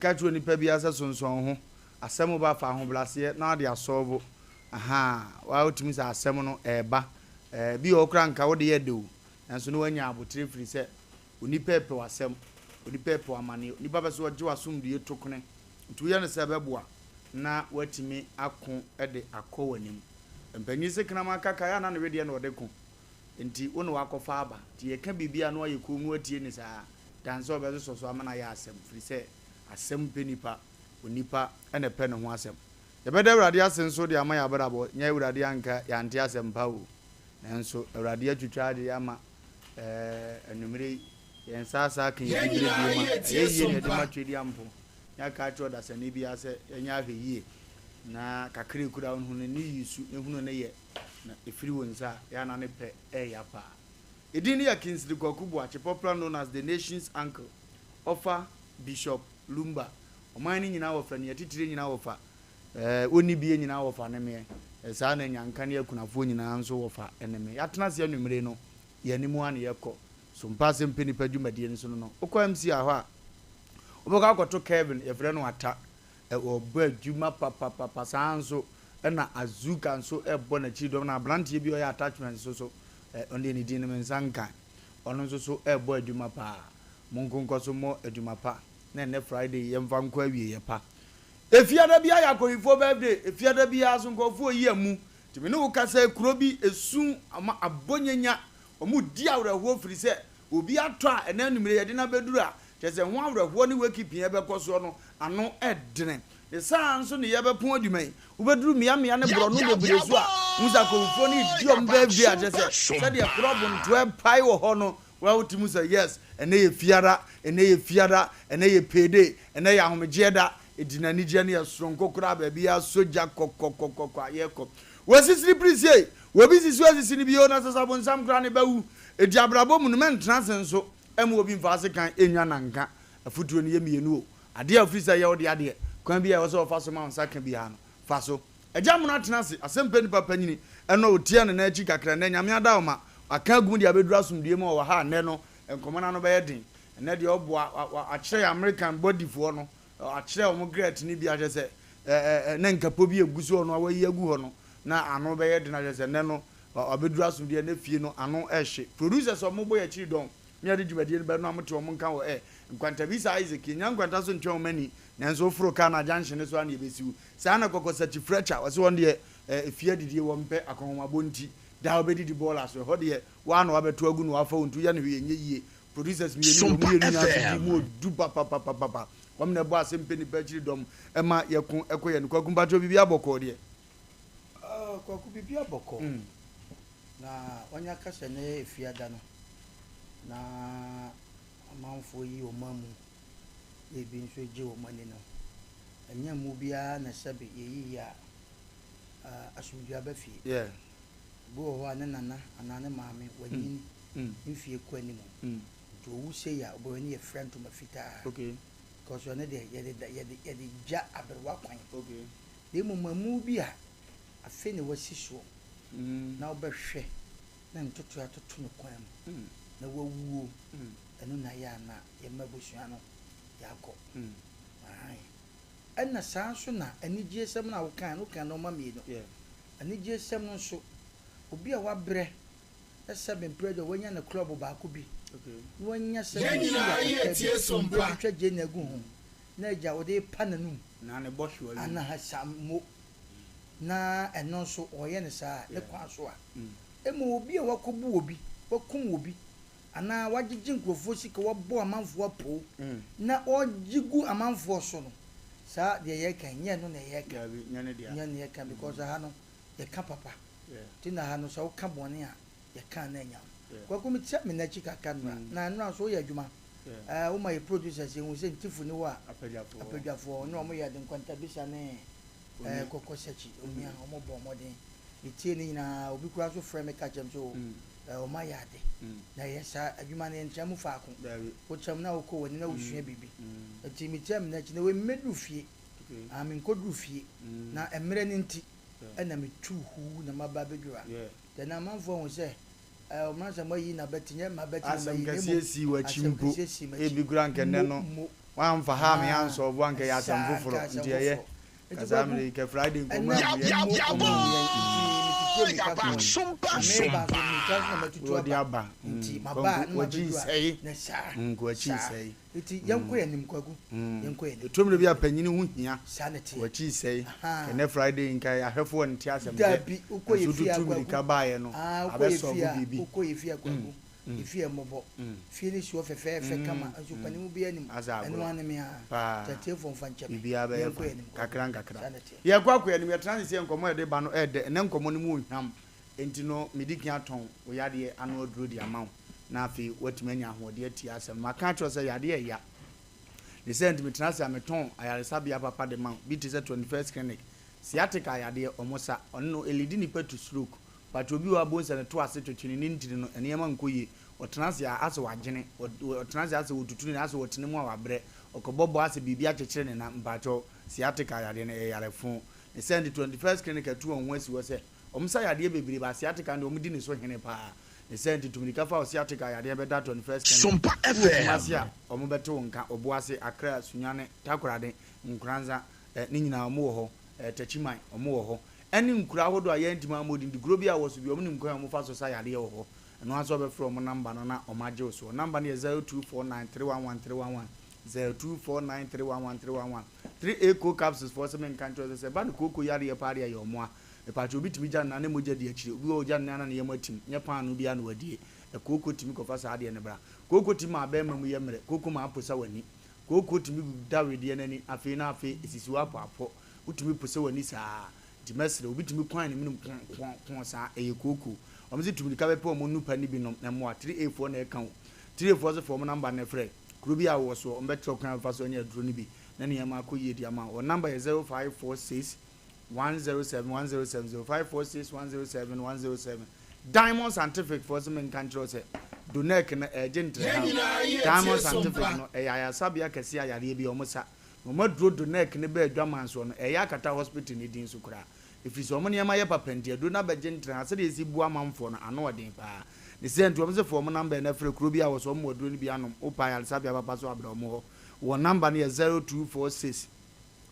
Ka kyerɛ onipa biara sɛ sonsɔn wo ho, asɛm ba fa ahobraseɛ na wode asɔlvo, ahaa, waa wotumi sɛ asɛm no ɛɛba, ɛɛ, bi wɔ hɔ koraa nka wode yɛ dɛ o, nanso na wanya aboterɛ firi sɛ onipa ɛpɛ w'asɛm, onipa ɛpɛ w'amaneɛ, onipa pɛ sɛ ɔgye w'asomdwie tokone, nti woyɛ no sɛ ɛbɛboa na woatumi ako de akɔ w'anim. Mpanin se kraman kaka yɛ a na ne wedeɛ na ɔde ko, nti wo na wakɔfa aba, nti yɛka biribi a na wayɛ komm na watie ne saa. Dan sɛ ɔbɛsosɔ so ama no ayɛ asɛm, firi sɛ asɛm pɛ nipa, onipa na ɛpɛ ne ho asɛm. Yɛbɛda Awurade ase nso de ama yɛn abrabɔ, nyɛ Awurade anka yɛante asɛm pa o, nanso Awurade atwitwa agye yɛn ama ɛɛ anwummere yi, yɛn nsa asa aka yɛn Yɛn diberɛ nyinaa bio ma yɛ ɛyɛ tie yie som na yɛde pa. ma Twedeampo ne aka akyerɛ ɔdasani biara sɛ yɛnyɛ ahwɛyie na kakra ekura wo no hunu ne yi su na hunu ne yɛ na ɛfiri wo nsa a yɛ a na ne pɛ ɛɛya paa. Edin no yɛ Kingsley Kwaku Boakye, popular known as the nation's uncle, ɔfa Bishop Lumba. Ɔman no nyinaa wɔfa ni, atitire nyinaa wɔfa, eh, onni bie nyinaa wɔfa ne meɛ. Eh, saa na Nyanka ne akunafoɔ nyinaa nso wɔfa ne me. Yɛatena ase anwummere no, yɛn anim ara na yɛkɔ. So mpa asɛm pɛ nipa dwumadie no so no no. Wokɔ MCR hɔ a, wobɛkɔ akɔto Kevin, yɛfrɛ no Ata. Ɔbɔ adwuma papapapa. Saa ara nso na Azuka nso bɔ n'akyiri dɔm. Na aberanteɛ bi a ɔyɛ attachment nso so, ɔno deɛ ne din no me nsa nka. Ɔno nso so rebɔ adwuma paa. Monko nkɔ so mmɔ adwuma pa na ɛnnɛ Friday yi yɛmfa nkɔ awieeɛ pa. Efiada biara yɛ akɔhwifoɔ birthday. Efiada biara nso nkurɔfoɔ reyi amu. Nti me ne wo kasa yi, kuro bi esu ama abɔ nyanya. Wɔredi awerɛhoɔ firi sɛ Obi atɔ a ɛnɛ anwummere yɛde no abɛduru a, kyerɛ sɛ ho awerɛhoɔ ne wakeeping a ɛbɛkɔ soɔ no, ano dene. Ne saa ara nso ne yɛbɛpɔn adwuma yi. Wobɛduru mmeammea ne borɔno bebree so a, wohu sɛ akɔmfoɔ no redi wɔn birthday a, kyerɛ sɛ sɛdeɛ korɔbo ntoa repae wɔ hɔ no, wo ara wote mu sɛ yes, ɛnnɛ yɛ fiada, ɛnnɛ yɛ fiada, ɛnnɛ yɛ payday, ɛnnɛ yɛ ahomegyeɛ da. Ɛdi no anigyeɛ no yɛ soronko koraa, baabiara sɔ gya kɔkɔkɔkɔ a yɛrekɔ. Wɔasisiri pirisie, Obi sisi osisi no bio na sɛ sɛ abonsam koraa ne ba wu. Enti abrabɔ mu no mɛntena ase nso mma obi mfa asekan nnwa nanka. Afotuo no yɛ mmienu o. Adeɛ a ofiri sɛ ɛyɛ wo dea deɛ, kwan biara a ɛwɔ sɛ wɔfa so ma wo nsa ka biara no, fa so. Agya Mono atena ase, asɛm pɛ nipa panyini, ɛnɔ otia ne nan akyi kakra, nnɛ Nyame adaoma, waka agu mu de abɛduru asomdue mu a ɔwɔ ha a nnɛ no nkɔmmɔ no ano bɛyɛ den. Ɛnnɛ deɛ ɔboa, wakyerɛ yɛn American body foɔ no, Akyerɛ wɔn gret no bi akyerɛ sɛ ɛ ɛ na nkapo bi egu so hɔ no a wɔayi agu hɔ no na ano bɛyɛ den akyerɛ sɛ nnɛ no wabɛduru asomdwoeɛ nnɛ fie no ano ɛhye. Producers a wɔbɔ yɛn akyiri dɔn ne yɛde dwumadie no bɛ no a mote wɔn nka wɔ ɛ Nkwantabisa Isaac yɛnnya nkwanta so ntwɛn wɔn ani nanso woforo kaa no a junction no so ara na yɛbɛsi wo. Saa na Kɔkɔsakyi Fletcher ɔse wɔn deɛ ɛ efie adidie wɔn mpɛ akɔnhomabɔ nti daa wɔbɛdidi bɔɔla so ɛhɔ deɛ woa na wabɛto agu na wafa wo nti woyɛ no hwee ɛnyɛ yie. Producers mmienu yi wɔn Sompa mmienu nyinaa nso di FM. mu odu papapapapa. Wɔn na ɛbɔ asɛm pɛ nipa akyiri dɔm ɛma yɛko ɛkɔ yɛn Kwaku mpakyɛw biribi abɔkɔɔ deɛ. Oh Kwaku biribi abɔkɔɔ. Na wanya ka sɛ nnɛ yɛ Efiada no na amanfoɔ yi wɔn amu na ebi nso gye wɔn ani no, ɛnyɛ mmu biara na sɛbe yɛyiyi a asomdwoeɛ aba fie. Yeah. Obi wɔ hɔ a ne nana anaa ne maame wanyin mfie kɔ anim nti owu sei a wobɛhwɛ ne yɛfira ntoma fitaa because ɔno deɛ yɛde da yɛde yɛde gya aberewa kwan. Na mmom amu bi a afei na wasi soɔ na wobɛhwɛ na ntotoe atoto no kwan mu na wawuo ɛno na ɛyɛ a na yɛma abusua no yɛakɔ. Aane. Ɛna saa nso na anigyesɛm no a wokae no wokaa nnoɔma mmienu. Anigyesɛm no nso obi a wabrɛ na sɛbe mprɛ deɛ wanya ne klɔbo baako bi na wanya sɛbe Yɛn suya nyinaa kakra yɛ bi tie som na pa. watwitwa gyeene agu ho na agya ɔde repa n'anum Na ne bɔhwewa yi. anaa sammo na ɛno nso ɔyɛ no saa a ne kwan so a mmom obi a wakɔbu obi, wakum obi anaa wagyegye nkurɔfoɔ sika, wabɔ amanfoɔ apoo na ɔgye gu amanfoɔ so no, saa deɛ yɛreka yi nyɛ ɛno na yɛreka. Daabi, nyɛ ne dea. Nyɛ ne yɛreka because ha no yɛka papa. Nti na ha no sɛ woka bɔne a yɛka a na anya wo. Kwaku me tia me n'akyi kakra nnora na nnora nso woyɛ adwuma ɛɛ woma yɛ producers yɛhu sɛ ntifo ni hɔ a apadwafoɔ ne wɔn yɛ ade nkwantabisa ne ɛɛ kɔkɔ sɛkyi onua wɔn bɔ mmɔden me tie ne nyinaa obi koraa nso frɛ me ka kyerɛ me sɛ o ɛɛ wɔn ayɛ ade na yɛ saa adwuma no yɛntra mu faako wotra mu na wokɔ w'ani na wosua biribi nti me tia me n'akyi na wei mmɛduru fie ah menkɔduru fie na mmerɛ no nti ɛna metuu huu na maba abɛduru ha. Nti ɛnnɛ amanfoɔ ahu sɛ ɛɛ ɔmmra sɛ moayi n'abati, nyɛ m'abati na Asɛm mayi na kɛseɛ mmom sii w'akyi asɛm mpo, kɛseɛ sii m'akyi. ebi koraa anka ɛnnɛ Mmo, no mmo. Woamfa ha me Ah, ansɔɔvo anka ɛyɛ asɛm saa foforɔ nka asɛm nti ɛyɛ. foforɔ. Ka Nti saa Kwaku, mmerɛ yi kɛ Friday nkɔmmɔ ɛnɛ awie. mo ɔmo yɛn nti metutu mmirika kɔɔ yi. Na meba nso mmirika nso na matutu Wode aba. aba. Nti maba a na Wakyi mabɛdu a nsɛe. na saa Nka wakyi saa. nsɛe. Nti yɛnkɔ yɛn anim Kwaku, yɛnkɔ yɛn anim. Ɛtɔ mmerɛ bi a panyini ho hia. Saa na ɛteɛ. Wakyi nsɛe. Ahaa. Ɛnɛ Friday nka ahwɛfoɔ nte asɛm dɛ. Dabi, wokɔ Nso yɛ fie a wotutu Kwaku. mmirika baeɛ no, Ah, wokɔ yɛ abɛsɔɔvo fie a, biribi. wokɔ yɛ fie a Kwaku. Efie yɛ mmɔbɔ. Fie no si hɔ fɛfɛɛfɛ kama nso panin biara nnim. Asɛ Ɛno agorɔ ara ne me ara. paa. Nti atiefoɔ mfa nkyɛ me. Biribiara bɛyɛ Yɛnkɔ fine. yɛn anim Kwaku. Kakra nkakra. Saa na ɛteɛ. Yɛkɔ akɔ yɛn anim. Yɛtena ase sɛ nkɔmmɔ a yɛde ba no ɛɛdɛ. Ɛnnɛ nkɔmmɔ no mu ɔhwam. Enti no medi kan atɔn wo yadeɛ ano aduro de ama wo na afei woatumi anya ahoɔden atie asɛm no. Maka akyerɛ wo sɛ yadeɛ ɛya. Ne saa nti metena ase a metɔn ayaresabea papa de ma wo. Bi te sɛ 21st Clinic. Sciatica yadeɛ, wɔn sa. Ɔno no ɛlidi nipa to stroke. But obi wɔ hɔ a bohu sɛ ne to ase twetwe ne ne ntini no nneɛma nkɔ yie. Ɔtena ase a asɛ wagyene, ɔtena ase asɛ wɔtutu ne nan, asɛ ɔtena mu a wabrɛ, ɔkɔbɔ bɔ asɛ biribi akyekyere ne nan. Mpakyɛw, sciatica yadeɛ no ɛyɛ yare fo. Ne saa nti 21st Clinic atu wɔn ho asi hɔ sɛ wɔn sa yadeɛ bebree but sciatica no deɛ wɔn di ne so hene paa. Ne saa nti tu mirika fa wo sciatica yadeɛ bɛda 21st Clinic. Sompa Wowɔ FM. Kumasi a wɔn bɛte wo nka, Obuasi, Accra, Sunyani, Takoradi, Nkoranza, eh, ne nyinaa wɔn wɔ hɔ. Eh, Techiman, wɔn wɔ hɔ. Ɛne nkuro ahodoɔ a yɛntumi ammɔ din, de kuro biara a wɔ so biara, wɔnim kwan a wɔfa so sa yadeɛ wɔ hɔ. Ɛno ara nso wobɛfrɛ wɔn namba no na wɔagye wo soɔ. Namba no yɛ 0249311311, 0249311311. 3A Co Capsules foɔ se menka nkyerɛ wo sɛ, sɛ ɛba no kooko yadeɛ paa deɛ ɛyɛ wɔn a. Mepaakyɛw, obi tumi gya ne nan na mogya di akyire, obi wɔ hɔ ɔgya ne nan na ne yam atim, nyɛ paanoo biara na wadie. Kooko tumi kɔfa saa adeɛ no bra. Kooko tumi ma abɛɛma mu yɛ mmerɛ, kooko ma aposa w'ani. Kooko tumi da wedeɛ no ani, afei na afei ɛsisi hɔ apɔapɔ. Wotumi posa w'ani saa. Nti mɛsrɛ, obi tumi kwan ne menem kɔn kɔn kɔn saa, ɛyɛ kooko. Wɔn se tu mirika bɛpɛ wɔn nnupa no bi nom na mmoa. 3A foɔ na ɛka o. 3A foɔ se fa wɔn number no frɛ. Kuro bi a wowɔ soɔ, wɔn bɛkyerɛ wo kwan a wobɛfa so anya aduro no bi na nneɛma akɔ yie de ama wo. Wɔn number yɛ 0546 107 107, 0546 107 107. Diamond Scientific foɔ se menka nkyerɛ wo sɛ Donec no ɛregye ntrɛha o. Diamond Scientific no ɛyɛ ayaresabea kɛseɛ a yareɛ bi a wɔn sa. Na wɔn aduro Donec no baa adwaman soɔ no, ɛreyɛ akata hospital no din so koraa. Ɛfiri sɛ wɔn nneɛma yɛ papa nti, aduro no abɛgye ntrɛha. Sɛdeɛ ɛsi bu amanfoɔ no, ano ɔden paa. Ne saa nti, wɔn se fa wɔn number no frɛ kuro biara a wɔ so, wɔn wɔ aduro no bi anom. Wopɛ ayaresabea papa so a, bra wɔn hɔ. Wɔn number no yɛ 0246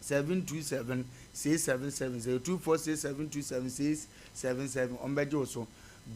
727 677, 0246 727 677. Wɔbɛgye wo so.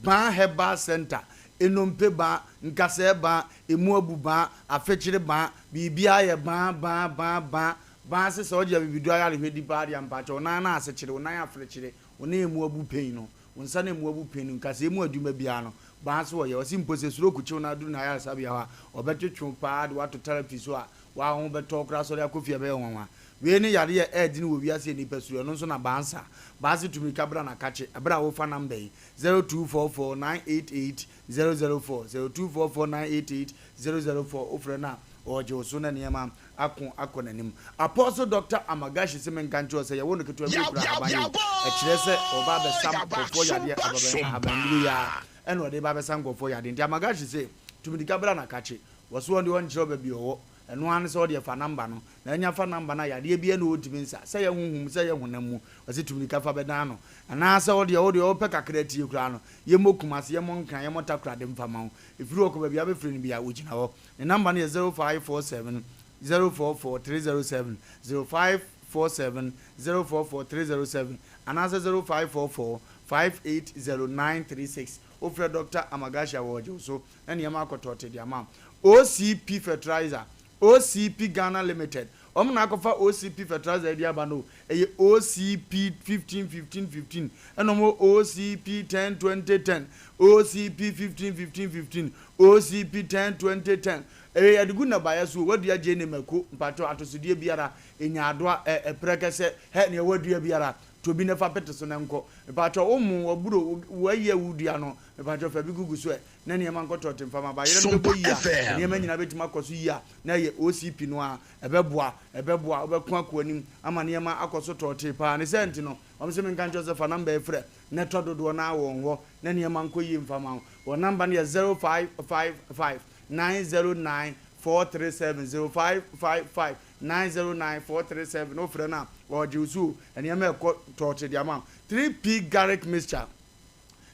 Ban Herbal Centre, Nnompe ban, nkasɛɛ ban, emu abu ban, afekyere ban, biribiara yɛ ban, ban, ban, ban, ban ase sɛ ɔgye abibiduro ayarehwɛ di paa deɛ a mpakyɛ wo nan no asekyere, wo nan afrekyere, wo nan emu abu pain no, wo nsa no emu abu pain no, nkasɛɛ mu adwuma biara no, ban ase ɔyɛ. Ɔse mpo sɛ stroke kye wo na aduru n'ayaresabea hɔ a, ɔbɛtwetwe wo paa de wo ato therapy so a, Waa ho bɛtɔ wo koraa sɔre akɔ fie ɛbɛyɛ wo nwanwa. Wei ne yareɛ a ɛɛdene wɔ wiase a nnipa suro ɛno nso na baansa. Baase tu mirika bra na kakye ɛberɛ a wofa number yi, 0244 988 004, 0244 988 004, wofrɛ no a ɔɔgye wo so na nneɛma ako akɔ n'anim. Apostle Doctor Amagashi se menka nkyerɛ wo sɛ yɛwo no ketewa bi okura ahaban yi o, ɛkyerɛ sɛ ɔɔba abɛsa nkurɔfoɔ yadeɛ ababan ahabannuro yi ara ɛna ɔde ba abɛsa nkurɔfoɔ yadeɛ nti Amagashi se tu mirika bra na kakye. Wɔse wɔn deɛ ɔnkyerɛ wo baabi ɔwɔ, ɛno ara ne sɛ wodeɛ fa number no, na anya fa number no a yadeɛ biara ni hɔ ɔntumi nsa, sɛ ɛyɛ honhom mu sɛ ɛyɛ honam mu, ɔse tu mirika fa bɛdan no, anaa sɛ wodeɛ wodeɛ wopɛ kakra atie koraa no, yɛmmɔ Kumasi, yɛmmɔ Nkran, yɛmmɔ Takoradi mfa ma wo, ɛfiri hɔ kɔ baabi a wobɛfrɛ no biara ɔgyina hɔ, ne number no yɛ 0547 044 307, 0547 044 307, anaasɛ 0544 580 936, wofrɛ Doctor Amagashi a wɔregye wo so. na nneɛma akɔ tɔɔte de ama wo. OCP Fertilizer, OCP Ghana Limited, wɔn na akɔfa OCP Fertilizer yi de aba no o, ɛyɛ OCP 15 15 15, ɛna wɔn wɔ OCP 10 20 10, OCP 15 15 15, OCP 10 20 10. Ɛyɛ yɛde gu nnɔbaeɛ so o, wadua gyeene, mako, mpakyɛw, atosodeɛ biara, nyaadoa, ɛ, prɛkɛsɛ, hɛ, nea wadua biara, tɔ bi na fa pete so na nkɔ. Mpakyɛw, wo mo, w'aburo, wo, w'ayi a wodua no, mpakyɛw fa bi gugu so ɛ. na nneɛma nkɔ tɔɔte mfa ma bayerɛ no Sompa bɛkɔ yie a, FM. nneɛma nyinaa bɛtumi akɔ so yie a, na ɛyɛ OCP no ara. Ɛbɛboa, ɛbɛboa, wobɛko akɔ anim ama nneɛma akɔ so tɔɔtee paa. Ne saa nti no, wɔn se menka nkyerɛ wo sɛ fa namba yi frɛ na tɔ dodoɔ no ara wɔ wɔn hɔ na nneɛma nkɔ yie mfa ma wo. Wɔn namba no yɛ 0555 909 437, 0555 909 437. Wofrɛ no a, ɔregye wo so o, nneɛma ɛkɔ tɔɔte de ama wo. 3P Garlic Mixture.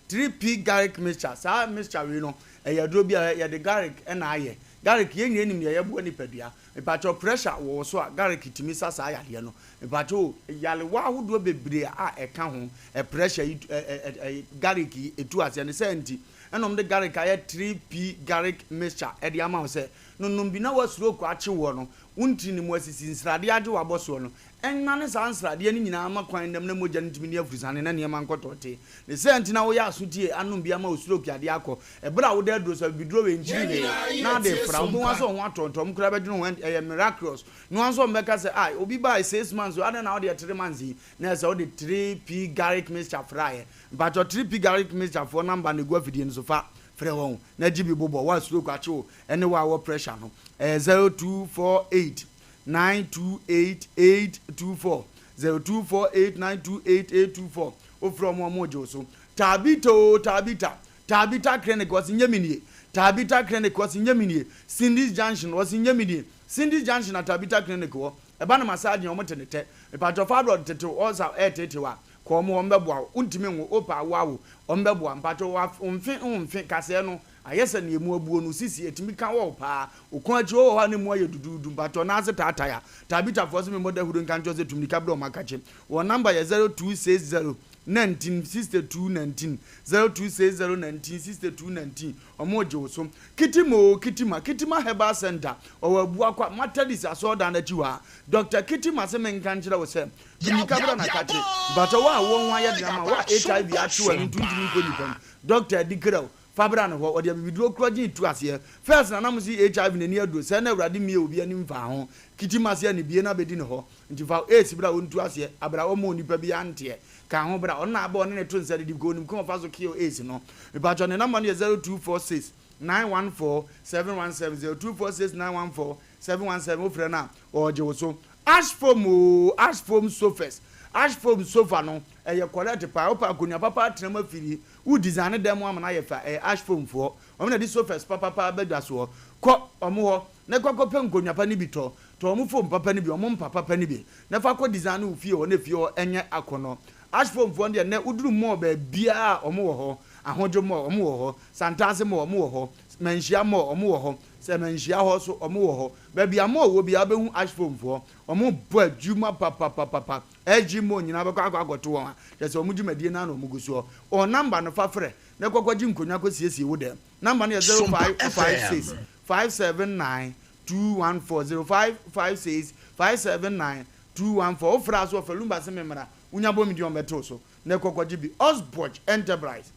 3P garlic mixture, saa mixture wei no, ɛyɛ aduro bi a yɛde garlic na ayɛ. Garlic yɛn nyinaa nim deɛ ɛboa nipadua. Mepakyɛw pressure wɔ wo so a garlic tumi sa saa yadeɛ no. Mepakyɛw o, nyarewa ahodoɔ bebree a ɛka ho, ɛ pressure yi ɛ ɛ ɛ garlic yi ɛtu aseɛ. Ne saa nti ɛna wɔde garlic ayɛ 3P garlic mixture ɛde ama wo sɛ nonom bi na wa stroke akye woɔ no, wo ntini mu asisi, nsradeɛ agye w'abɔsoɔ no, Ɛnnane saa nsradeɛ no nyinaa ma kwan nnam na mogya no ntumi nni afurusane na nneɛma nkɔ tɔɔtee. Ne saa nti na woyɛ aso tie anom bi ama wo stroke yadeɛ akɔ. Ɛberɛ a woda aduro so abibiduro wei nkyiri hwee na ade refra wo, wobɛhu ara sɛ wo ho atɔ ntɔm koraa bɛdwene ho and ɛyɛ miraculous. No ara nso wɔbɛka sɛ ah obi baeɛ 6 months o adɛn na wodeɛ 3 months yi na ɛsɛ wode 3P garlic mixture fraeɛ. Mpakyɛw 3P garlic mixture foɔ number no ɛgu afidie no so fa frɛ wɔn na gye bi bobɔ wo a stroke akye wo ɛne wo a wɔ pressure no. Ɛyɛ 0248 928824, 0248928824. Wofrɛ ɔmo a, ɔmo gye wo so. Tabita o, Tabita, Tabita Clinic, wɔse nyɛ me nie. Tabita Clinic, wɔse nyɛ me nie. Cindy's Junction, wɔse nyɛ me nie. Cindy's Junction na Tabita Clinic wɔ. Ɛba no massage a, ɔmo te ne tɛ. Mepatwɔ fibroid tetew, ulcer ɛɛtetew a, kɔ ɔmo hɔ, ɔmo bɛboa wo. Wontumi nwo, wopɛ awo awo, ɔmo bɛboa. Mpatwɔ wo mfe wo mfe kasɛɛ no ayɛ sɛ nea emu abuo no, sisi etumi ka wɔ wo paa. Wo kɔn akyi wɔ hɔ a na emu ayɛ duduudu. Mpatwɔ nan ase taatae a, Tabitafoɔ se memmɔ dahuro nka nkyerɛ wo sɛ tu mmirika brɛ wɔn akakye. Wɔn number yɛ 0260 19 62 19, 0260 19 62 19. Wɔn regye wo so. Kitima oo Kitima, Kitima Herbal Centre, ɔwɔ Abuakwa, Methodist asɔredan no akyi hɔ a. Doctor Kitima se menka nkyerɛ wo sɛ, tu mmirika brɛ no akakye. Mpatwɔ wo a wo ho ayɛ den ama wo a HIV akye wo ɛno nti wontumi nkɔ nnipa mu. Doctor adi kra o. Fa bra ne hɔ, ɔde abibiduro korɔgyen tu aseɛ. First na na mo se HIV n'ani aduro, sɛɛ na Awurade mmie obi ani mfaa ho. Kiti mase a ne bie no abɛdi ne hɔ. Nti fa AIDS bra ɔntu aseɛ, abra ɔmma onipa biara nteɛ. Ka ho bra, ɔno na aba ɔne ne to nsa didi because onim kwan ɔfa so kill AIDS no. Mepakyɛw ne number no yɛ 0246 914 717, 0246 914 717, wofrɛ no a ɔɔgye wo so. Ash foam oo, ash foam sofas, ash foam sofa no ɛyɛ correct paa, wopɛ akonnwa papa atena mu afiri. Wo design ne dan mu ama no ayɛ fɛ a, ɛyɛ Ashfoam foɔ. Wɔn na de sofas papapa ba dwa soɔ. Kɔ wɔn hɔ na kɔ kɔpɛ nkonnwa pa no bi tɔ. Tɔ wɔn foam papa no bi, wɔn mpa papa no bi, na fa kɔ design wo fie hɔ na fie hɔ nyɛ akɔnnɔ. Ashfoam foɔ no deɛ nnɛ woduru mall baabiara a wɔn wɔ hɔ. Ahodwo mall, wɔn wɔ hɔ. Santase mall, wɔn wɔ hɔ. Manhyia mall, wɔn wɔ hɔ. Sɛ Manhyia hɔ nso, wɔn wɔ hɔ. Baabi a mall wɔ biara wobɛhu Ashfoam foɔ. Wɔn bɔ adwuma papapapapa. SG mall nyinaa bɛkɔ akɔ akɔto wɔn a, kyerɛ sɛ wɔn dwumadie no ara na wɔn gu soɔ. Wɔn number no fa frɛ na kɔ kɔgye nkonnwa kɔ siesie wo dɛm. Number no yɛ 0556 579 214, 0556 579 214. Wo frɛ a so wɔfrɛ Lumba se me mmra, wonya bɔ me din wɔn bɛte wo so na kɔ kɔgye bi. Osborge Enterprise,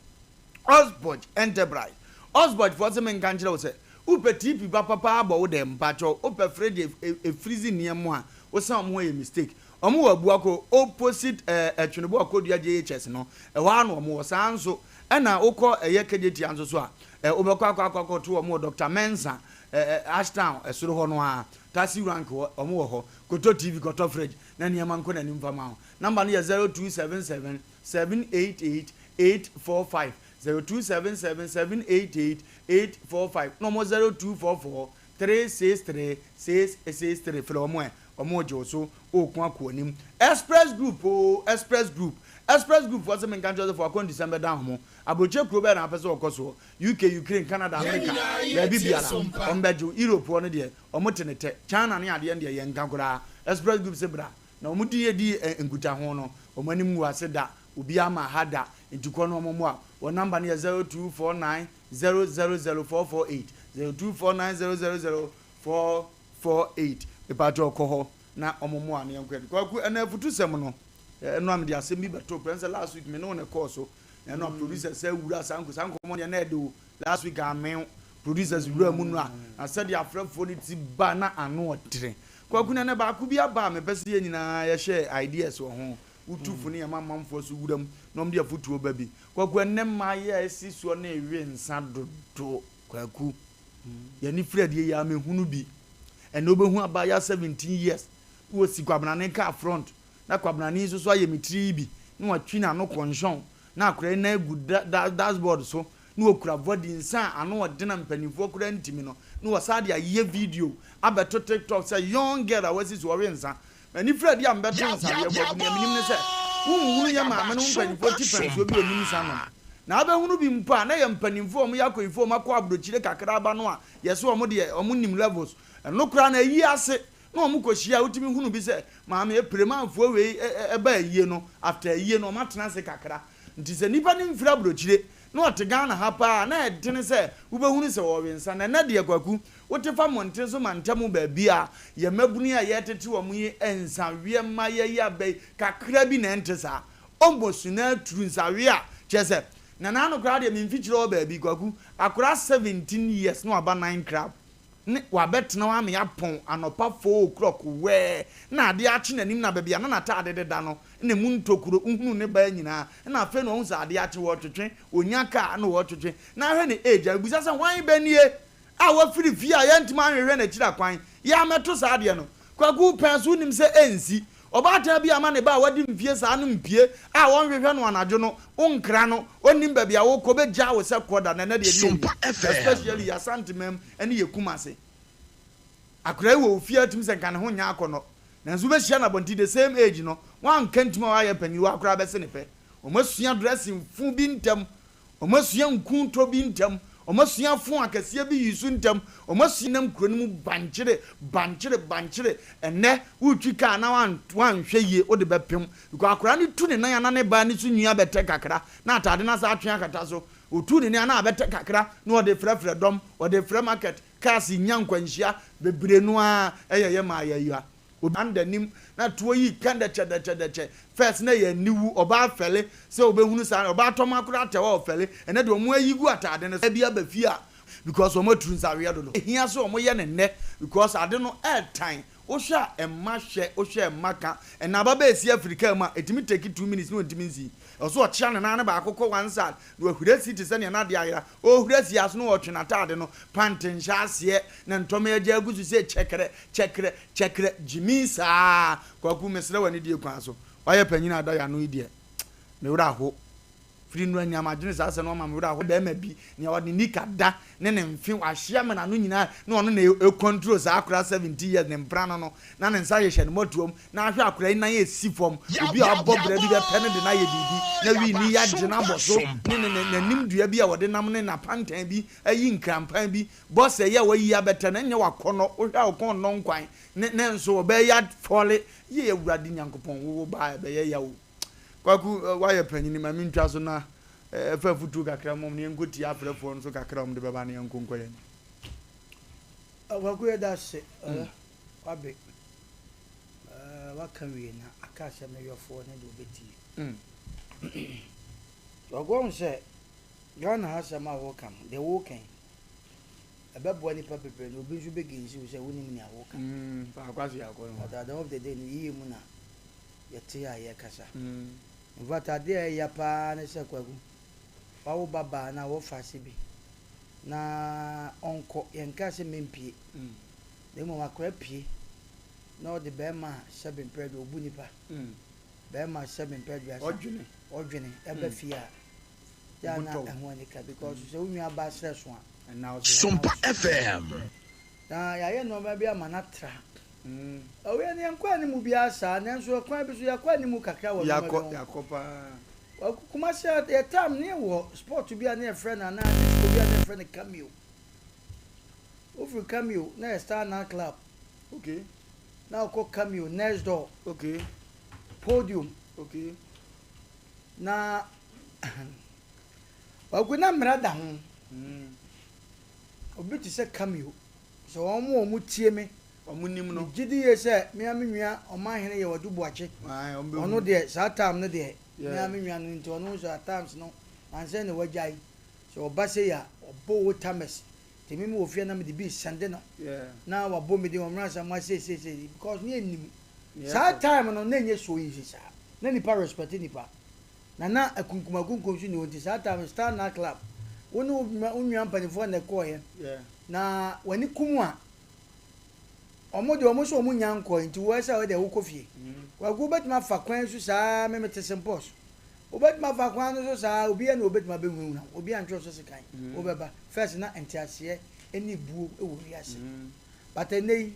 Osborge Enterprise, Osborge foɔ se menka nkyerɛ wo sɛ wopɛ TP ba papa abɔ wo dɛm, mpakyɛw wopɛ fridge efirizi nneɛma a wosan wɔn ho yɛ mistake. Wɔn wɔ Abuako opposite ɛɛ Ɛtwenebo Akodua JHS no, ɛhɔ ara na wɔn wɔ. Saa nso ɛna wokɔ ɛyɛ Kejetia nso so a, ɛ wobɛkɔ akɔ akɔ akɔto wɔn wɔ Doctor Mensah ɛ ɛ Ashtown ɛsoro hɔ no ara, taxi rank hɔ, wɔn wɔ hɔ. Kɔtɔ TV, kɔtɔ fridge na nneɛma nkɔ n'anim fa ma wo. Number no yɛ 0277 788 845, 0277 788 845, na wɔn 0244 363 663. Frɛ wɔn ɛ, wɔn regye wo so, ɔɔko akɔ anim. Express Group oo, Express Group, Express Group foɔ se menka nkyerɛ wo sɛ fa w'akɔndisɛm bɛdan wɔn. Aburokyire kuro bɛn na wopɛ sɛ wɔkɔ soɔ? UK, Ukraine, Canada, America, baabi biara, wɔn bɛgye wo. Europe hɔ no deɛ, wɔn te ne tɛ. China ne adeɛ no deɛ, yɛnka koraa. Express Group se bra, na wɔn din edi nkutaho no, wɔn anim ngu ase da, obiara mmaa ha da, nti kɔ na wɔn mmoa wo. Wɔn number no yɛ 0249 000448, 0249000448. Mepakyɛw kɔ hɔ na wɔn mmoa no yɛnkɔ yɛn. Kwaku, ɛnɛ afutusɛm no, ɛno a mede asɛm bi bɛtoo pɛ sɛ last week me ne wo na ɛkɔɔ so. Na ɛno a producers sɛ wura saa nko saa nkɔmmɔ deɛ na ɛde o. Last week amen producers wura mu no a na sɛdeɛ afrɛfoɔ no ti ba na ano ɔdene. Kwaku, na ɛnɛ baako bi aba a mepɛ sɛ yɛn nyinaa yɛhyɛ ideas wɔ ho. Wotu fo ne yɛma amanfoɔ so wura mu na wɔde afutuo ba bi. Kwaku, ɛnnɛ mmaayɛ a ɛsi soɔ no rewe nsa dodo. Kwaku, yɛne firi adie yi ara mehunu bi. Ɛnnɛ wobɛhu abaayewa 17 years na wɔsi Kwabenane car front na Kwabenane yi nso so ayɛ me tiri yi bi na watwi n'ano kɔnhyɔn na akwadaa yi nan agu da da dashboard so na wɔkura vɔdi nsa a ano ɔden a mpanimfoɔ koraa ntumi no na wɔsan de ayɛ video abɛto TikTok sɛ young girl a wasi so ɔwe nsa. M'ani firi adi a mebɛto nsa deɛ, Kwaku, nea menim ne sɛ wonhunu yɛn maame no ho mpanimfoɔ ti pɛnsoɔ bi a ɔnim nsa nom. Na wobɛhunu bi mpo a, na ɛyɛ mpanimfoɔ a wɔyɛ akɔyifoɔ a wɔakɔ aburokyire kakra aba no a yɛse wɔn deɛ wɔn nim levels. Ɛno koraa no ayi ase na wɔn kɔhyia a wotumi hunu bi sɛ maame apiremanfoɔ wei ba ayie no, after ayie no wɔatena ase kakra. Nti sɛ nipa no mfiri aburokyire na ɔte Ghana ha paa a, na ɛdene sɛ wobɛhunu sɛ wɔwe nsa. Na ɛnnɛ deɛ Kwaku, wote fa mmɔnten so mantam baabi a, yɛn mmabunu a yɛretete wɔn yi nsaweɛ mma yɛyɛ aba yi kakra bi na ɛnte saa. Ɔmmɔ su na aturu nsaweɛ a, kyerɛ sɛ, Nana ano koraa deɛ me mfikyire hɔ baabi, Kwaku, akwadaa 17 years na waba nine club ne wabɛtena hɔ ama yɛapɔn anɔpa 4 o'clock wɛɛ na adeɛ akye n'anim na baabi a na n'ataade deda no na emu ntokuro, wohunu ne baa nyinaa na afei na wahu sɛ adeɛ akye, wɔretwetwe, ɔnya kaa na wɔretwetwe na ahwɛ ne age a, mebisa sɛ hwan bɛ nie a wafiri fie a yɛntumi anhwehwɛ n'akyiri akwan, yɛammɛto saa adeɛ no. Kwaku pɛn so wonim sɛ ɛnsi. Ɔbaatan bi ama ne ba a wadi mfie saa no mpue a wɔnhwehwɛ no anadwo no, wonkra no, ɔnnim baabi a wokɔ, ɔbɛgyaa wo sɛ kɔ da na ɛnɛ deɛ ɛdeɛ Sompa nie, FM. especially yɛ Asantemam ne yɛ Kumase. Akwadaa yi wɔ wo fie a wotumi sɛ nka ne ho nyɛ akɔnnɔ, nanso wobɛhyia no abɔnten the same age no, woanka ntim a woayɛ panin, wo ara koraa bɛse ne pɛ. Wɔasua dressing fo bi ntɛm Wɔasua nku tɔ bi ntɛm. Wɔasua fon akɛseɛ bi yi so ntɛm. Wɔasua nam kuro no mu bankyere, bankyere, bankyere. Ɛnnɛ, woretwi kaa na woanhwɛ yie, wode bɛpem. Because akwadaa no tu ne nan a na ne ba ani so nwi abɛtɛ kakra, na ataade no asan atwe akata so. Ɔtu ne nan a na abɛtɛ kakra, na ɔde refrɛfrɛ dɔm, ɔde refrɛ market, cars nya nkwanhyia bebree no ara yɛ yɛ maa yɛayua. Obi anda nim na toɔ yi ka dɛkyɛdɛkyɛdɛkyɛ first na ɛyɛ aniwu ɔbaa fɛle sɛ ɔbɛhunu saa ɔbaa tɔma koraa tɛw a ɔfɛle ɛnɛ deɛ ɔmo ayi gu ataade no so bi aba fie a because ɔmo aturu nsaweɛ dodo ɛhia sɛ ɔmo yɛ no nnɛ because ade no ɛɛtan wohwɛ a ɛmma hwɛ wohwɛ a ɛmma ka ɛnna aba bɛɛsi afiri kaa mu a ɛtumi take 2 minutes na ɔntumi nsi ɛwɔ sɛ ɔkyea ne nan no baako kɔ one side na wahuri asi te sɛ nea n'adeɛ ayera ɔrehuri asi aso na ɔretwe n'ataade no pant nhyɛ aseɛ na ntɔma agya agu so sɛ kyɛkrɛ kyɛkrɛ kyɛkrɛ gyimii saa Kwaku mesrɛ wo anidie kwan so wayɛ panyin a da yɛ ano yi deɛ me werɛ aho firi nnura nyinaa madwene saa asɛm no ama me werɛ aho bɛrima bi nea ɔde nika da ne ne mfe wahyia me n'ano nyinaa na ɔno na ɛcontrol saa akora 70 years ne mpra no no na ne nsa hyehyɛ ne mmɔtoam na ahwɛ akora yi nan esi fam obi a wabɔ bra bi bɛpɛ no de no ayɛ biribi na wii ni yɛagye no abɔ so ne ne n'anim dua bi a wɔde nam ne n'apantan bi ayi nkrampan bi bɔsɛ yi a wayi abɛtɛ no ɛnyɛ wakɔnɔ wohwɛ a ɔkɔn nnɔ nkwan ne ne nso ɔbɛyɛ afɔle yie. Awurade Nyankopɔn, wowo baa ɛbɛyɛ yaw. Kwaku, wayɛ panyin ma mentwa so na ɛfa afutuo kakra mmom na yɛnkɔtie afrɛfoɔ nso kakra a wɔde bɛba na yɛnkɔ nkɔ yɛn. Kwaku, yɛda ase. Wabe waka wie na aka asɛm no yɔfoɔ ne deɛ wobɛtie. Kwaku, ɔhu sɛ Ghana ha asɛm a wɔka no deɛ wɔka yi ɛbɛboa nipa bebree na obi nso bɛgɛnsi wo sɛ wonim nea wɔka. But at the end of the day no, yie mu na yɛte a yɛkasa. In fact, adeɛ a ɛyɛ paa ne sɛ, Kwaku, wawo ba baa na wɔfa ase bi na ɔnkɔ, yɛnka sɛ mempie, na mmom akora pie na ɔde bɛrima a sɛbe mprɛ deɛ ɔbu nipa bɛrima sɛbe mprɛ 30 ɔdwene ɔdwene ɛbɛ fie a yɛ na ɛho anika because sɛ wo nua ba serɛ so a Sompa FM. Na yɛayɛ nneɛma bi ama no atra. Ɔwia no, yɛnkɔ anim biara saa, nanso ɛkwan bi so yɛakɔ anim kakra wɔ nneɛma bi ho. Yɛakɔ paa. Kumasi a yɛ time ne wɔ sport bi a ne yɛfrɛ no anaa disco bi a ne yɛfrɛ no Cameo. Wofiri Cameo na yɛ Star Night Club. Na wokɔ Cameo next door. Podium. Na wagu na mmara da ho. Obi te sɛ Cameo sɛ wɔn a wɔn tie me. Ɔmo nim no. Megye di yie sɛ mea me nua ɔmanhene yɛ Wadu Boakye. Ɔno deɛ saa time no deɛ mea me nua no nti ɔno nso at times no ansa na wagyae. Sɛ ɔba sei a ɔbɔ old timers nti me mewɔ fie a na mede bi sɛnde no na wabɔ me din ɔmmra sɛ moa sei sei sei because ne yɛnnim. Saa time no na ɛnyɛ so easy saa. Na nipa respect nipa. Na na akunkum akunkum nso nni hɔ nti saa time no Star Night Club wo ne wo nua mpanimfoɔ na ɛkɔeɛ na w'ani kum a Ɔmo deɛ ɔmo sɛ ɔmo nnya nkɔɛ nti wo ɛsɛ wo deɛ wokɔ fie. Kwaku wobɛtumi afa kwan so saa me mete Sempɔs. Wobɛtumi afa kwan no so saa obiara ni obɛtumi abɛhunahuna wo obiara ntwe wo so sekan wobɛba. First na nteaseɛ ɛne buo wɔ wiase but ɛnɛ yi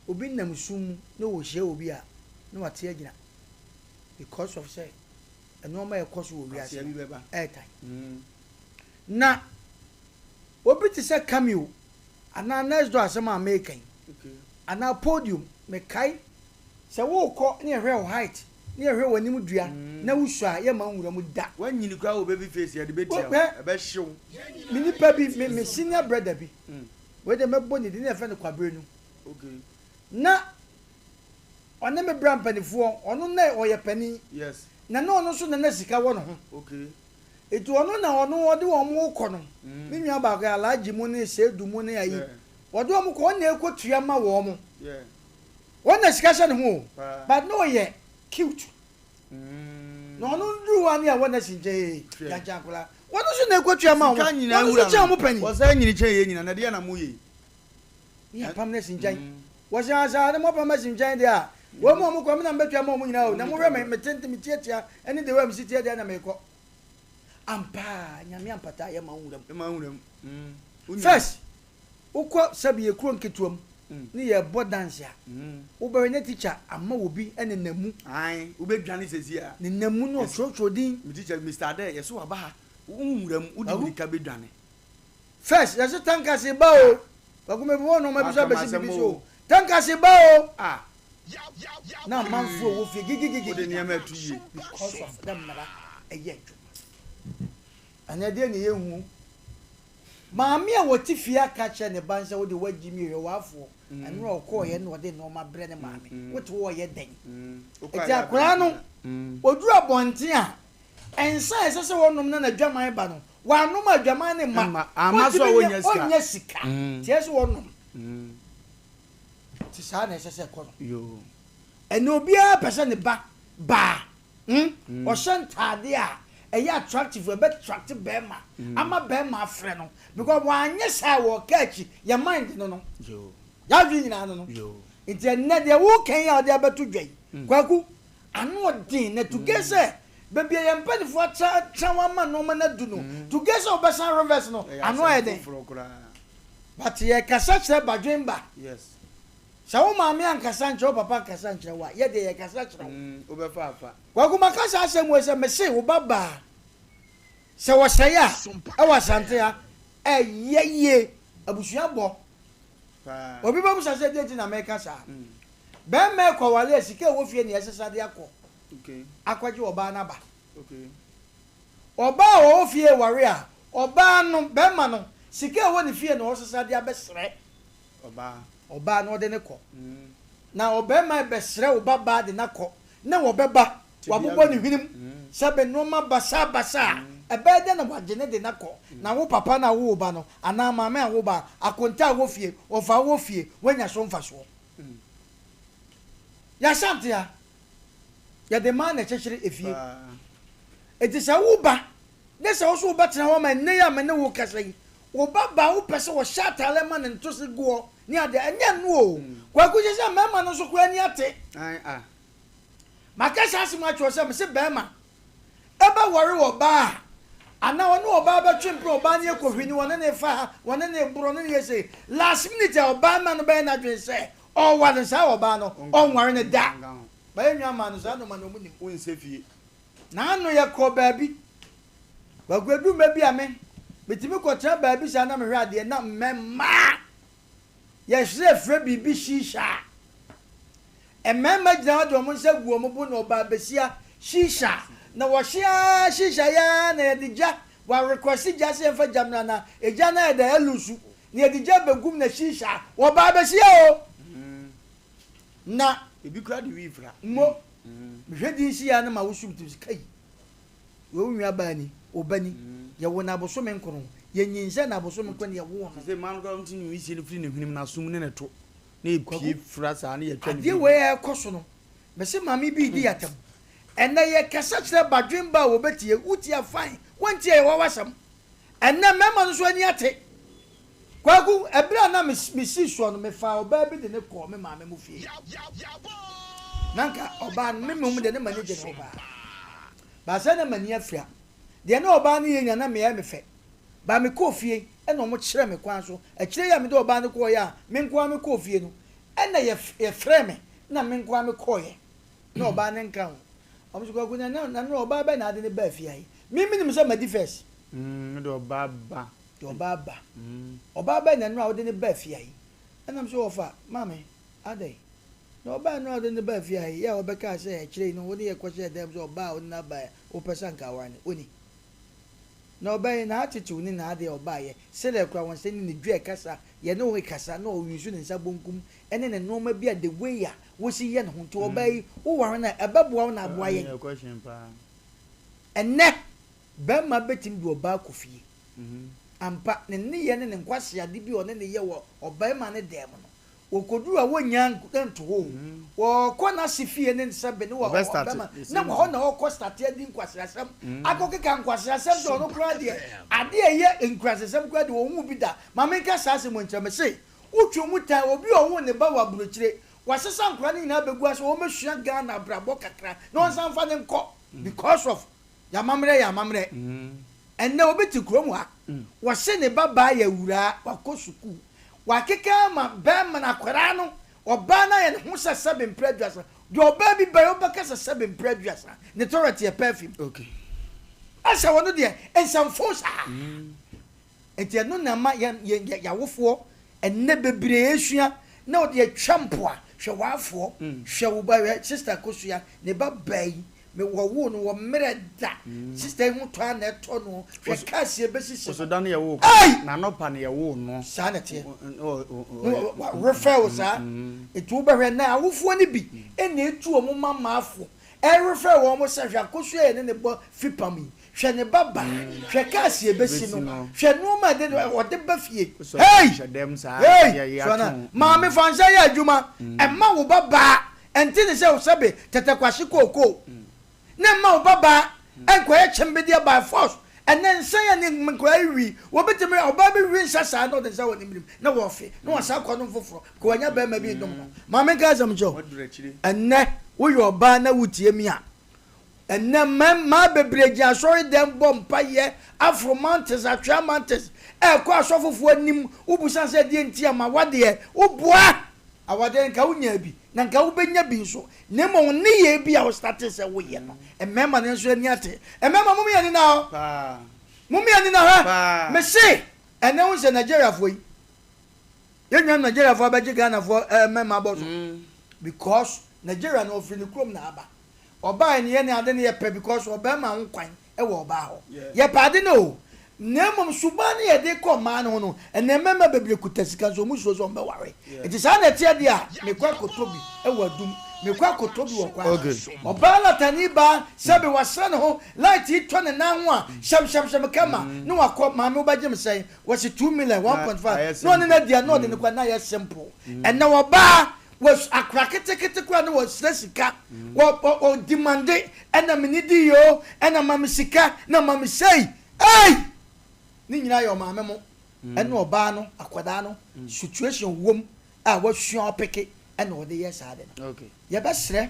obi nam sum mu na ɔhyia obi a na wate agyina because of sɛ. Nnoɔma a ɛkɔ so wɔ wiase Kwasea bi no, bɛba. ɛɛtan. Na obi te sɛ Cameo anaa Next Door asɛm a meeka yi, anaa Podium, mekae sɛ worekɔ na yɛhwɛ wo height, na yɛhwɛ w'anim dua, na wosua a, yɛmma wo nwura mu da. Woanyini koraa wɔ baby face yɛde bɛtia wo, Hwɛ, ɛbɛhye wo. Me nipa bi, me me senior brother bi, wei deɛ mɛbɔ ne din, na yɛfrɛ no Kwabrenu. Na ɔne me bra mpanifoɔ, ɔno na ɔyɛ panin, na na ɔno nso na na sika wɔ ne ho. Nti ɔno na ɔno ɔde wɔn rekɔ no, me nua baako yɛ Alhaji mu ne Seidu mu ne ayi, ɔde wɔn kɔ, ɔno na ɛkɔtua ma wɔn. Ɔno na sika hyɛ ne ho o, but na ɔyɛ cute. Na ɔno duru hɔ a ne yɛwɔ nurse nkyɛn ee, gyankyan akwadaa. Ɔno nso na ɛkɔtua ma wɔn, ɔno nso kyɛn wɔn panin. Wɔsan nyini kyɛn yɛn nyina, na ɛdeɛn na moyɛ yi? Ne yɛapam no asi nkyɛn. Wɔse aa saa na moapam asi nkyɛn deɛ a, wɔn a wɔkɔ me na mebɛtua ma wɔn nyinaa o, na mohwɛ me, me tenten, me tiatia ne the way a mesi teɛ deɛ na merekɔ. Ampa ara, Nyame ampata a yɛmma wo nwura mu. Yɛmma wo nwura mu. First, wokɔ sɛbi yɛ kuro nketewa mu ne yɛrebɔ dance a, wobɛhwɛ na teacher ama obi nenam mu. Ae, wobɛdwane sɛsi a. Nenam mu na ɔtwerɛtwerɛ din. Me teacher, Mister Adair, yɛse waba ha, wo nwura mu, wode mmirika bɛdwane. First yɛse tankase ba o. Kwaku me bɔ nɔɔma bi so abɛsi bibi so o. Tankase ba o. Ah. Na amanfoɔ wɔ fie gigigigi. Wode nneɛma ɛto yie. Because of na mmara ɛyɛ adwuma. Ɛnɛ deɛ ne yɛhu o. Maame a wɔte fie aka kyerɛ ne ba no sɛ wode wagyi mi hwɛ w'afoɔ. Ɛno a ɔkɔɔyɛ na ɔde nneɛma brɛ ne maame. Wote hɔ ɔyɛ dɛn? Ɛti akwaraa no ɔduru abɔnten a Nsa a ɛsɛ sɛ ɔnom na n'adwaman ba no, wannom a adwaman no mma. Amma so a Ɔntumi nyɛ, ɔnnya sika. ɔnnya sika. Nti ɛsɛ sɛ ɔnom. Nti saa na ɛsɛ sɛ ɛkɔ no. Ɛnna obiara pɛ sɛ ne ba baa, hmm, ɔhyɛ ntaadeɛ a ɛyɛ attractive, ɛbɛ attract bɛrima, ama bɛrima afrɛ no. Because wanyɛ saa a, wɔka akyi, yɛ mind no no. Yɛadwene nyinaa no no. Nti ɛnnɛ deɛ woka yi a wode abɛto dwa yi, Kwaku, Ano ɔden na to gɛ sɛ baabi a yɛn mpaninfoɔ atra atra hɔ ama nnoɔma no adu no to gɛ sɛ wobɛsan reverse no ano ayɛ den but yɛkasa kyerɛ badwen ba sɛ wo maame ankasa ankyerɛ wo papa ankasa ankyerɛ wo a yɛ deɛ yɛkasa kyerɛ wo Kwaku maka saa asɛm wei sɛ mese wo ba baa sɛ wɔsɛe a ɛwɔ Asante ha ɛyɛ yie abusua bɔ obi bɛbusa sɛ deɛ nti na meka saa. Bɛɛma ɛkɔware a sika ɛwɔ fie na yɛsesa de akɔ akɔgye ɔbaa no aba. Ɔbaa a ɔwɔ fie reware a, ɔbaa no, bɛɛma no, sika ɛwɔ ne fie na ɔsesa de abɛsrɛ ɔbaa no ɔde no kɔ. Na ɔbɛɛma ɛbɛsrɛ wo ba baa de no akɔ na wɔbɛba wabobɔ ne hwenem sɛ bɛ nnoɔma basaa basaa a, ɛbɛyɛ dɛn na wagye no de no akɔ? Na wo papa no a wowoo ba no anaa maame a wowoo ba, akonta a ɛwɔ fie, ɔfa wɔ fie, woanya so mfasoɔ. Yɛasante ha, yɛde mmaa na ɛkyekyere efie. Enti sɛ woba ne sɛ wo nso wobɛtena hɔ ma nnɛ yi a me ne wo rekasa yi, wo ba ba a wopɛ sɛ ɔhyɛ ataare ma ne ntose goɔ ne adeɛ, ɛnyɛ ɛno o. Kwaku kyerɛ sɛ mmarima no nso koraa ani ate. Maka saa asɛm akyerɛ wo sɛ mese barima bɛware ɔbaa a, anaa ɔne ɔbaa bɛtwe mpena, ɔbaa no yɛ kohwini, ɔne no fa ha, ɔne no boro, ɔne no yɛ sei, last minute a ɔbaa ma no bɛyɛ n'adwene sɛ ɔreware no, saa ɔbaa no, ɔnware no da. Ba yɛn nua maa no saa nnoɔma no, ɔmo nim. Wonsɛ fie. N'ano yɛkɔɔ baabi, Kwaku ɛduru mmerɛ bi a me, metumi kɔtena baabi saa na mehwɛ adeɛ na mmɛmmaa Yɛsrɛ frɛ biribi shisha a, mmarima gyina hɔ de wɔn nsa gu wɔn bo na ɔbaa besia shisha na wɔhye ara shisha yi ara na yɛde gya wa request gya sɛ yɛmfa gya mmra na egya no ayɛ dɛ alusu na yɛde gya bɛgum na shisha wɔbaa besia o na Ebi koraa de wii fra. Mo mehwɛ din si ya na ma wosu tim sɛ kai. Wei wo nua baa ni, wo ba ni. Yɛwoo no abosome nkron. Yɛnyinsɛn no abosome nkron na yɛwoo no. Sɛ mmaa no koraa wɔn ti nwi sie no firi ne hwenem n'asom ne ne to na epie Kwaku, fira saa na yɛtwa ne adeɛ video. wei a ɛrekɔ so no, mese maame bi redi atɛm. Ɛnnɛ yɛkasa kyerɛ badwemba a wɔbɛtie, wotie a fine, woantie a yɛwɔ w'asɛm. Ɛnnɛ mmarima no nso ani ate. Kwaku, ɛberɛ a na mesii soɔ no, mefaa ɔbaa bi de no kɔɔ me maame mo fie. Na anka ɔbaa no, me mmom deɛ na m'ani gye ne ho paa. But sɛ na m'ani afira. Deɛ na ɔbaa no yɛ nyinaa na meyɛ me fɛ. But mekɔɔ fie ɛna wɔn kyerɛɛ me kwan so. Akyire yi a mede ɔbaa no kɔeɛ a me nko ara mekɔɔ fie no, ɛna yɛfrɛɛ me na me nko ara mekɔeɛ. Na ɔbaa no nka ho. Ɔmo se Kwaku na na na ɔbaa bɛn na ade no baa fie ha yi? Me menim sɛ madi first. Mm, wode ɔbaa ba. De ɔbaa ba. Ɔbaa bɛn na nnora wode no baa fie ha yi? Ɛna me se wɔfa, maame, adɛn? Na ɔbaa nnora wode no baa fie ha yi, yɛ a wɔbɛkaa sɛ akyire yi no wo ne yɛ kɔhyɛɛ dan mu sɛ ɔbaa a wode no aba a wopɛ sɛ anka aware no, ɔni. Na ɔbaa yi, n'atetew ne n'adeɛ a ɔbaeɛ, sɛdeɛ koraa wɔn nsa ne ne dua ɛkasa, yɛne wo rekasa na ɔuse ne nsa bonkum ne ne nnoɔma bi a the way a wosi yɛ ne ho nti ɔbaa yi woware no a ɛbɛboa wo na aboa yɛn. Ɛnnɛ barima bɛtumi de ɔbaa akɔ fie. Ampa, ne nneyɛɛ ne ne nkwaseade bi a ɔne no yɛ wɔ ɔbarima no dan mu no, wɔkɔduru a wɔnnya nto hɔ o. Wɔkɔ n'ase fie ne sɛbe ne wɔ ɔbarima na hɔ na ɔkɔ starte adi nkwaseasɛm, akɔkeka nkwaseasɛm sɛ ɔno koraa deɛ adeɛ a ɛyɛ nkuraasesɛm koraa deɛ ɔnhuu bi da. Ma menka saa asɛm wei nkyerɛ, mese wotwe mu tan obi a ɔwoo ne ba wɔ aburokyire, wasesa nkwadaa no nyinaa abɛgu ase, wɔmmɛsua Ghana abrabɔ kakra na ɔnsan mfa no nkɔ because of Y'amammerɛ yɛ amammerɛ. Ɛnnɛ obi te kurom ha, wɔse ne ba baa yɛ awuraa, wakɔ sukuu, wakeka ama bɛɛma no, akwadaa no, ɔbaa no ayɛ ne ho sɛ sɛbe mprɛ aduasa, deɛ ɔbaa bi bɛyɛ wobɛka sɛ sɛbe mprɛ aduasa, ne toilet yɛ perfume. Ɛsɛ ɔno deɛ nsɛmfoo saa. Enti ɛno na ɛma yɛn yɛn yɛn awofoɔ ɛnnɛ bebree resua na wɔde atwa mpoa. Hwɛ w'afoɔ, hwɛ wo ba, hwɛ sista Akosua, ne ba baa yi, me wɔwoo no wɔ mmerɛ da. Sista yi ho tɔ ara na ɛtɔ no, hwɛ cars yi ɛbɛsisi no. Ɔso da no yɛwoo Ei! no, n'anɔpa no yɛwoo no. Saa na ɛteɛ. Na wɔrefrɛ wo saa. Enti wobɛhwɛ nnɛ awofoɔ no bi na ɛtu wɔn mma mmaafo Ɛrefrɛ wɔn sɛ, Hwɛ akosua a yɛne no bɔ fipam yi, hwɛ ne babaa, hwɛ cars a ebesi no, hwɛ nneɛma a ɛde no ɔde ba fie. Hey! Hey! Sɔ na maame fa nsa yɛ adwuma. Mma wo babaa nte ne sɛ sɛbe tɛtɛkwahye kookoo, na mma wo babaa nkɔyɛ kyembedeɛ by force. Ɛnnɛ nsa yi a ne nkwadaa yi wi, wɔbɛtumi, ɔbaa bi wi nsa saa na ɔde nsa wɔ ne menem na wɔfe, na wasan akɔnom foforɔ because wanya barima bi renom no. Maame nka asɛm nkyerɛ wo, ɛnnɛ woyɛ ɔbaa na wotie me a, ɛnnɛ mmaa bebree gyina asɔre dɛm bɔ mpaeɛ, aforo mountains, atwea mountains, ɛrekɔ asɔfofoɔ anim, wobusa sɛ deɛ nti a ma wadeɛ, woboa Awadeɛ nka wonyaa bi na nka wobɛnya bi nso na mmom wo nneyɛɛ bi a wo startee sɛ woyɛ no mmarima no nso ani ate. Mmarima mom yɛn ani nna hɔ. Mom yɛn ani nna hɔ. Mese ɛnɛ wohu sɛ Nigeriafoɔ yi yɛn nuanom Nigeriafoɔ abɛgye Ghanafoɔ mmarima abɔ so because Nigeria no ɔfiri ne kurom na aba. Ɔbaeɛ no yɛne ade no yɛpɛ because ɔbarima ho kwan wɔ ɔbaa hɔ. Yɛpɛ ade no o, na mmom suban no yɛde kɔ mmaa no ho no, ɛnnɛ mmarima bebree kuta sika nso wɔn suro sɛ wɔn bɛware. Nti saa na ɛteɛ deɛ a, mekɔ akɔtɔ bi wɔ adum, mekɔ akɔtɔ bi wɔ kwan so. Ɔbaa latani baa, sɛbe wasra ne ho, light yi tɔ ne nan ho a, hyɛmhyɛmhyɛm kama, na wakɔ, maame wobɛgye me sɛn? Wɔse 2 million, 1.5, na ɔne no adi a, na ɔde no kɔ a, na ayɛ simple. Ɛnnɛ ɔbaa Wɔ akora ketekete koraa no wɔsrɛ sika, wɔ wɔ wɔ demande ɛna me ne di yoo, ɛna ma me sika, na ma me sei. Ei! Ne nyinaa yɛ ɔmaame mo ɛne ɔbaa no, akwadaa no situation wom a wasua ɔpeke ɛna ɔde yɛ saa ade no. Yɛbɛsrɛ.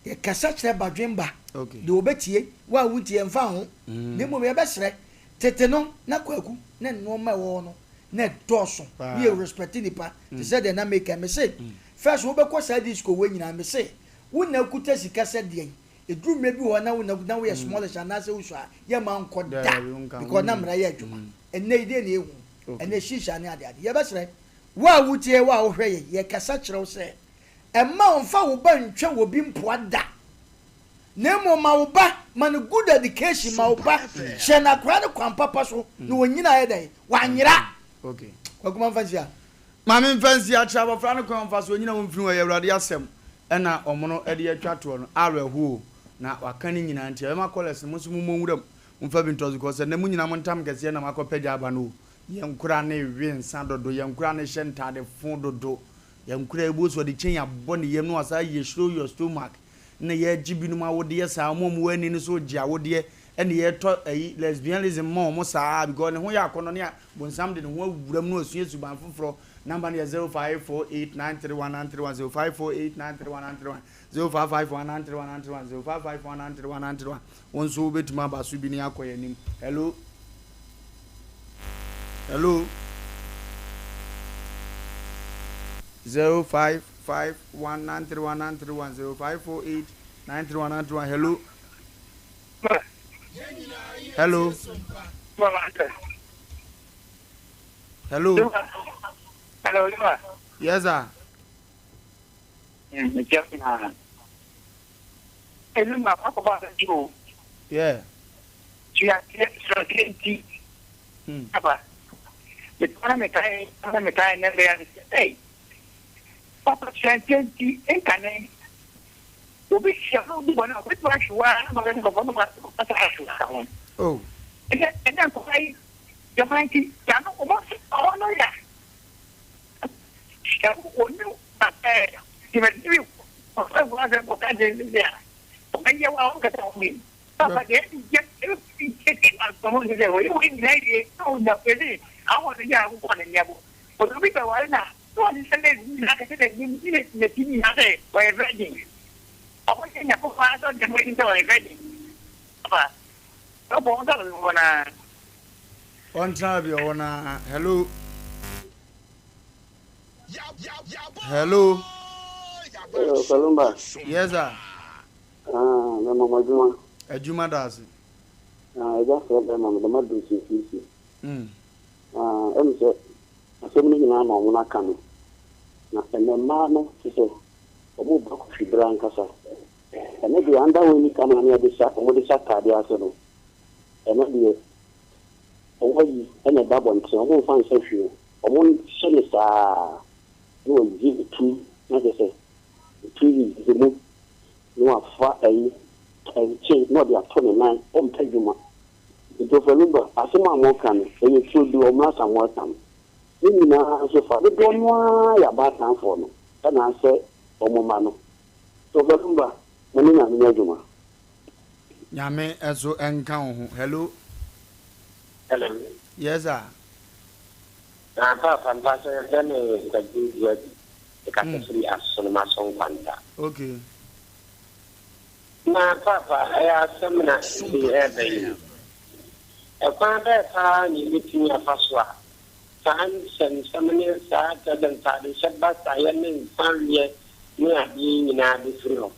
Yɛkasa kyerɛ badwemba, deɛ ɔbɛtie, wo a wontie ɛmfa ho, na mmom yɛbɛsrɛ. Tete no, na Kwaku ne nnoɔma ɛwɔ hɔ no, na ɛdɔɔso, ne yɛ respect nnipa, te sɛ deɛ na meka yi. Mese, first wobɛkɔ saa disco wei nyinaa, mese, wo na wokuta sika sɛ deɛn, ɛduru mmerɛ bi wɔ hɔ na wo na na woyɛ smallish anaasɛ wosua a, yɛmma nkɔ da, because na mmara yɛ adwuma. Ɛnnɛ yi, deɛn na yɛhu? Ɛnnɛ shisha ne adeade. Yɛbɛsrɛ, wo a wotie, wo a wohwɛ yɛn, yɛkasa kyerɛ wo sɛ, Mma ɔmfa wo ba ntwa obi mpoa da, na mmom ma wo ba, ma no good education, ma wo ba, kyerɛ no akwadaa no kwan papa so, na ɔnyini ayɛ dɛn? Wanyera. Okay. Kwaku ma mfa nsi ha. Maame mfa nsi ha, kyerɛ abɔfra no kwan ɔmfa so ɔnyini a ɔmfiri hɔ, ɛyɛ Awurade asɛm ɛna ɔmono ɛde atwa toɔ no, awerɛhoɔ o, na waka ne nyinaa nti ɛbɛma callers no mo nso mommɔ nwura mu, momfa bi ntɔ so, because ɛnnɛ mo nyinaa mo ntam kɛseɛ na moakɔ pɛgya aba no o, yɛn nkora no we nsa dodo, yɛn nkora no hyɛ ntaade fo dodo, Yɛn koraa ebuo so ɔde chain abɔ ne yam na wasan ayɛ show your stomach na yɛgye binom awodeɛ saa wɔn a wɔwɔ ani no so gye awodeɛ ɛna yɛtɔ ayi lesbianism ma wɔn saa because ne ho yɛ akɔnɔ ne a bonsam de ne ho awura mu na wasua suban foforɔ number no yɛ 0548931931 0548931931 0551931931 0551931931 wɔn nso wobɛtumi aba so bi ne akɔ yɛn anim hello hello 0551931931 0548. 931 931 hello. Hello. Hello. Hello. Yes, sir. Yeah. Papa nti nkane obi hyia no obi bɔ na obi tuma ahwewa na ma bɛ nkɔfɔ no ma ɔsa ahwewa ka ho. Oh. Ɛnɛ ɛnɛ nkɔfɔ yi jama nti yano ɔmo ɔmo no ya. Ɛwɔ oni ɛɛ tìmɛtìmɛ ɔfɛ fún asɛ kɔkɛ de ne de a ɔbɛ yɛ wa ɔmo kɛtɛ ɔmo yi. Papa deɛ ɛdi jɛ ɛdi jɛ ti ma ɔmo sɛ sɛ oye wo nyina yie na o nya pɛlɛ awɔ ne yɛ akokɔ ne nyɛ bɔ. Obi bɛ wale na wɔn sɛ ne nyina kɛse ne ne ne ti nyina sɛ ɔyɛ virgin. Ɔmo yɛ nya kɔkɔ asɔ jɛmɔ yi sɛ ɔyɛ virgin. Papa ɔbɔ ɔmo sɛ ɔbɔ na. Ɔntena bi ɔwɔ na hello. Hello. Hello, Kalumba. Yes, sir. Ah, me mama Juma. Adwuma da ase. Ah, ɛgya sɛ bɛrima no dɛm adu nsusuusu. Ah, ɛmu sɛ asɛm no nyinaa na ɔmo n'aka no. Na ɛnɛ mmaa no te sɛ ɔmo ba kɔhwi bere ankasa. Ɛno deɛ underwear ni kama ne yɛde hyɛ ɔmo de hyɛ ataade ase no. Ɛno deɛ ɔmo ayi ɛna ɛda abɔnten ɔmo nfa nhyɛ hwee. Ɔmo hyɛ ne saa na wɔyi etu na kyerɛ sɛ etu yi didi mu na wafa ɛyi ɛnkyen na ɔde ato ne nan ɔmpɛ dwuma. Nti Ɔfɛlumba asɛm a moka no ɛyɛ turodu ɔmo Asamoah tam. Ne nyinaa nso fa dodoɔ no ara yɛ abaatanfoɔ no ɛna asɛ ɔmo ma no. Nti Ɔfɛlumba mo ne Nyame nyɛ adwuma. Nyame ɛso ɛnka wo ho. Hello. Hello. Yes, sir. Na papa mpa sɛ yɛfrɛ me Kwadwo Duadu. Mekasa firi Asonomaso Nkwanta. Okay. Na papa ɛyɛ asɛm na ɛde ɛɛba yi. Ɛkwan bɛɛ paa na yɛbɛtumi afa so a saa nsɛmsɛm ne saa kyerɛ sɛ ntadehyɛ basaeɛ ne nsaweɛ ne adeɛ nyinaa bɛfiri hɔ.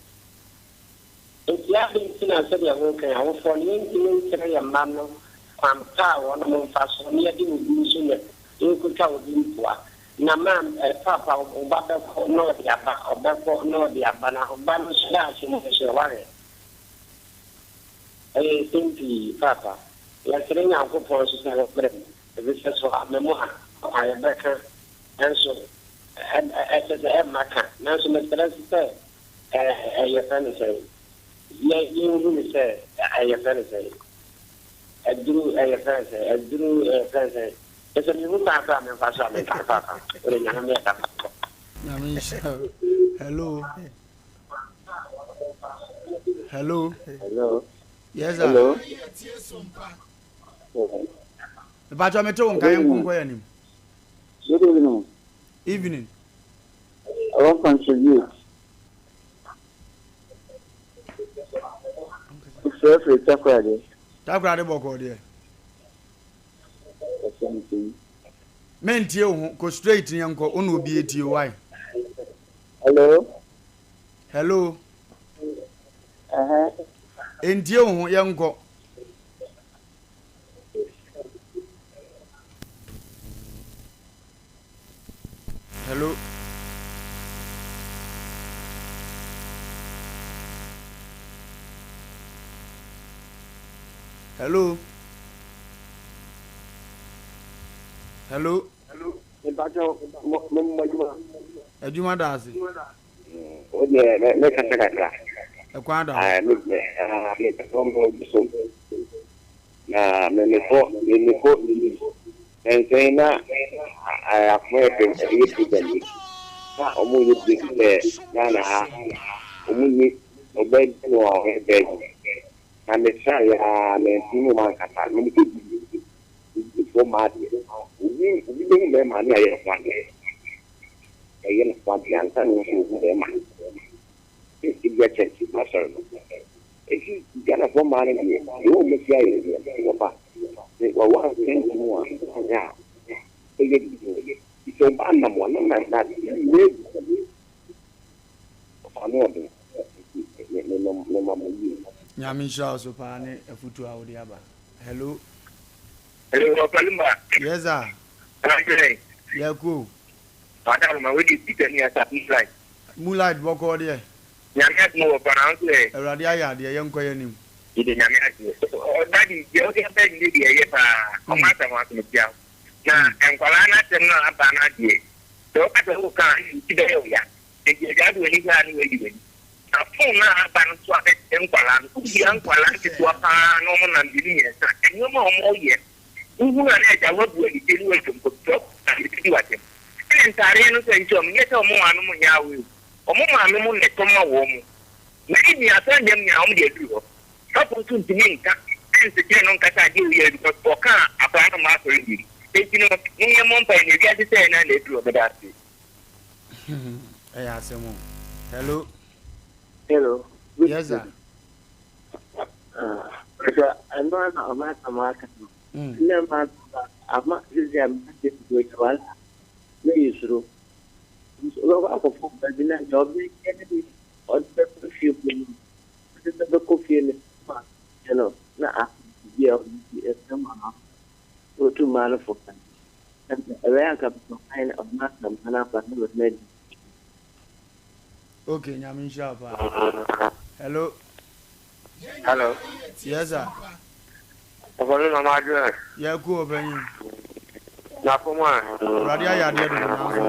Nti ade nti na sɛdeɛ ho kan awofoɔ no yɛntumi nkyerɛ yɛn mma no kwan pa a wɔnom mfa so na yɛde obi nso na yɛnkɔtwa obi mpoa. Na ma papa ɔba bɛkɔ na ɔde aba ɔbɛkɔ na ɔde aba na ɔba no nso daakye no nso ɛware. Ɛyɛ nsɛm pii papa. Yɛsrɛ Nyankopɔn nso sɛ wɔbrɛ mu. Ebi sɛ so ama mu a a yɛbɛka nso ɛkyɛ sɛ ɛmma ka. Nanso mesrɛ nso sɛ ɛyɛ fɛ no sɛ yɛnhu no sɛ ɛyɛ fɛ no sɛ aduru ɛyɛ fɛ no sɛ aduru ɛyɛ fɛ no sɛ ɛsɛ mehu kwan koraa memfa so a menka papa. Wode Nyame meyɛ papa. Nyame nhyira wo. Hello. Hello. Hello. Yes, sir. Hello. Mepakyɛ mete wo nka yɛn nkonkɔ yɛn anim. Good evening. Evening. I want to contribute. Frɛfrɛ Takoradi. Takoradi bɔkɔɔ deɛ. Mentie wo ho kɔ straight yɛn nkɔ wo na obi etie why. Hello. Hello. Uh-huh. Entie wo ho yɛn nkɔ. Hello. Hello. Hello. Mpakyɛw, mo mo adwuma. Adwuma da ase. O deɛ mɛ mɛ kasa kakra. Ɛkwan da hɔ. Ah, me deɛ, ah, me kasa mo so. Na me me kɔ me me kɔ nsɛn na akoma yɛ fɛ ɛyɛ program bi. Na ɔmo yɛ bi sɛ Ghana ha ɔmo nye ɔbaa bi wɔ a ɔyɛ bɛɛbi. Na me tra yɛ a me nti mu ma nkasa. Me me kɔ di fo maa deɛ. Obi obi bɛhu bɛrima ne ayɛ ne ho adeɛ. Ɛyɛ ne ho adeɛ ansa na nso ohu bɛrima. Ebi akyɛ asɔre no. Eti Ghanafoɔ mmaa no deɛ, deɛ wɔn si ayɛ no deɛ, wɔba. Sɛ wɔwɔ asɛn mu a, ɔnyɛ a, ɛyɛ bi. Sɛ ɔbaa nam a, na na na nyɛ ɔfa no ɔden. Nti ne ne nam mema mo yie. Nyame nhyira wo so paa ne afutuo a wode aba. Hello. Hello, Papa Lumba. Yes sir. Adwene. Yɛ ko. Madam ma wadi Peter ni asa moonlight. Moonlight bɔkɔɔ deɛ. Nyame adom wɔ pa na nso ɛ. Awurade ayɛ adeɛ yɛn kɔ yɛn anim. Yɛda Nyame ase. Daddy deɛ wode aba nnɛ deɛ ɛyɛ paa. Ɔmo asɛm ho asɛm tia wo. Na nkwadaa no asɛm no a aba no adeɛ sɛ woka sɛ woka a wo ti bɛyɛ wo ya. Enti agya wode w'ani hwɛ a ne wayi w'ani. Na phone no a aba no nso abɛsɛe nkwadaa no. Wodua nkwadaa nketewa paa na wɔn nam mmienu mmiɛnsa a, nneɛma a wɔyɛ no, wohunu a na agya woabu anigye ne woatwa mu kɔpitɔ na yɛbɛdi w'atɛm. Ɛna ntaadeɛ no nso a ɛnkyɛ wɔn, nyɛ sɛ wɔn maame mo nyɛ aware o, wɔn maame mo na ɛtɔ ma wɔn. Na even asɔre dɛm nyinaa wɔn de aduru hɔ. Sɔfo nso ntumi nka nsekyerɛ no nka sɛ adeɛ wei yɛ because ɔka a akwadaa no mma asɔre bio. Enti no, monyɛ mmɔ mpaeɛ na ewiase sɛɛ no ara na aduru hɔ. Meda ase. Ɛyɛ asɛm o. Hello. Hello. Yes sir. Sɛ ɛno ara na ɔma asɛm aka no. Nna ma ama sisi a mede wala na yɛ suro. Wobɛkɔ akɔfo baabi na deɛ ɔbɛyɛ ne deɛ ɔde bɛkɔ fie mu no ɔde bɛkɔ fie no ma no na akɔ bi a ɔde ɛsɛ ma no otu mmaa no fo kan. Ɛbɛyɛ anka ɔman ɔma asɛmpa no aba na bɛma adi. Okay, nyame nhyira wo paa. Hello. Hello. Yes sir. Ɔfɔ no na ma adwene. Yɛ ku ɔpanyin. Na fam a. Awurade ayɛ adeɛ dodo nanso ɛ.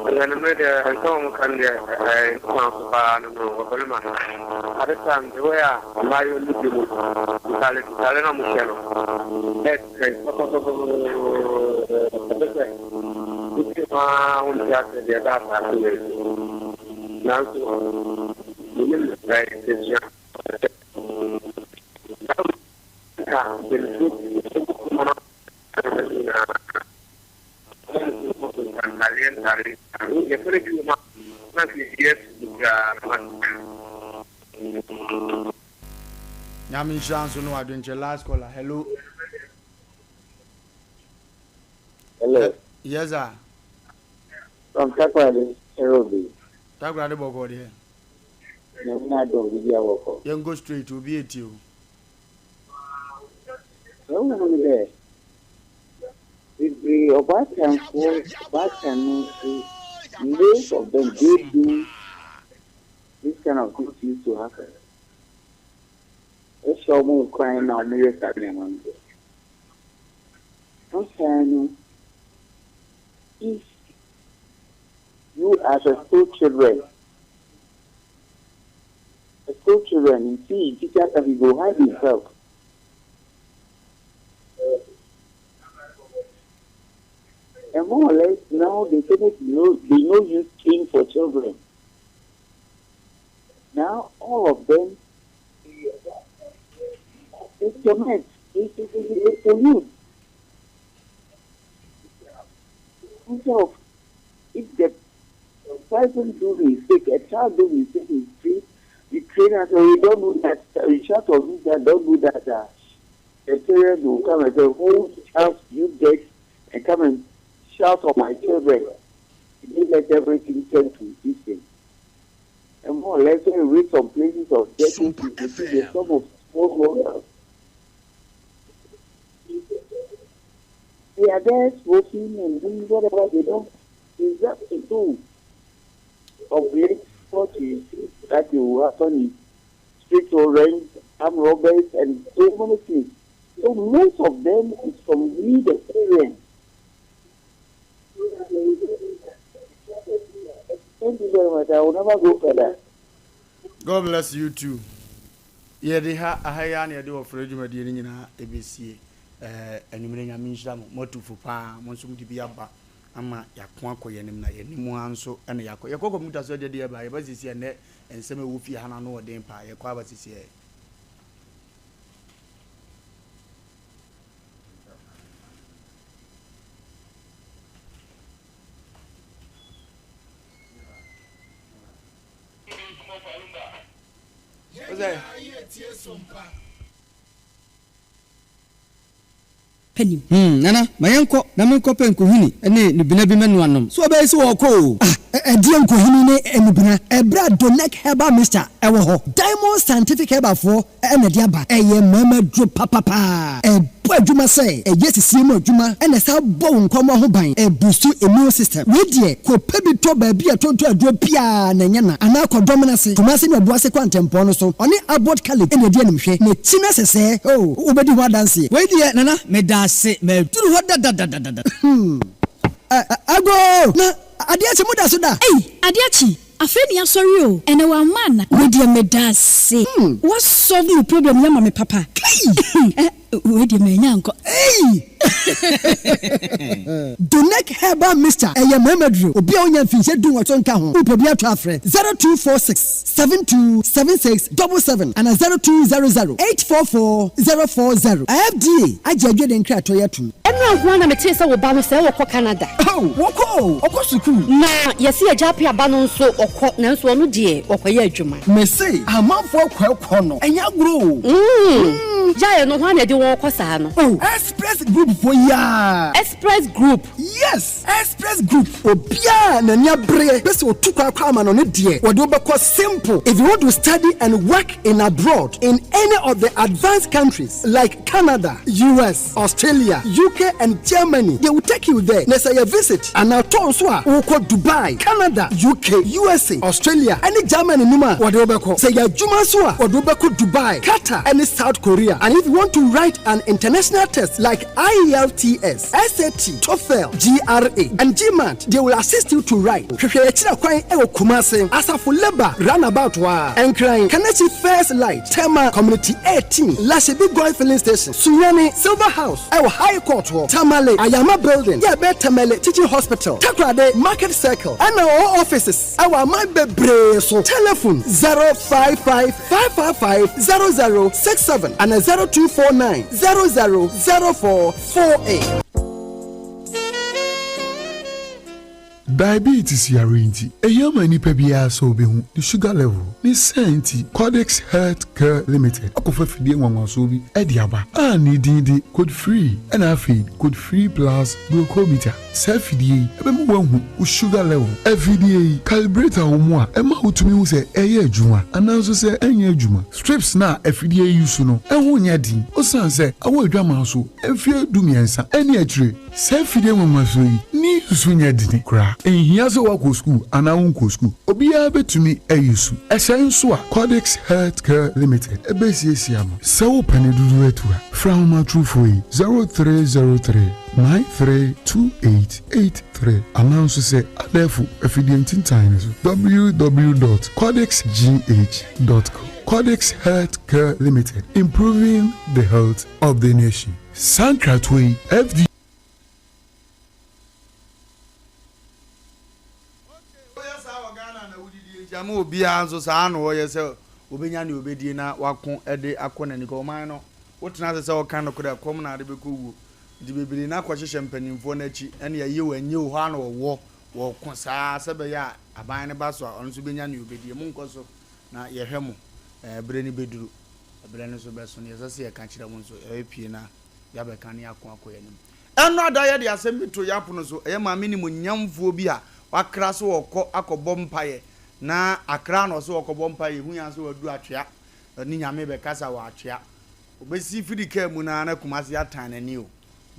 Ɛyɛ no me deɛ nsɛm a wɔka no deɛ ɛyɛ kwan so paa no no ɔfɔ no ma. At this time the way a mmaayewa no di mu ntaale ntaale na wɔhyɛ no ɛyɛ pɔpɔpɔpɔpɔpɔ sɛ wotie mu ara wonte aseɛ deɛ ɛda asaase wei so nanso menim ɛsua ka mpanyinfoɔ pii Nyame nhyira nso no adwenkyerɛ last caller hello. Hello. Yes sir. From Takoradi, Nairobi. Takoradi bɔkɔ deɛ. Nyame na adom bibi awɔkɔ. Yɛn go straight obi etie o. Sɛ wohu no dɛ, bebree ɔbaatanfoɔ ɔbaatan no nso most of them they do this kind of things used to happen. Ɛhyɛ wɔn nkuran na wɔyɛ saa nneɛma no. Sometimes no, if you as a school children, a school children, you see teacher come, he go hide himself. And more or less now they finish no they no use cane for children. Now all of them they torment, they, they, they, they pollute. Instead of if the person do mistake, a child do mistake in street, you train us, so you don't do that, you shout on this that, don't do that. The parents will come and say, who child you get and come and shout on my children. They let everything turn to this thing. And more or less, when you read some places of getting to see the some of small workers. They are there smoking and doing whatever they don't deserve to do. Of late, what you see that will happen is street rent, armed robbers, and so many things. So most of them is from we, the parents. Thank you very much. I will never go further. God bless you too. Yɛde ha aha yi ara na yɛde ɔfrɛ dwumadie no nyinaa ɛbɛsie. Ɛɛ anwummerɛ Nyame nhyira mo. Moatu fo paa. Mo nso mode bi aba ama yɛako akɔ yɛn anim na yɛn anim ara nso na yɛakɔ. Yɛkɔ kɔmputa so agya deɛ ɛba yɛba sisi ɛnɛ nsɛm a ɛwɔ fie ha no ano ɔden paa. Yɛkɔ aba sisi ɛ. nim. Hmm, Nana, ma yɛnkɔ na menkɔpɛ nkohini ne nnubena bi mmɛnoa nnom. So ɔbɛyɛ sɛ wɔrekɔ o? Ah, ɛdeɛn nkohini ne nnubena? Ɛberɛ a Donec Herbal Mixture wɔ hɔ. Diamond Scientific Herbal foɔ na ɛde aba. Ɛyɛ mmarima aduro papapaa. Ɛbɔ adwuma sɛ ɛyɛ sisie mu adwuma na ɛsan bɔ wo nkwammoa ho ban. Ɛbuustu immune system. Wei deɛ kɔ pɛ bi tɔ baabi a yɛtontɔn aduro biara na ɛnyɛ na. Anaa kɔ Dɔmena ase, Kumasi ne Ɔboase kwantempɔn no so. Ɔne Abbot College na ɛdi animhwɛ. N'akyi no sesɛɛ oh, wobɛdi ho adanseɛ. Wei deɛ Nana medaase maduru hɔ dadadadada. Hmm. Agoo! Na adeɛ akye moda so da? Ei adeɛ akye Afei ne yasɔre o, ɛnɛ wamma ana? Wei deɛ medaase, wa solve me problem yi ama me papa. Kai! Eh, wei deɛ manya ankɔ. Ei! Donec Herbal Mixture, ɛyɛ mmarima duro. Obi a ɔnya mfinhyia dunwɔtwe nka ho, wopɛ bi atɔ a frɛ 0246 72 76 77 anaa 0200 844 040. FDA agye adwene nkratoɔ yi atom. Ɛnora nko ara na metee sɛ wo ba no sɛɛ ɔkɔ Canada. Oh, wɔkɔ o, ɔkɔ sukuu. Na yɛse agya Appiah ba no nso ɔkɔ, nanso ɔno deɛ ɔkɔyɛ adwuma. Mese amanfoɔ kɔ ɛkɔ no, ɛnyɛ agorɔ o. Mm, gyae no, hwan na ɛde wɔn kɔ saa no? Oh, Express Group foɔ yi ara. Express Group? Yes, Express Group. Obiara a n'ani abereɛ pɛ sɛ ɔtu kwan kɔ amanɔne deɛ, wɔde wo bɛkɔ simple. If you want to study and work in abroad in any of the advanced countries like Canada, US, Australia, UK and Germany, they will take you there. Na sɛ ɛyɛ visit anaa tour nso a, wokɔ Dubai, Canada, UK, USA, Australia ne Germany no mu a, wɔde wo bɛkɔ. Sɛ ɛyɛ adwuma nso a, wɔde wo bɛkɔ Dubai, Qatar ne South Korea. And if you want to write an international test like IELTS, SAT, TOEFL, GRE and GMAT, they will assist you to write. Hwehwɛ yɛn akyiri kwan wɔ Kumasi, Asafo Labour Runabout hɔ ara, Nkran, Kaneshie First Light, Tema Community 18, Lashibi Goil Filling Station, Sunyani, Silver House wɔ High Court hɔ, Tamale, Ayama Building, yɛ ɛbɛn Tamale Teaching Hospital, Takoradi, Market Circle, ɛna ɔwɔ offices wɔ aman bebree so. Telephone 055 555 0067 ana 0249 00 0448. Diabetes yare nti, ehia ma nipa biara sɛ obehu ne sugar level. Ne saa nti, Cordix Health Care Limited akɔfa fidie nwanwasoɔ bi de aba a ne din de Code Free ɛna afei Code Free Plus Glucometer. Saa fidie yi bɛma woahu wo sugar level. Afidie yi, calibrator wɔ mu a ɛma wotumi hu sɛ ɛyɛ adwuma anaa nso sɛ ɛnyɛ adwuma. Strips no a afidie yi use no, ɛho nyɛ den osiane sɛ awɔ adwaman so mfeɛ dumiɛnsa ne akyire. Saa afidie nwanwasoɔ yi ne use nyɛ dene koraa. Ɛnhia sɛ woakɔ sukuu anaa wonkɔɔ sukuu, obiara bɛtumi ayi su. Ɛsɛe nso a, Cordix Health Care Limited bɛsiesie ama. Sɛ wopɛ ne dodoɔ atu a, frɛ ahomatorofoɔ yi, 0303 932883 anaa nso sɛ abɛɛfo afidie ntintan no so, www dot cordixgh dot com. Cordix Health Care Limited, improving the health of the nation. Saa nkratoɔ yi, FDA. Okay, woyɛ saa wɔ Ghana na wodidie nti ama obiara nso saa na ɔyɛ sɛ obenya nea obedie na wako de akɔ n'ani kɔ ɔman no wotena ase sɛ ɔka nokorɛ ɛkɔm na ade bɛkɔ wuo nti bebree na akɔhyehyɛ mpanimfoɔ no akyi ɛne ɛyɛ o ɛnyɛ o hɔ a na wɔwɔ wɔko saa sɛ bɛyɛ a aban no ba so a ɔno nso bɛnya nea obedie monkɔ so na yɛhwɛ mo ɛɛ berɛ no bɛduru Ɛberɛ no nso bɛso no, ɛsɛ sɛ yɛka kyerɛ mo nso, yɛbɛpue na yɛabɛka na yɛako akɔ yɛn anim. Ɛno ada yɛde asɛm bi too yɛn apono so, ɛyɛ maame nimuonyamfoɔ bi a wakra sɛ ɔrekɔ akɔbɔ mpaeɛ, na Accra na ɔsɛ ɔrekɔbɔ mpaeɛ, yɛhu yɛn sɛ wadu Atwea, ɔne Nyame bɛkasa wɔ Atwea. Ɔbɛsi firi kaa mu no ara na Kumasi atan n'ani o,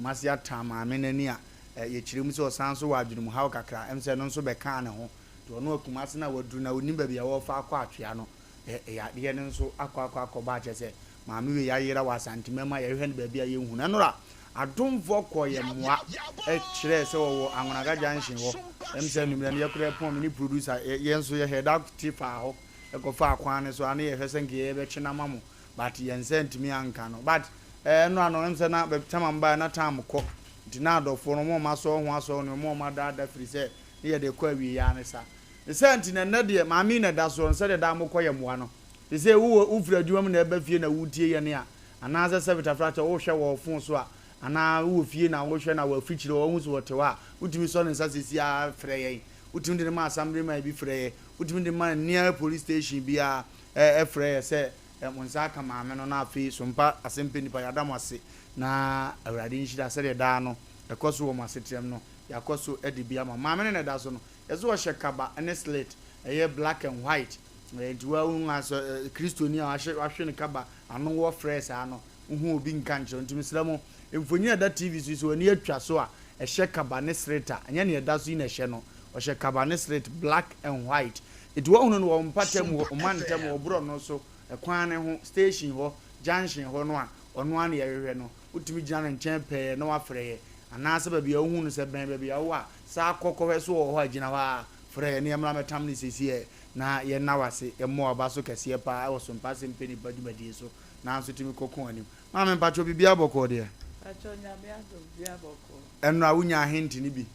Kumasi atan maame no ani a yɛkyerɛ mu sɛ ɔsan nso wɔ adwenemuhaw kakra, ɛm sɛ ɛno nso bɛkaa ne ho, nti ɔno a Kumasi no a waduru no a ɔnnim baabi a wɔrefa akɔ Atwea no, Yadeɛ no nso akɔ akɔ akɔba a kyerɛ sɛ maame wei ayera wɔ Asante mɛma yɛhwehwɛ no baabi a yɛnhu no. Ɛnora adomfoɔ kɔɔ yɛn mmoa kyerɛɛ sɛ wɔwɔ Anwonaga junction hɔ. Ɛm sɛ anwummerɛ no yɛkorɛ pɔn me ne producer yɛn nso yɛhwɛ da te faa hɔ kɔfaa kwan no so a na yɛhwɛ sɛ nka yɛbɛkye no ama mo but yɛn nsa antumi anka no but ɛnora no ɛm sɛ na time a mebaeɛ na time kɔ nti na adɔfoɔ no wɔn a wɔasɔ ho asɔ ne wɔn a wɔadaada firi sɛ ne yɛde kɔ awieeɛ ara ne sa. Ne saa nti na ɛnnɛ deɛ maame yi na ɛda soɔ no sɛdeɛ daa mokɔ yɛ mmoa no. Seesei wowɔ wofiri adwuma mu na ɛba fie na woretie yɛn a, anaasɛ sɛ Fitafrakyɛ worehwɛ wɔ wo fon so a, anaa wowɔ fie na worehwɛ na wɔ afikyire hɔ wohu sɛ ɔte hɔ a, wotumi sɔ ne nsa seesei ara frɛ yɛn. Wotumi de no ma assemblyman bi frɛ yɛn. Wotumi de no ma near police station biara frɛ yɛn sɛ. Mo nsa aka maame no na afei Sompa Asɛmpɛ nnipa yɛada mo ase na Awurade nhyira sɛdeɛ daa no ɛkɔ so wɔ mo aseteram no yɛakɔ so de bi ama mo. Maame no na ɛda so no yɛse ɔhyɛ kaba ne slit ɛyɛ black and white nti woahu asɔ Kristoni a wahyɛ wahwe ne kaba ano wɔ frɛ saa no wohu obi nka nkyerɛ wo nti mesrɛ mo mfonyin a ɛda TV so yi sɛ w'ani atwa so a ɛhyɛ kaba ne slit a ɛnyɛ nea ɛda so yi na ɛhyɛ no ɔhyɛ kaba ne slit black and white Enti wɔhunu no wɔ wo mpɔtam wɔ wo mantam wɔ wo borɔno so, ɛkwan no ho, station hɔ, junction hɔ no a, ɔno ara na yɛhwehwɛ no. Wotumi gyina ne nkyɛn pɛɛ na wafrɛ yɛn. Anaasɛ baabi a wohu no, sɛ ɛbɛn baabi a wowɔ a, san kɔ kɔhwɛ so ɔwɔ hɔ a, gyina hɔ ara frɛ yɛn na yɛmmra mmɛtam no seesei na yɛnna wo ase. Yɛmmɔ w'aba so kɛseɛ pa ara wɔ Sompa Asɛm Pɛ Nnipa dwumadie so, nanso tumi kɔ ko anim. Maame, mpakyɛw biribiara bɔkɔɔ deɛ? Mpakyɛw, Nyame adom, biribiara bɔkɔɔ. Ɛnora wonyaa hint no bi?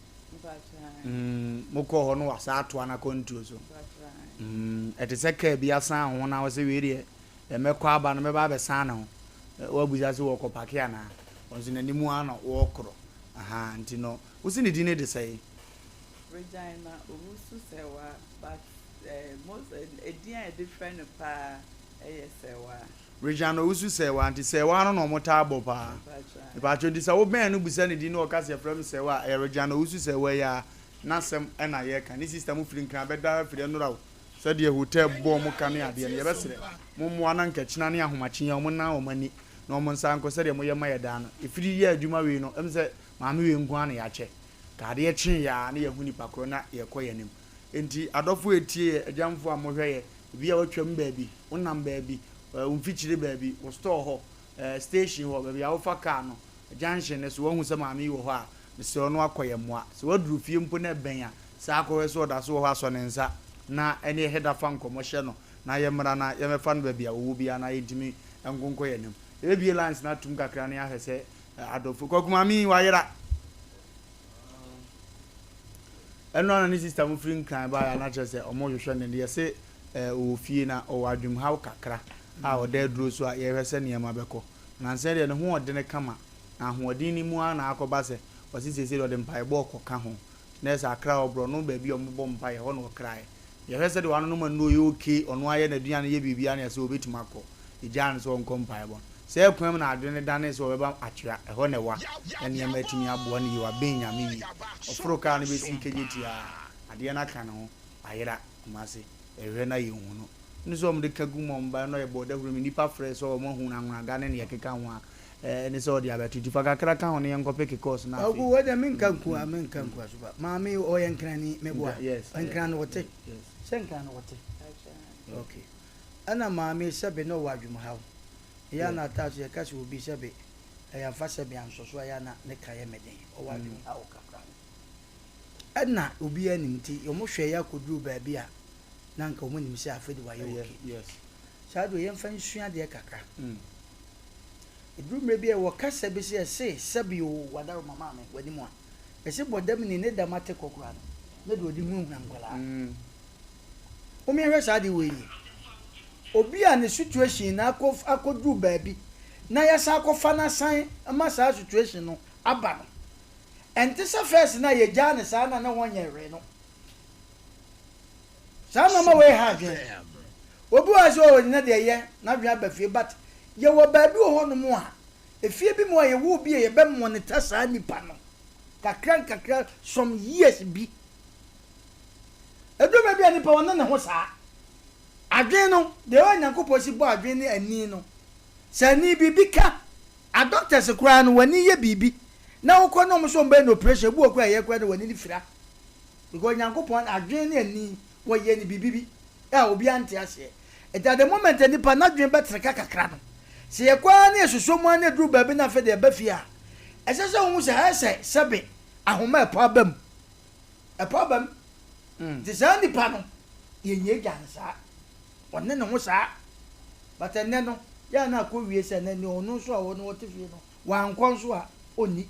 Mm, mokɔɔ hɔ no wasan atoa n'akwantuo so. Mm, ɛte sɛ kaa bi asan ho na wɔsɛ wei deɛ mɛkɔ aba no mɛba abɛsan ne ho. Wabusa sɛ wɔkɔ pake anaa? Wɔn nso n'anim ara na wɔrekorɔ. Aha, nti no, wosi ne din ne de sɛe? Regina Owusu Sewaa, but eh, most edin a yɛde frɛ no paa ɛyɛ Sewaa. Regina Owusu Sewaa, nti Sewaa no na wɔtaa bɔ paa. Mepatwo nti sɛ wobɛn no bisa ne din na ɔka sɛ yɛfrɛ me Sewaa a, ɛyɛ Regina Owusu Sewaa yi ara n'asɛm na yɛreka. Ne sister mo firi Nkran bɛda ha firi ɛnora o, sɛdeɛ hotel bɔ wɔn ka ne adeɛ no, yɛbɛsrɛ mo mmoa na nka kyina ne ahomakye yi a wɔn nnan wɔn ani na wɔn nsa nkɔ sɛdeɛ moyɛ ma yɛ daa no. Ɛfiri yɛ adwuma wei no, ɛm sɛ maame wei nko ara na yɛakyɛ. Ka adeɛ kyeeɛ ara na yɛahu nipa korɔ na yɛrekɔ yɛn anim. Enti adɔfoɔ a ɛtie yɛ, agyamfoɔ a mohwɛ yɛ, ebi a woatwam baabi, wonam baabi, wo mfikyire baabi, wo store hɔ, station hɔ, baabi a wofa car no, junction no so, woahu sɛ maame yi wɔ hɔ a, mesrɛ wo na woakɔ yɛ mmoa. Sɛ woaduru fie mpo na ɛbɛn a, san kɔhwɛ sɛ ɔda so wɔ hɔ a, sɔ ne nsa na ɛne Heda fa nkɔmmɔ hyɛ no na yɛmmra na yɛmmɛfa no baabi a ɔwɔ biara na yɛntumi nko nkɔ yɛn anim. Yɛbɛbue lines no atom kakra na yɛahwɛ sɛ adɔfo. Kwaku maame yi, wayera. Ɛno ara na ne sista mo firi Nkran baeɛ a na kyerɛ sɛ wɔrehwehwɛ no. Yɛse ɔwɔ fie na ɔwɔ adwemhaw kakra a ɔda aduro so a yɛrehwɛ sɛ nneɛma bɛkɔ. Nansa yi deɛ ne ho ɔdene kama na ahoɔden no mu ara na akɔba sɛ ɔse seesei deɛ ɔde mpaebɔ rekɔka ho. Na ɛsɛ Accra hɔ borɔno baabi a wɔbɔ mpaeɛ ɛhɔ na ɔkraeɛ. Yɛhwɛ sɛdeɛ wanonom nnuro yɛ okay, ɔno ara yɛ n'aduane yɛ biribiara na yɛse ɔbɛtumi akɔ. Yɛgyaa no sɛ ɔnkɔ mpaebɔ no. Sɛ kwan mu na adwene no danee sɛ ɔbɛba Atwea, ɛhɔ na ɛwa na nneɛma atumi aboa no yie, wabɛn Nyame yie. Ɔforo kaa no bɛsii Kejetia a, adeɛ no aka ne ho, wayera Kumasi, yɛhwehwɛ no a yɛnhu no. Ɛne sɛ wɔde ka gu mu a wɔbaeɛ no yɛbɔɔ dahuro mu, nnipa frɛɛ sɛ wɔahu no anwonaga ne deɛ ɛkeka ho a, ɛne sɛ ɔde abɛto. Nti fa kakra ka ho na yɛnkɔ peke course no afei. Kwaku, wei deɛ menka nku a, menka nku aso ba. Maame yi ɔyɛ Nkrani, meboa? Yes. Nkran na ɔte? Yes. Sɛ Nkran na ɔte? Okay. Ɛna maame yi sɛbe na ɔwɔ adwemhaw. Ɛyɛ a na ataa so yɛka sɛ obi sɛbe ɛyɛ amfa sɛbe ansɔ so a ɛyɛ a na ne ka yɛ me den. Ɔwɔ adwemhaw kakra. Ɛna obiara nim nti wɔn hwɛeɛ akɔduru baabi a na anka wɔn nim sɛ afei de wayɛ okay. Saa deɛ yɛmfa nsua adeɛ kakra. Ɛduru mmerɛ bi a yɛwɔ kasa bi sɛ yɛse sɛbe oo wadaroma maame w'anim a yɛse bɔdam ni ne dam ate kɔ koraa no ne deɛ ɔde hunahuna nkwadaa. Mom yɛnhwɛ saa adeɛ wei yie. Obi a ne situation no akɔ akɔduru baabi na yɛasan akɔfa no asan ma saa situation no aba no, ɛnte sɛ first no a yɛgyaa no saa na ne ho nyɛ hwee no. Saa nnoɔma wei ha adwene. Obi wɔ hɔ a sɛ oh nnɛ deɛ ɛyɛ, n'adwene aba fie but yɛwɔ baabi wɔ hɔnom a, efie bi mu a yɛwɔ obi a yɛbɛ monitor saa nipa no kakra nkakra some years bi. Ɛduru baabi a nipa ɔne ne ho saa. Adwene no, deɛ ɛwɔ Nyankopɔn si bɔ adwene ne ani no, sɛ ani biribi ka, a doctors koraa no w'ani yɛ biribi na wokɔ na wɔn sɛ wɔn bɛyɛ no operation, ebi wɔ koraa ɛyɛ koraa na w'ani no fira. Because Nyankopɔn adwene ne ani wɔyɛ no biribi bi a obiara nte aseɛ. Nti at the moment a nipa n'adwene bɛtere ka kakra no, sɛ yɛkɔ ara na yɛsosɔ mu ara na ɛduru baabi na afei deɛ ɛba fie a, ɛsɛ sɛ wohu sɛ ayɛ sɛ sɛbe ahoma a ɛpɔ aba mu. Ɛpɔ aba mu. Nti saa nipa no, yɛnyaagyaa no saa. Ɔne ne ho saa. But ɛnnɛ no, yɛ a na akɔ wie sɛ ɛnnɛ nea ɔno nso a ɔno ɔte fie no, wankɔ nso a, ɔnni.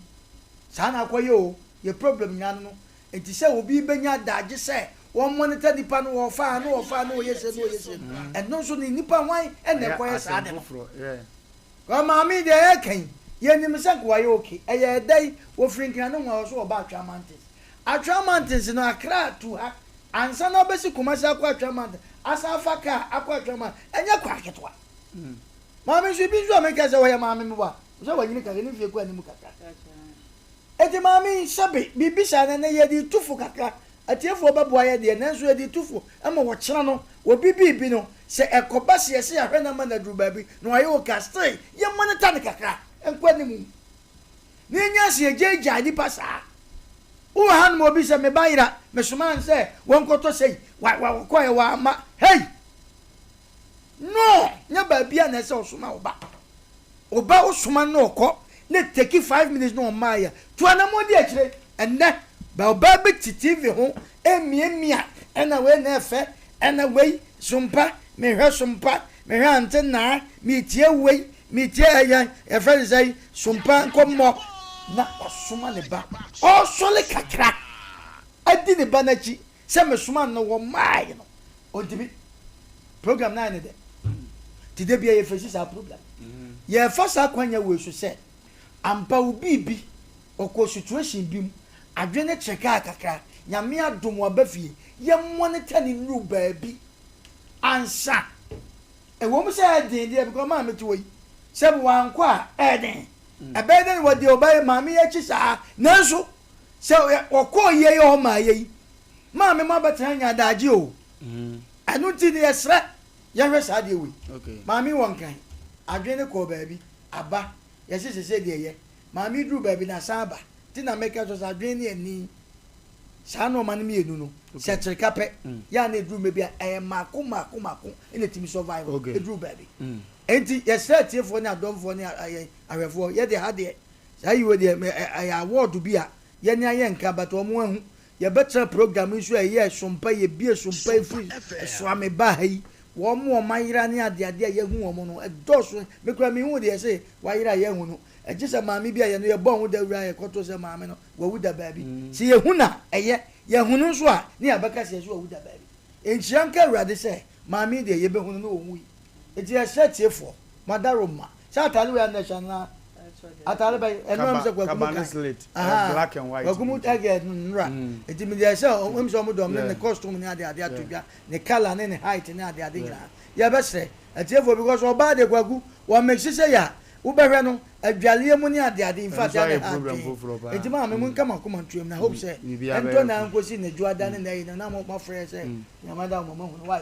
Saa na akɔyɛ o. Yɛ problem nyinaa no no. Nti sɛ obi bɛnya adagye sɛ wɔn monitor nipa no, wɔfa ha na wɔfa ha na wɔyɛ sei na wɔyɛ sei no, ɛno nso no nipa hwan na ɛkɔyɛ saa ade no? Because maame yi deɛ yɛreka yi, yɛnim sɛ nka wayɛ okay. Ɛyɛ ɛdɛ yi, wɔfiri Nkran no ho a, ɔso ɔba Atwea Mountains. Atwea Mountains no, Accra to ha, ansa na wobɛsi Kumasi akɔ Atwea Mountains, asan afa car akɔ Atwea Mountains, ɛnyɛ kwan ketewa. Maame nso ebi nso a meka sɛ ɔyɛ maame meboa sɛ wanyini kakra ne mfie kɔ anim kakra. Enti maame yi sɛbe biribi saa na ɛnɛ yɛde tu fo kakra. Atiefoɔ bɛboa yɛ deɛ nanso yɛde tu fo ma ɔkyena no obi biribi no sɛ ɛkɔba sɛ yɛsɛ yɛahwɛ no ama no aduru baabi na wayɛ okay a still yɛ monitor no kakra nkɔ anim na yɛnya sɛ yɛgyaagyaa nnipa saa. Wowɔ hanom obi sɛ me ba yera mesomaa no sɛ wɔnkɔtɔ sei wa wa wɔkɔɛ wamma hey! No! Nyɛ baabi a na ɛsɛ ɔsoma wo ba. Wo ba wo soma no na ɔkɔ na take 5 minutes na ɔmmaeɛ a, tu anammɔn di akyire. Ɛnnɛ, ba ɔbaa bi te TV ho remiamia, ɛna wei na ɛfɛ, ɛna wei, sompa, mehwɛ sompa, mehwɛ ante naa, metie wei, metie ɛyɛ, yɛfrɛ no sɛn, sompa nkɔmmɔ, na wasoma ne ba. Ɔresɔre kakra adi ne ba no akyi sɛ mesoma no na wɔmmaeɛ no, Ɔntumi. Program no ayɛ ne dɛ. Nti da biara yɛfɛsi saa problem. Yɛfa saa kwanya wei so sɛ, ampa wo biribi, ɔkɔ situation bi mu, adwene no kyere kaa kakra, Nyame adom waba fie, yɛ monitor no nnuru baabi ansa. Ɛwɔ mu sɛ ɛyɛ den deɛ because maame te hɔ yi, sɛ wankɔ a ɛyɛ den. Ɛbɛyɛ dɛ na wɔde ɔba maame yi akyi saa, nanso sɛ ɔkɔɔ yie yi a ɔmaa yɛ yi, Maame mo abɛtena nya adagye o. Ɛno nti no yɛsrɛ yɛnhwɛ saa adeɛ wei. Maame wɔ Nkran, adwene no kɔɔ baabi, aba, yɛse sesei deɛ ɛyɛ. Maame duru baabi na asan aba. Nti na meka sɛ adwene ne ani, saa nnoɔma no mmienu no, sɛ kyereka pɛ, yɛ a na ɛduru mmerɛ bi a, ɛyɛ mmaako mmaako mmaako na ɛtumi survive ɛduru baabi. Nti yɛsrɛ atiefoɔ ne adɔmfoɔ ne ahwɛfoɔ, yɛdeɛ ha deɛ, saa yi wei deɛ ɛyɛ award bi a yɛne ayɛ nka but wɔn ahu. Yɛbɛtra program yi so a ɛyɛ sompa yɛbie sompa yi firi Suame baa ha yi wɔn a wɔn ayera ne adeade a yɛahu wɔn no ɛdɔɔso me koraa mehu deɛ ɛsɛ wayera a yɛahu no ɛgye sɛ maame bi a yɛno yɛbɔɔ ho dawuro a yɛkɔtoo sɛ maame no wawu da baabi sɛ yɛhu no a ɛyɛ yɛhu no nso a ne yɛabɛka sɛ yɛsɛ wawu da baabi nhyira nka Awurade sɛ maame yi deɛ yɛbɛhu no na ɔnwui nti yɛsrɛ atiefoɔ Madaroma sɛ atare wei a na ɛhyɛ anaa atare bɛn ɛno ɛm sɛ kwaku mu kan aha kwaku mu ɛgɛ nnora nti mi deɛ sɛ ɔmo sɛ ɔmo dɔm ne ne costume ne ade ade ato dwa ne colour ne ne height ne ade ade nyinaa yɛbɛsrɛ atiefoɔ because ɔbaa de kwaku wɔn mix sɛ yɛ a wobɛhwɛ no adwaleɛ mu ne ade ade in fact ɛne ha adwene nti maa me mu nka makoma ntuam na hope sɛ ɛntɔ na nkosi ne dwoada ne na ɛyi na na mo afrɛ sɛ nyame da mo ma hunu why.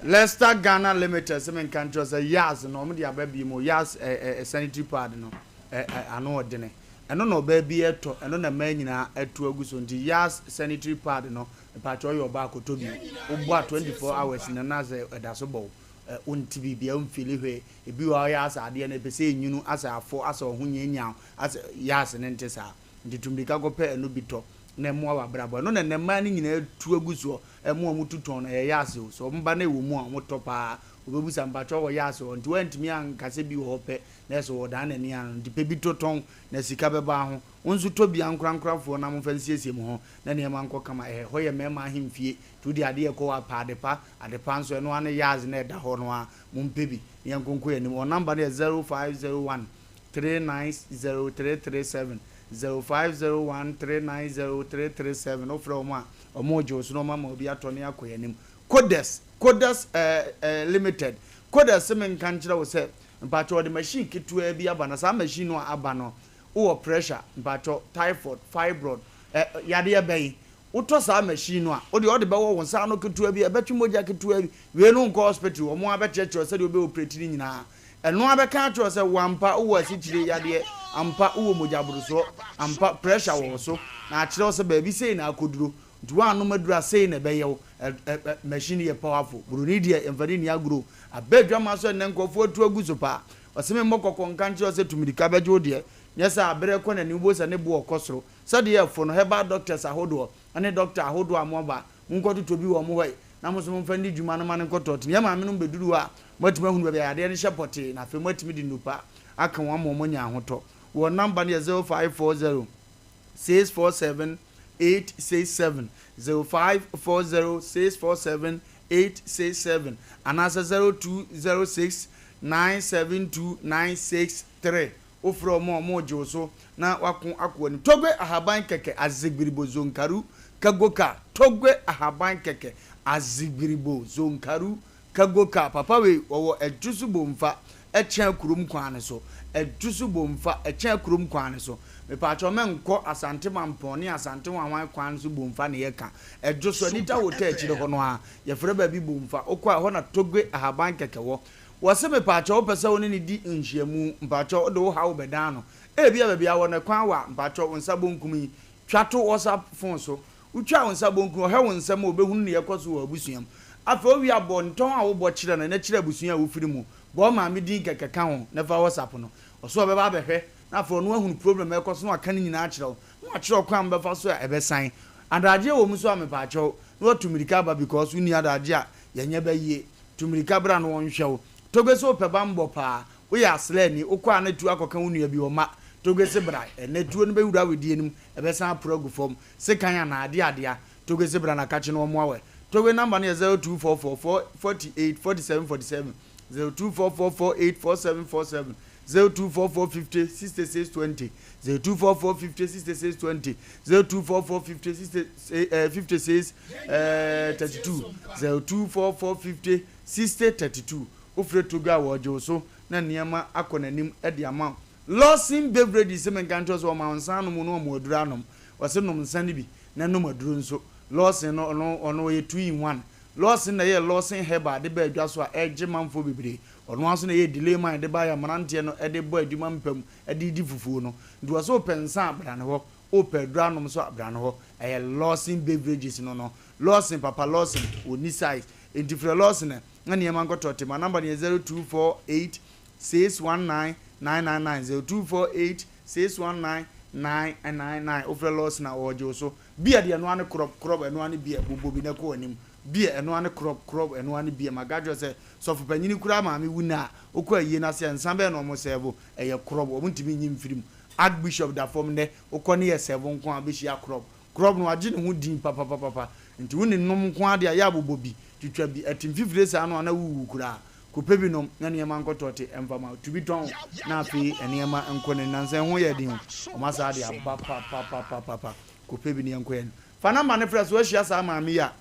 Lester Ghana Limited se menka nkyerɛ wo sɛ Yaz no wɔde aba biom o, Yaz eh eh sanitary pad no eh eh ano ɔdene. Ɛno na ɔbaa bi ɛtɔ, ɛno na mmaa nyinaa atu agu so nti Yaz sanitary pad no mepakyɛ woyɛ ɔbaa kɔtɔ bi. Wobɔ a 24 hours no na sɛ ɛda so bɔ wo, eh wonte biribiara, wonfeeli hwee. Ebi wɔ hɔ a woyɛ asɛ adeɛ no ɛpɛ sɛ ɛnyunu, asɛ afɔ, asɛ ɔho nyanyan wo, asɛ Yaz no nte saa. Nti tu mmirika kɔpɛ ɛno bi tɔ na ɛmmoa w'abrabɔ. Ɛno na nnɛ mmaa no nyinaa atu agu soɔ. Ɛmo a wɔtu tɔn no, ɛyɛ yaase o. Sɛ wɔba na ɛwɔ mu a, wɔtɔ paa. Wɔbɛbisa, mpakyɛw wɔ yaase hɔ? Nti woantumi anka sɛ bi wɔ hɔ pɛ, na ɛsɛ wɔdan n'ani ano. Nti pɛ bi to tɔn, na sika bɛba ho. Wo nso tɔ bi ankorankorafoɔ na momfa nsiesie mo ho, na nneɛma nkɔ kama. Ɛhɛ, hɔ yɛ mmarima ahemfie, nti wode adeɛ rekɔ hɔ a, pɛ adepa. Adepa nso, ɛno ara ne yaase no a ɛda hɔ no ara. Mompɛ bi, na yɛnkonko yɛn anim. Wɔn namba no yɛ 0501 390 337, 0501 390 337. Wofrɛ wɔn a, Ɔmo gye wo so na ɔmo ama obi atɔ ne akɔ yɛn anim. Kodes, Kodes eh eh limited, Kodes se me nka nkyerɛ wo sɛ, mpakyɛ ɔde machine ketewaa bi aba na saa machine no a aba no, wo wɔ pressure, mpakyɛ typhoid, fibroid, eh yadeɛ bɛn, wo tɔ saa machine no a, wo deɛ ɔde bɛwɔ wo nsa ano ketewaa bi, ɛbɛtwe mogya ketewaa bi, wei no nkɔ hospital, ɔmo ara bɛkyerɛkyerɛ wo sɛdeɛ wobɛ operate ne nyinaa. Ɛno ara bɛka akyerɛ wo sɛ wo ampa wowɔ asikyire yadeɛ, ampa wowɔ mogya borosoɔ, ampa pressure wɔ wo so, na akyerɛ wo sɛ baabi sei na akɔduro, nti woannom aduro a sei na ɛbɛyɛ wo. Ɛ ɛ ɛ machine yɛ powerful. Buroni deɛ yɛmfa no nni agorɔ o. Aba adwaman so ɛnnɛ nkurɔfoɔ atu agu so paa. Ɔse memmɔ kɔkɔ nka nkyerɛ wo sɛ tu mirika bɛgye wo deɛ, nyɛ saa a berɛ rekɔ n'anim wobɛhu sɛ ne boɔ rekɔ soro. Sɛdeɛ ɛfo no, herbal doctors ahodoɔ ne doctor ahodoɔ a moaba, monkɔtotɔ bi wɔ wɔn hɔ ɛ, na mo nso momfa nni dwuma no ma no nkɔtɔ. Nti yɛn maamenom bɛduru hɔ a, Moatumi ahunu baabi a yadeɛ no hyɛ pɔtee, na afei moatumi de nnupa aka wɔn ama wɔanya ahotɔ. Wɔn namba no yɛ 0540 647 867, 0540 647 867, anaasɛ 0206 972 963. Wofrɛ wɔn a, wɔregye wo so na woako akɔ w'anim. Togbe ahaban kɛkɛ, azegbiribo zonkaru kagoka. Togbe ahaban kɛkɛ, azegbiribo zonkaru. Cargo car papa wei ɔwɔ Ɛdwoso Bomfa ɛkyɛn kurom kwan no so Ɛdwoso Bomfa ɛkyɛn kurom kwan no so Mepaakyɛw mɛnkɔ Asante Mampɔn ne Asante Hwanhwan kwan no so Bomfa na yɛka Ɛdwoso Anita Hotel akyire hɔ no ara yɛfrɛ baabi Bomfa wokɔ a ɛhɔ na Togbe Ahaban kɛkɛ wɔ Wɔse mepaakyɛw wopɛ sɛ wo ne no di nhyiamu mpaakyɛw wode wo haw bɛdan no Ebia baabi a wɔ no ɛkwan wa mpaakyɛw wo nsa bonkum yi twa to WhatsApp phone so Wotwa wo nsa bonkum a, ɔhwɛ wo nsam a, obehunu nea ɛrekɔ so wɔ w'abusua mu. Afei owie a, bɔ ntɔn a wobɔ kyerɛ no na kyerɛ abusua a wofiri mu. Bɔ wo maame din kɛkɛ ka ho na fa WhatsApp no. Ɔso ɔbɛba abɛhwɛ na afei ɔno ahunu problem a ɛrekɔ so na waka ne nyinaa akyerɛ wo na wakyerɛ wo kwan a mobɛfa so a ɛbɛsan. Adagyeɛ wɔ mu nso a mepaakyɛw na watu mmirika aba because wonni adagyeɛ a yɛnyɛ bɛ yie. Tu mmirika bra na wɔnhwɛ wo. Togbe sɛ wopɛ bammɔ paa, woyɛ aslɛɛni, wokɔ a na tuo akɔka wo nua bi, ɔmma. Togbe se bra, ɛnnɛ tuo no bɛwura wedeɛ no mu, ɛbɛsan aporo agu fam. Sekan anaa ade adea. Toge se bra na kakye no ɔmoa wɛ. Toge number no yɛ 0244 4 48 47 47, 0244 48 47 47, 0244 50 66 20, 0244 50 66 20, 0244 50 60 eh, 56 eh, 32, 0244 50 60 32. Wofrɛ Toge a wɔregye wo so na nneɛma akɔ n'anim de ama wo. Lawson Beverages se menka nkyerɛ wo sɛ wɔma wo nsa anom ne wɔma wo aduru anom. Ɔse nom nsa no bi na nom aduro nso. Lawson no ɔno ɔno ɔyɛ two in one. Lawson na ɛyɛɛ Lawson Herbal de baa dwa so a ɛregye manfoɔ bebree. Ɔno ara nso na ɛyɛɛ Delay Man de baeɛ a mmeranteɛ no de bɔ adwuma mpa mu de redi fufuo no. Nti ɔse wopɛ nsa a bra ne hɔ, wopɛ aduro anom nso a bra ne hɔ. Ɛyɛ Lawson Beverages no no. Lawson papa Lawson ɔnni size. Nti frɛ Lawson na nneɛma nkɔtɔ te. Ma number no yɛ 0248 619 999, 0248 619 999 Wofrɛ Lawson a ɔregye wo so. Beer deɛ ɛno ara ne krɔb krɔb ɛno ara ne beer bobɔ bi na kɔ w'anim. Beer ɛno ara ne krɔb krɔb ɛno ara ne beer Maka akyerɛ wo sɛ sɔfo panyini koraa maame wu nnɛ a wokɔ ayie no ase a nsa bɛn na wɔn sɛɛvo? Ɛyɛ krɔb wɔn ntumi nyi mfiri mu. Archbishop da fam nnɛ wokɔ ne yɛ sɛɛvo nko ara wobɛhyia krɔb krɔb no wagye ne ho din papapapapa nti wo ne nom nko ara deɛ a yɛ a bobɔ bi twitwa bi ɛte mfifire saa no a na wowu koraa. Kɔpɛ bi nom na nneɛma nkɔtɔ te ɛmfa ma wo. Tu bi tɔn na afei nneɛma nkɔ n'anim. Nansa ɛho yɛ den o. Wɔn asaa de aba papapapapa. Kɔpɛ bi na yɛnkɔ yɛn. Fa number no frɛ so woahyia saa maame yi a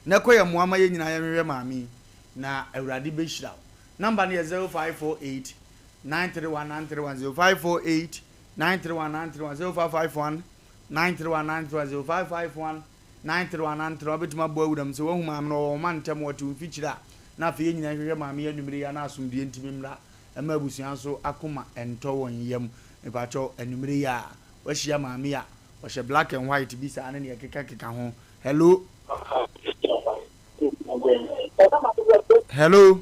na kɔ yɛ mmoa ma yɛn nyinaa yɛnhwehwɛ maame yi na Awurade bɛhyira wo. Number no yɛ 0548 931 931 0548 931 931 0551 931 931 0551 931 931 Wobɛtumi abɔ awuram sɛ woahu maame no, ɔwɔ wo mma ntam, ɔte wo mfikyire a, na afei yɛn nyinaa nhwehwɛ maame yi anwummere yi ara na asomdwoeɛ ntumi mmra mma abusua nso akoma ntɔ wɔn yam. Mepakyɛw, anwummere yi ara, woahyia maame yi a, ɔhyɛ black and white bi saa ne nea ɛkekakeka ho. Hello? Hello?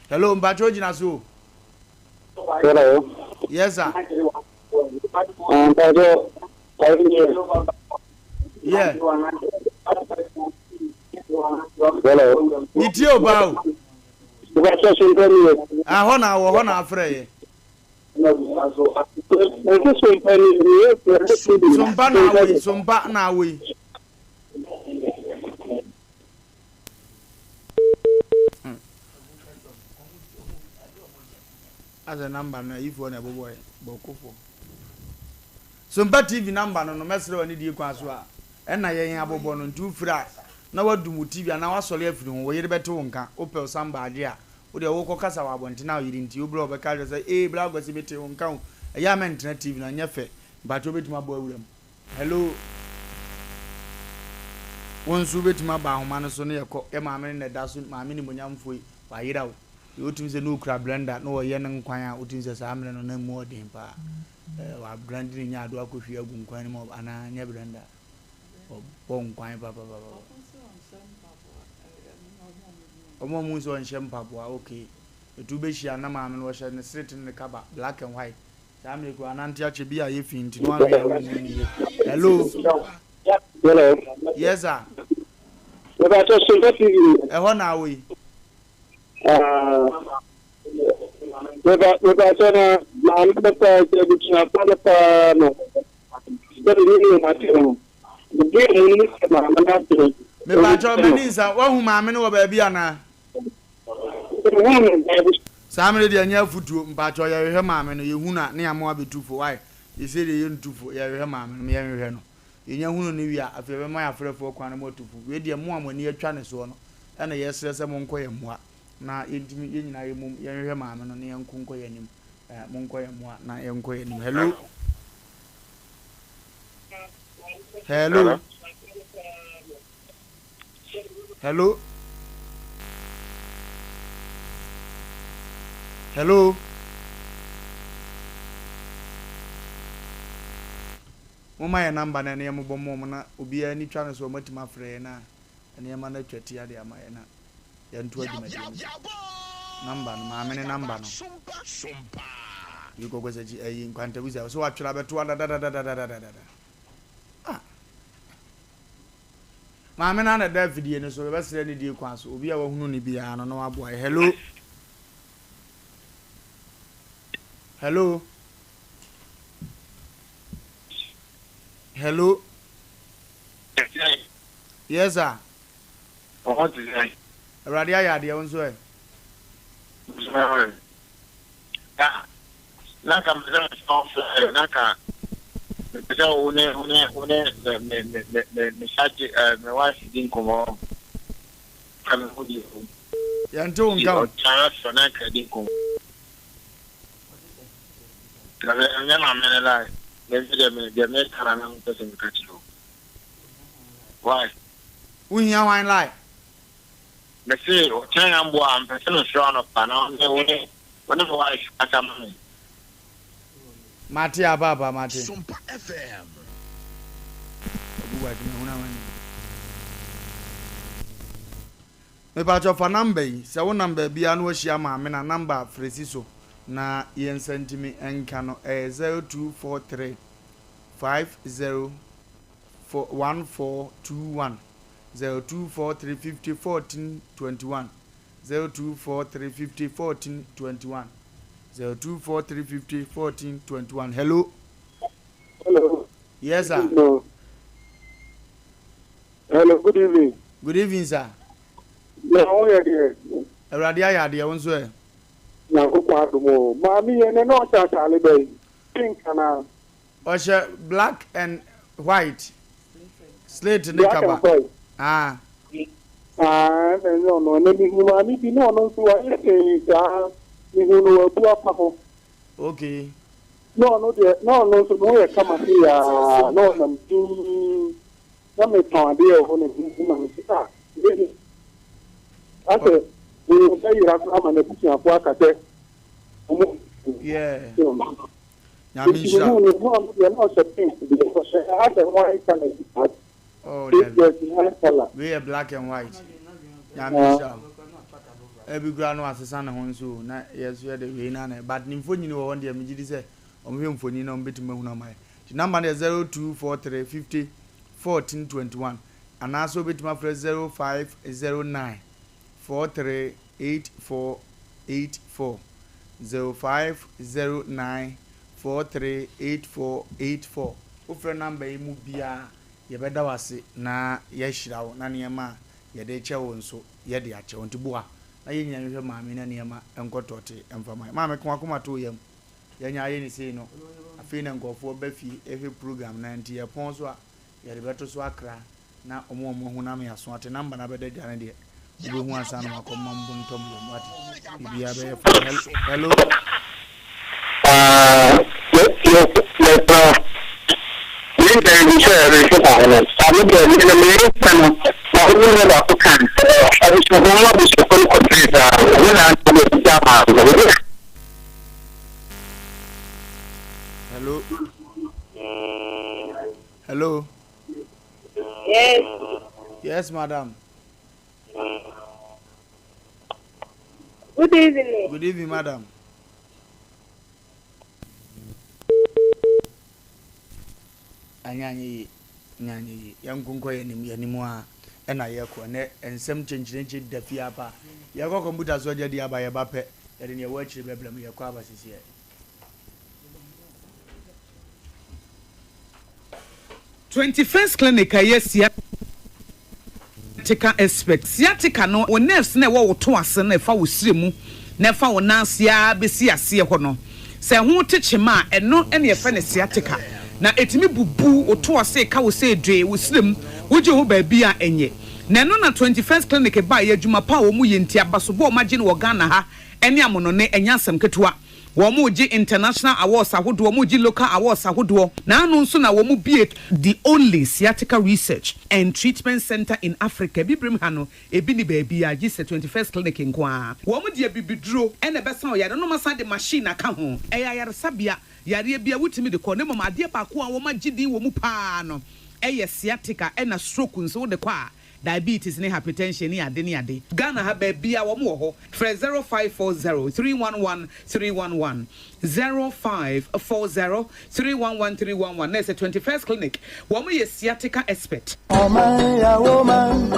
Hello, mpakyɛw gyina so o. Hello. Yes, sir. Mpatsɔ, Yeah. Hello. Mi tie o paa o. Mpatsɔ sompa ni yɛ. Ah, hɔ na wɔ hɔ na afrɛ yɛ. Nti sompa ni yɛ. Sompa na awɔ yi, sompa na awɔ yi. Asɛ number no ayifoɔ na ɛbobɔɛ bɔkofoɔ. Sompa TV number no no mɛsrɛ wɔ anidie kwan so a ɛna yɛn abobɔ no nti wofiri a na wadum wo TV anaa wasɔre afiri ho wo yere bɛte wo nka wopɛ wo samba agye a wodeɛ wokɔ kasa wɔ abɔnten a wo yere nti wobrɛ ɔbɛka akyerɛ sɛ ee bra Kwasi mete wo nka o ɛyɛ a mɛntena TV no ɛnyɛ fɛ mpakyɛ wobɛtumi abɔ awura mu Hello. Wo nso wobɛtumi aba ahoma no so na yɛkɔ. Yɛ maame no na ɛda so, maame nimonyamfoɔ yi, wayera o. Deɛ wotumi sɛ na ɔkura blender na ɔyɛ ne nkwan a, wotumi sɛ saa mmerɛ no na ɛmu ɔden paa. Ɛɛ wablende ne nyaadoa akɔhwie agu nkwan no mu anaa nyɛ blender. Ɔbɔ nkwan papapapa. Wɔn a wɔn sɛ ɔnhyɛ mpaboa, okay. Ɛtu wobɛhyia na maame no ɔhyɛ ne sret ne ne kaba, black and white. Saa mmerɛ kura anante akyɛ bi a yɛ fi nti no anhwɛ a wonhu ne yie. Hello. Hello. Yes sir. Mepakyɛ Sompa TV. Ɛhɔ na awɔ yi. Mepa mepakyɛ na maame no paa sɛ abusuafoɔ no paa no sɛde ne ne wɔn ate no ebi a mu no sɛ maame no adwene. Mepakyɛ m'ani nsa wahu maame no wɔ baabi anaa? Saa mmerɛ deɛ ɛnyɛ afutuo mpakyɛw yɛhwehwɛ maame no yɛhu no a ne yɛama wabɛtu fo wai seisei deɛ yɛntu fo yɛhwehwɛ maame no yɛnhwehwɛ no. Yɛnya hunu no wie a, afei yɛbɛma yɛn afrɛfoɔ kwan na moatu fo. Wei deɛ, mo a mo ani atwa ne soɔ no na yɛsrɛ sɛ monkɔ yɛn mmoa na yɛntumi, yɛn nyinaa yɛmmom yɛnhwehwɛ maame no na yɛnko nkɔ yɛn anim. Eh, monkɔ yɛn mmoa na yɛnkɔ yɛn anim. Hello? Hello? Hello? Hello? Momma yɛn number no ɛne yɛmmobɔ mmɔ wɔn na obiara ani twa no so wɔatumi afrɛ yɛn a nneɛma no atwa tia de ama yɛn na yɛntoa dwumadie no so. Number no, maame ne number no. Bi kɔkɔ sɛ akyi ayi nkwantabusa so watwerɛ abɛto adadadadadadada. Ah. Maame no na ɛda afidie no so yɛbɛsrɛ ne die kwan so obi a wahunu ne biara no na waboa yɛ. Hello. Hello. Hello. Yes sir. Ɔhɔ te sɛn? Awurade ayɛ adeɛ wo nso ɛ? Na na nka mepɛ sɛ mesɛ wo frɛ na nka mepɛ sɛ wo ne wo ne wo ne me me me me me me sagye ɛ me wife di nkɔmmɔ ka me ho di o. Yɛnte wo nka o. Ɔkyara sɔ na nka di nkɔmmɔ. Na me ɛnyɛ maame ne lie. Me me deɛ me deɛ meka na na mepɛ sɛ meka kyerɛ wo. Why? Wohia hwan lie? Me se ɔkyena nyamboa a mpɛ sɛ me frɛ wo anɔpa na wo ne wo ne wo ne me wife kasa ma me. Mate a paapa mate. Sompa FM. Abu Boakye mahunu amane. Mepakyɛw fa number yi, sɛ wo nam baabiara na wahyia maame no a number a frɛ si so na yɛn nsa ntumi nka no ɛyɛ 0243 50 1421 0243 50 14 21 0243 50 14 21 0243 50 14 21 Hello. Hello. Yes sir. No. Hello, good evening. Good evening sir. Na wo yɛ deɛ. Awurade ayɛ adeɛ wo nso ɛ. Nyankopɔn adom o. Maame yɛ nɛ na ɔhyɛ ataale bɛyi. Pink anaa. Ɔhyɛ black and white. Slate ne kaba. Black and white. Ah. Ah, ɛna ɛnyɛ ɔno. Ɛnɛ mehu maame bi na ɔno nso wayɛ tee saa. Mehu no wabu afa hɔ. Okay. Na ɔno deɛ na ɔno nso ne ho yɛ kama sei aa na ɔnam dinn na metɔn adeɛ wɔ hɔ na mehu na mese ah wei asɛ wei ɔbɛyera koraa ma n'abusuafoɔ aka sɛ ɔmo Yeah. Nyame nhyira. Nti mehu no na ɔno deɛ na ɔhyɛ pink deɛ ɔhyɛ asɛ white colour bi saa. Oh, dabi. Wei yɛ black and white. Nyame nhyira wo. Ebi kura no asesa ne ho nso na yɛ so yɛ de wei na na but ne mfonyin wɔ hɔ deɛ megye di sɛ wɔn hwɛ mfonyin na wɔn betumi ahunu ama yɛ. Ti number no yɛ 0243 50 14 21 anaasɛ wobɛtumi afrɛ 0509 43 84 84 0509 43 84 84 wofrɛ number yi mu biara Yɛbɛda wo ase na yɛahyira wo na nneɛma a yɛde rekyɛ wo nso yɛde akyɛ wo. Nti boa na yɛn nyinaa nhwehwɛ maame na nneɛma nkɔ tɔte mfa ma yɛn. Maame ka w'akoma to wo yam. Yɛanya ayɛ no sei no, afei na nkurɔfoɔ ba fie hwɛ program no nti yɛpɔn so a yɛde bɛto so akra na wɔn a wɔahu no ama yɛaso ate. Number no abɛda dwa no deɛ wobɛhu ansa na wakɔ mma mbo ntɔ mo yam wate. Biribiara bɛyɛ fine. Hello. Ah, yɛsrɛ me ntɛn sɛ mehwɛ maame no. Saa me deɛ me no meyere pɛ no na wo ne me baako ka abusuafoɔ mu abusuafoɔ no kɔpere saa wo na anka deɛ ɛsisi ama no. Hello. Hello. Yes. Yes, madam. Good evening. Good evening, madam. Anyɛ anyɛ yie, anyɛ anyɛ yie. Yɛnko nkɔ yɛn anim, yɛn anim ara ɛna yɛkɔ. Ɛnɛ nsɛm kyenkyerenkye da fie apa. Yɛkɔ kɔmputa so agya di aba, yɛba pɛ, yɛde nea ɛwɔ akyire bɛbrɛ mo. Yɛkɔ aba sisiɛ. 21st Clinic a ɛyɛ sciatica expert. Sciatica no, wo nerves no a ɛwɔ wo to ase no a ɛfa wo srɛ mu na ɛfa wo nan ase ara bɛsi aseɛ hɔ no, sɛ ɛho te kyema a, ɛno na yɛfrɛ no sciatica. Na ɛtumi bubu wo to ase ka wo sɛ dwee wo serɛ mu, wogye wo ho baabi a ɛnyɛ. Na ɛno na 21st Clinic baeɛ, adwuma pa a wɔn yɛ nti, abasobɔ a wɔagye no wɔ Ghana ha ne amonɔne, ɛnyɛ asɛm ketewa. Wɔregye international awards ahodoɔ, wɔregye local awards ahodoɔ. Na ano nso na wɔbue the only sciatica research and treatment centre in Africa. Abibirem ha no, ebi nni baabiara gye sɛ 21st Clinic nko ara. Wɔde abibiduro na ɛbɛsa wo yareɛ na wɔasan de machine aka ho. Ɛyɛ ayaresabea, yareɛ biara wotumi de kɔ na mmom adeɛ baako a wɔagye din wɔ mu pa ara no yɛ sciatica ɛna stroke nso wode kɔ a diabetes ne hypertension ne ade ne ade. Ghana ha baabiaa wɔn wɔ hɔ. Frɛ 0540 311 311, 0540 311 311 na ɛsɛ 21st Clinic wɔn yɛ sciatica expert. Ɔman yɛ wo man,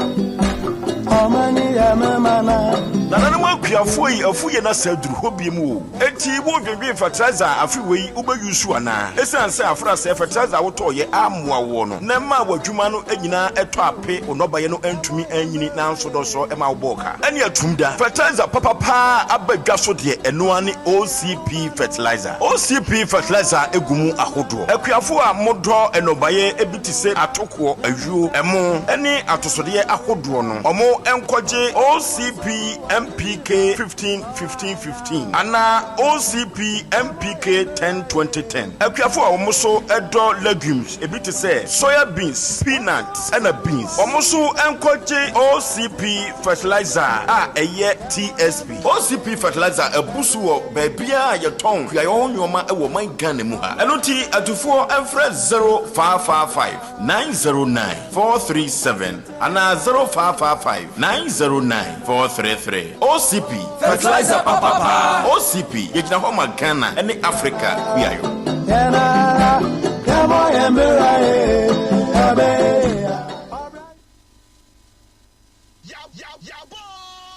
ɔman yɛ me mana. Nananom akuafoɔ yi afu yɛn asa aduru hɔ biom o. Enti wo dwendwen fertilizer a afe wei wo bɛ use anaa? Esiane sɛ afra sɛɛ fertilizer a wo tɔɔ yɛ ammoa woɔ no na ɛmaa w'adwuma no nyinaa ɛtɔ ape wo nnɔbaeɛ no antumi anyini nanso dɔsɔ ɛma wo bɔɔ ka. Ɛne atum da. Fertilizer papa paa aba dwa so deɛ ɛno ara ne OCP fertilizer. OCP fertilizer gu mu ahodoɔ. Akuafoɔ a mo dɔ nnɔbaeɛ bi te sɛ atokoɔ, ayuo, ɛmo ne atosodeɛ ahodoɔ no ɔmo nkɔgye OCP MPK 15 15 15 anaa OCP MPK 10 20 10. Akuafo a wɔn nso dɔ legumes ebi te sɛ soya beans, peanuts ɛna beans, wɔn nso nkɔgye OCP fertilizer a ɛyɛ TSP. OCP fertilizer abu so wɔ baabiara a yɛtɔn kuayɔ ho nnoɔma wɔ ɔman Ghana mu ha. Ɛno nti atufoɔ mfrɛ 0555 909 437. Anaa 0555 909 433. OCP, Fertilizer papa paa. OCP, yɛgyina hɔ ma Ghana ne Africa kuayɔ. Yɛn ara yɛbɔ yɛn bra ee, ɛbɛyɛ ya.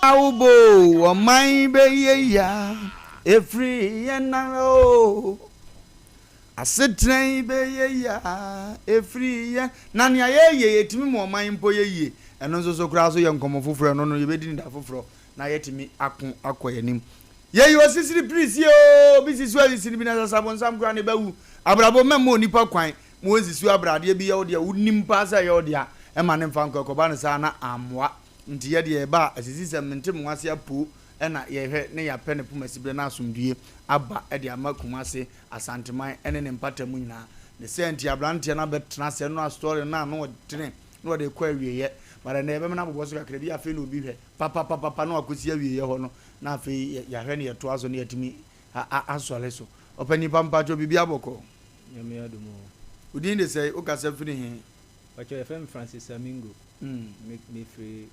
Awobo o, ɔman bɛyɛ ya, ɛfiri yɛn ara o. Asetena yi bɛyɛ yie a, ɛfiri yɛn, na nea yɛyɛ yi, ɛtumi ma ɔman mpo yɛ yie. Ɛno nso so koraa so yɛ nkɔmmɔ foforɔ, ɛno no yɛbɛdi no da foforɔ na yɛatumi ako akɔ yɛn anim. Yɛyi osisiri pirisie oo, obi sisi asisi no bi na sɛ sabonsam koraa ne ba wu. Abrabɔ mma onipa kwan ma ɔnsisi wo abra, adeɛ bi yɛ wo dea, wonim paa sɛ ɛyɛ wo dea, ɛma no mfa nkɔ, ɛkɔba no saa na ammoa. Nti yɛ deɛ yɛba a, asisisɛm mente mo ase apoo na yɛhwɛ ne yɛapɛ ne poma siberɛ na asomdwie aba de ama Kumase Asanteman ne ne mpata mu nyinaa. Ne saa nti abranteɛ no abɛtena ase ɛno a story no ano ɔdene na ɔde rekɔ awieɛ but ɛnɛ yɛbɛma no abobɔ so kakra bi afei na obi hwɛ papapapapa na wakɔsi awieɛ hɔ no na afei yɛahwɛ na yɛtoa so na yɛatumi asɔre so. Ɔpanin pa mpakyɛw biribi abɔkɔ? Nyame adom o. Wo din de sɛn? Wo kasa firi he? Mpakyɛw yɛfrɛ me Francis Amingo. Me mefiri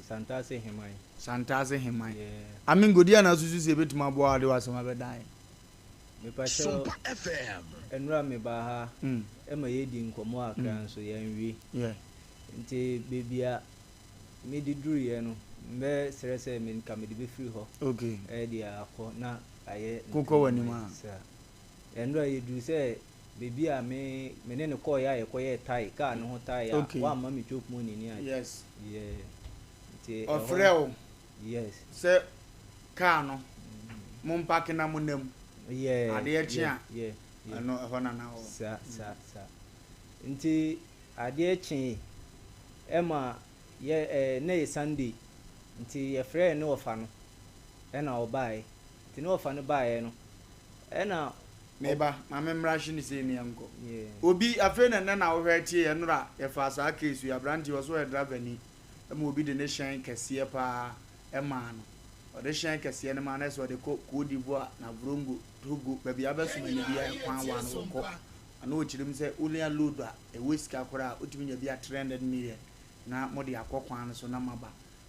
Santase Heman. Santase Heman. Yeah. Amingo deɛ na asusu sɛ yɛbɛtumi aboa wo de w'asɛm abɛdan? Mepakyɛw, ɛnora mebaa ha ma yɛdii nkɔmmɔ kakra nso yɛanwie. Nti baabi a mede duruiɛ no, mɛsrɛ sɛ nka mede bɛfiri hɔ de akɔ na ayɛ ntɛm ama yɛn saa. Ɛnora yɛduru sɛ baabi a me me ne no kɔeɛ a yɛkɔyɛɛ tae, kaa no ho tae a wamma me chop money ne ade. Yeah. Nti ɛhɔ. Ɔfrɛɛ wo? Yes. Sɛ kaa no mo mpake na mo nam Yeah, adeɛ kye yeah, a yeah, yeah. ɛno ɛhɔ na na ɔwɔ. Sa sa sa. Nti adeɛ kyee ɛma yɛ ɛɛ na ɛyɛ Sunday nti yɛfrɛɛ ne wɔfa no ɛna ɔbaeɛ. Nti ne wɔfa no baeɛ no ɛna ɔ. Meba, ma me mmra hye ne sei ne yɛnkɔ. Yeah. Obi, afei na nnɛ na wohwɛ tie yɛn nnora yɛfaa saa case yi, aberanteɛ ɔse ɔyɛ driver ni ɛma obi de ne hyɛn kɛseɛ paa ɛmaa no. Ɔde hyɛn kɛseɛ no maa no sɛ ɔde kɔ Cote d'Ivoire, Navrongo, Togo, baabi a abɛsoma no biara kwan wa no wɔkɔ. Ana ɔkyerɛ mu sɛ wonya load a ɛwɔ sika koraa a wotumi nya bi a 300 million na mode akɔ kwan no so na moaba.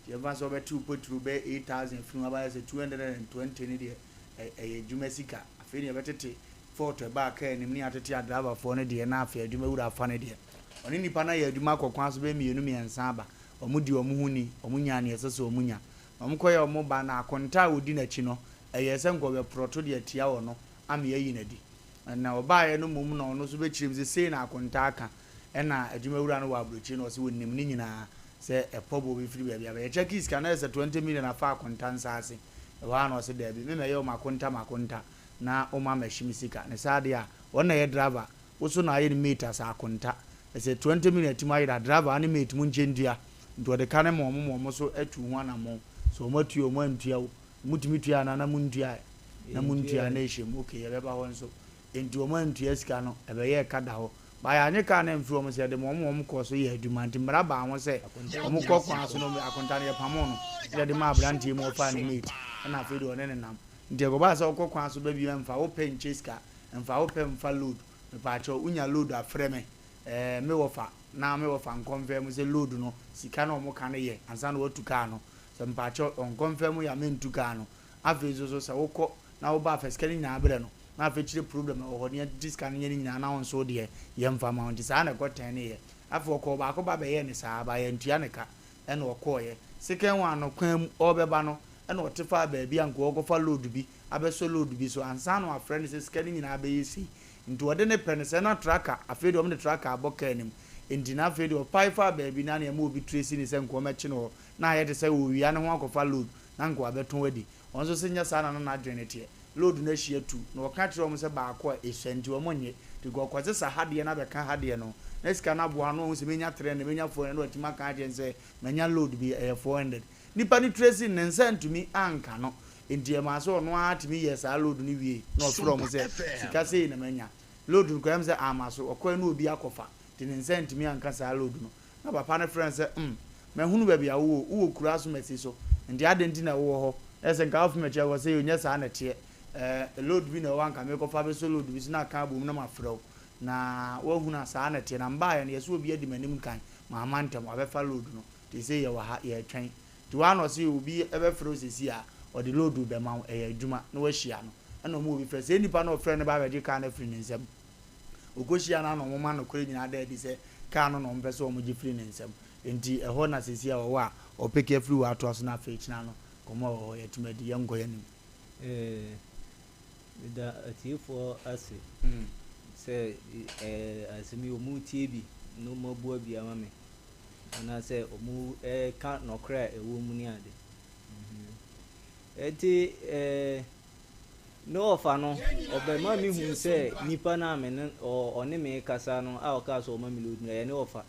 Nti ɛmfa sɛ wobɛte wo petro bɛyɛ 8000 afiri mu aba ayɛ sɛ 220 no deɛ ɛyɛ adwuma sika. Afei deɛ yɛbɛtete fault ɛbaa kaa anim ne yɛatete adriverfoɔ no deɛ na afei adwuma wura afa no deɛ. Ɔne nipa no ayɛ adwuma akɔ kwan so bɛyɛ mmienu mmiɛnsa aba. Wɔdi wɔn ho ni, wɔnyaa nea ɛsɛ sɛ wɔnya. Na wɔkɔyɛɛ wɔn ba, na akonta a ɔdi n'akyi no, ɛyɛɛ sɛ nka ɔbɛprɔto de atia ɔno ama yɛayi no adi. Na ɔbaeɛ no mmom na ɔno nso bɛkyerɛɛ mu sɛ sei na akonta aka. Ɛnna adwumawura no wɔ aburokyire no, ɔse ɔnim ne nyinaa sɛ ɛpɔ bɔ bɛfiri baabi aba. Yɛkyɛkee sika no, ayɛ sɛ 20 million afa akonta nsa ase. Ɛhɔ ara na ɔse daabi, me mɛyɛ wo m'akonta m'akonta na woma mahye me sika. Ne saa deɛ a, ɔno na ɛyɛ driver. Wo so na ayɛ ne mate asa akonta. Ɛsɛ 20 million atim ayera driver ne mate mu nkyɛ ntua. Nti ɔde ka no ma ɔmo ma ɔmo so atu ho anamɔn. Sɛ ɔmo atua o ɔmo antua o. Mo tumi tua anaa na mo ntua ɛ? Na mo ntua na ɛhyɛ mu. Okay yɛbɛba hɔ nso. Nti ɔmo antua sika no ɛbɛyɛɛ ka da hɔ. But yɛanye car no amfiri ɔmo so yɛde ma ɔmo ma ɔmo kɔɔ so yɛɛ adwuma. Nti mmara baa ho sɛ ɔmo kɔ kwan so no akonta no yɛpamoo no na yɛde maa abranteɛ yi ma ɔfaa ne mate ɛna afei deɛ ɔne no nam. Nti ɛkɔbaa sɛ wokɔ kwan so ba bio ɛmfa wo pɛ nkyɛ sika, ɛmfa wo pɛ mfa load. Mepaakyɛw wonya load a frɛ me ɛɛ me wɔfa na me wɔfa nkɔnfɛm sɛ load no sika no a wɔka no yɛ ansa na watu car no. Sɛ mepaakyɛw ɔnkɔnfɛm yɛ a mentu car no. Afei nso so sɛ wokɔ na woba a fa sika no nyinaa brɛ no na afei kyerɛ problem a ɛwɔ hɔ na yɛntete sika no nyɛ ne nyinaa na wo nso wo deɛ yɛmfa mma wo. Nti saa na ɛkɔ tɛneeɛ. Afei ɔkɔɔ baako ba bɛyɛɛ no saa but yɛantua ne ka ɛna ɔkɔeɛ. Second one no kwan mu ɔrebɛba no ɛna ɔte faa baabi a nka ɔrekɔfa load bi abɛsɔ load bi so ansa na wafrɛ no sɛ sika no nyinaa bɛyɛ sei. Nti ɔde ne pɛ no sɛ na traka afei deɛ wɔde traka abɔ kaa no mu nti na afei deɛ ɔpae faa baabi na nea ɛma obi trace no sɛ nka wɔmmɛkye no hɔ na ayɛ te sɛ ɔrewia ne ho akɔfa load na nka wabɛtɔn adi. Ɔno nso se nyɛ saa na na n'adwene no teɛ. Load no ahyia tu na ɔka kyerɛ wɔn sɛ baako a ɛsua nti wɔn nnye. Nti nka ɔkɔsesa ha deɛ no abɛka ha deɛ no ho na sika no aboa ano na wahu sɛ mɛnya 300 mɛnya 400 na watumi aka akyerɛ no sɛ manya load bi ɛyɛ 400. Nipa no trace no ne nsa antumi anka no nti ɛmaa sɛ ɔno ara tumi yɛɛ saa load no wiei na ɔfrɛɛ wɔn sɛ sika sei na manya. Load no koraa ɛm sɛ amma so ɔkɔɛ na obi akɔfa nti ne nsa antumi anka saa load no. Na papa no frɛ no sɛ, Umm, mahunu baabi a wowɔ o, wowɔ kuro asomasi so, nti adɛn nti na wowɔ hɔ? Na sɛ nka wofi m'akyi akɔ sɛ, Nyɛ saa na ɛteɛ, ɛɛ, load bi na ɛwɔ hɔ a anka merekɔfa abɛsɔ load bi so na aka abom na mafrɛ wo, na woahunu a saa na ɛteɛ. Na mebaeɛ no, yɛse obi adi m'anim kan, mamma ntɛm, wabɛfa load no, nti seesei yɛwɔ ha, yɛretwɛn. Nti hɔ ara na ɔse obi bɛfrɛ wo seesei a, ɔde load rebɛma wo, ɛyɛ adwuma, na woahyia no. Ɛna ɔma obi frɛ, saa nipa no a ɔfrɛɛ no ba abɛgye kaa no afiri ne nsam. Okohyia no a na wɔma nokorɛ nyinaa da adi sɛ kaa no na wɔpɛ sɛ wɔgye firi ne nsam. Enti ɛhɔ na seesei a ɔwɔ a ɔpeke afiri hɔ atoa so na afei kyena no nkɔmmɔ a ɛwɔ hɔ yɛatumi adi. Yɛnkɔ yɛn anim. Meda atiefoɔ ase sɛ asɛm yi wɔretie bi na wɔabua bi ama me anaasɛ wɔreka nɔkorɛ a ɛwɔ mu ne ade. Enti Ne wɔfa no, ɔbɛma mehuu sɛ nipa no a me ne ɔne me rekasa no a ɔkaa sɛ ɔma me load no, ɛyɛ ne wɔfa.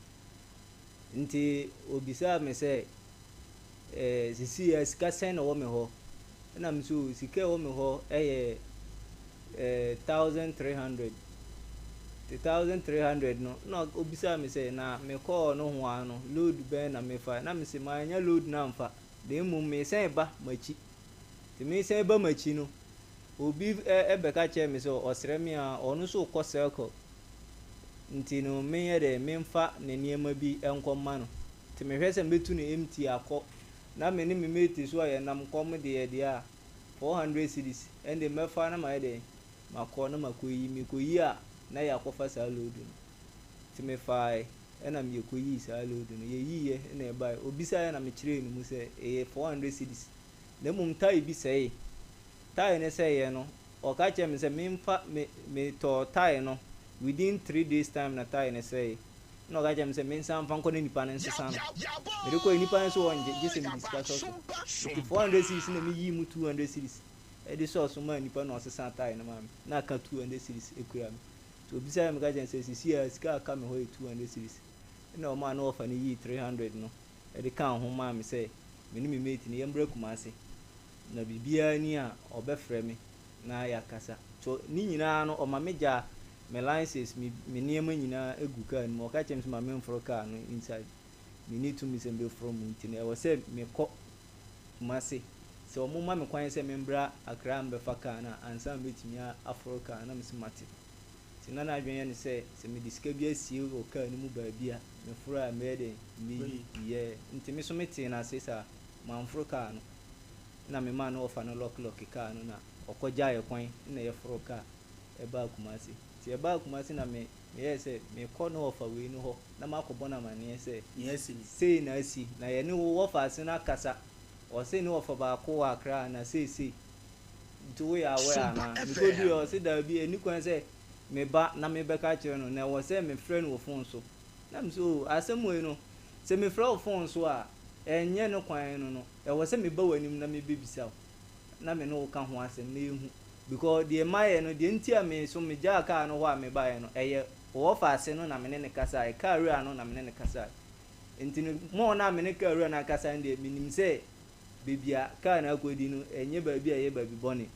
Nti ɔbisaa me sɛ, eh, sisi a sika sɛn na ɛwɔ me hɔ? Ɛna me so sika ɛwɔ me hɔ ɛyɛ eh, 1300. Nti 1300 no, na ɔbisaa me sɛ, na mekɔɔ nohoa no, load bɛn na mefa? Na mese, mannya load no amfa, na mmom mesan ba m'akyi. Nti mesan ba m'akyi no, obi bɛka kyerɛɛ me sɛ ɔsrɛ me a ɔno nso rekɔ circle nti no menyɛ dɛ memfa ne nneɛma bi nkɔ mma no. Nti mehwɛ sɛ mɛtu no empty akɔ na me ne me mate nso a yɛnam kɔm de yɛ deɛ a, 400 cedis ɛnde mɛfa na mayɛ dɛn makɔ na makɔyi. Mekɔyi a na yɛakɔfa saa load no. Nti mefaae ɛna yɛkɔyii saa load no. Yɛyiiɛ na ɛbaeɛ. Ɔbisaeɛ na mekyerɛɛ no mu sɛ ɛyɛ 400 cedis. Na mmom tae bi sɛee. Tae no sɛeɛ no, ɔka kyerɛɛ me sɛ memfa, me, metɔɔ tae no within 3 days time na tae no sɛee. Ɛna ɔka kyerɛɛ me sɛ mensan mfa nkɔ na nipa no nsesa no. Mede kɔeɛ, nipa no se ɔngye, gye sɛ mede sika sɔ so. Nti 400 cedis na meyii mu 200 cedis de sɔɔ so maa nipa no na ɔsesaa tae no maa me. Na aka 200 cedis kura me. Nti ɔbisaeɛ meka kyerɛɛ no sɛ seesei ara sika a aka me hɔ yɛ 200 cedis. Ɛna ɔmaa ne wɔfa no yii 300 no de kaa ho maa me sɛ me ne me mate no yɛmmra Kumasi na biribiara ni a ɔbɛfrɛ me na yɛakasa. So ne nyinaa no ɔma me gyaa me license, me me nneɛma nyinaa gu car no mu. Ɔka kyerɛɛ me sɛ ma memforo car no inside. Menni tumi sɛ mebɛforo mu nti no ɛwɔ sɛ mekɔ Kumasi. Sɛ wɔma me kwan sɛ membra Accra mmɛfa car no a ansa na mɛtumi aforo car no na mese mate. Nti na n'adwene yɛ no sɛ, sɛ mede sika bi asie wɔ kaa no mu baabi a, meforo a mɛyɛ dɛn? Meyi. Yeah. Nti me nso metee no ase saa. Mamforo kaa no. Ɛna memaa ne wɔfa no lɔke lɔke kaa no na ɔkɔgyaa yɛn kwan na yɛforoo kaa baa Kumasi. Nti yɛbaa Kumasi na me meyɛɛ sɛ mekɔ ne wɔfa wei no hɔ na makɔbɔ no amaneɛ sɛ Nea asi ni. sei na asi na yɛne wo wɔfa ase no akasa. Ɔse ne wɔfa baako wɔ Accra na seisei. Nti woyɛ aware anaa? Mekoduiɛ ɔse daabi ɛnni kwan sɛ meba na mebɛka akyerɛ no na ɛwɔ sɛ mefrɛ no wɔ phone so. Na mese oh asɛm wei no sɛ mefrɛ wo phone so a ɛnyɛ ne kwan no no ɛwɔ sɛ meba w'anim na mebɛbisa wo na me ne wo ka ho asɛm na yɛhu because deɛ mayɛ no deɛ nti a me nso megyaa car no hɔ a mebaeɛ no ɛyɛ. Wo wɔfaase no na me ne no kasaeɛ, kaa wura no na me ne no kasaeɛ. Nti no, more no a me ne kaa wura no akasa no deɛ, menim sɛ baabi a kaa no akɔdi no, ɛnyɛ baabi a ɛyɛ baabi bɔne.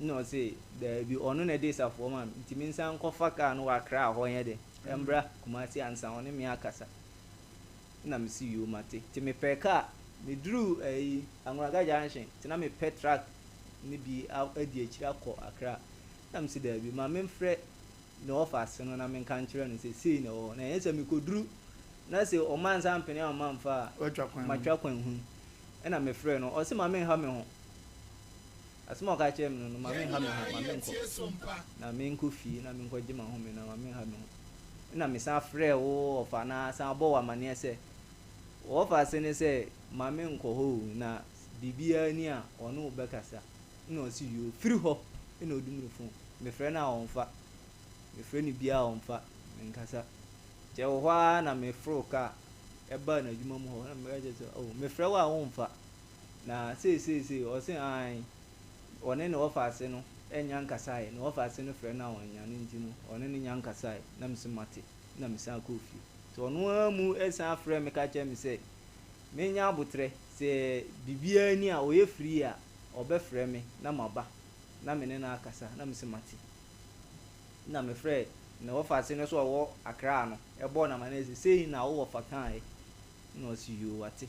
Ɛna ɔse, daabi, ɔno na ɛde safoɔ maa me, nti mensan nkɔfa kaa no wɔ Accra hɔ nyɛ dɛn, ɛmbra Kumasi ansa ɔne me akasa. Ɛna mese, yoo, mate. Nti mepɛɛ kaa, meduruu ɛyi, Anwuraga Junction, nti na mepɛ truck no bi adi akyire akɔ Accra. Ɛna mese, daabi, ma memfrɛ ne ɔfa no na menka nkyerɛ no sɛ sei na ɛwɔ hɔ, na ɛnyɛ sɛ mekɔduru na sɛ ɔma nsa ampene a ɔma mfa a, matwa kwan hunu. Ɛna mefrɛɛ no, ɔse ma menha me ho. Asɛm a ɔka kyerɛɛ me no no, ma menha me ho, ma menkɔ, na menkɔ fie na menkɔgye m'ahome na ma menha me ho. Ɛna mesan frɛɛ wo ɔfa na san bɔɔ wo amaneɛ sɛ, wo ɔfa se ne sɛ ma menkɔ hɔ o, na biribiara ni a ɔne wo bɛkasa. Nna ɔse yoo, firi hɔ na odum no phone, mefrɛ no a ɔmmfa, mefrɛ no biaa ɔmmfa, mennkasa. Nti ɛwɔ hɔ ara na meforoo car baa n'adwuma mu hɔ na meka kyerɛ no sɛ oh mefrɛ wo a wommfa, na sei sei sei, ɔse aane, ɔne ne wɔfaase no nnya nkasaeɛ, ne wɔfaase no frɛ no a ɔnnya no nti no ɔne no nnya nkasaeɛ, na mese mate, na mesan kɔɔ fie. Nti ɔno ara mu san frɛɛ me ka kyerɛɛ me sɛ mennya aboterɛ, sɛ biribiara ni a ɔyɛ free a ɔbɛfrɛ me na maba na me ne no akasa na mese mate. Nna mefrɛɛ ne wɔfase no so a ɔwɔ Accra no bɔɔ no amanneɛ sɛ sei na wo wɔfa kaaɛ na ɔse yoo wate.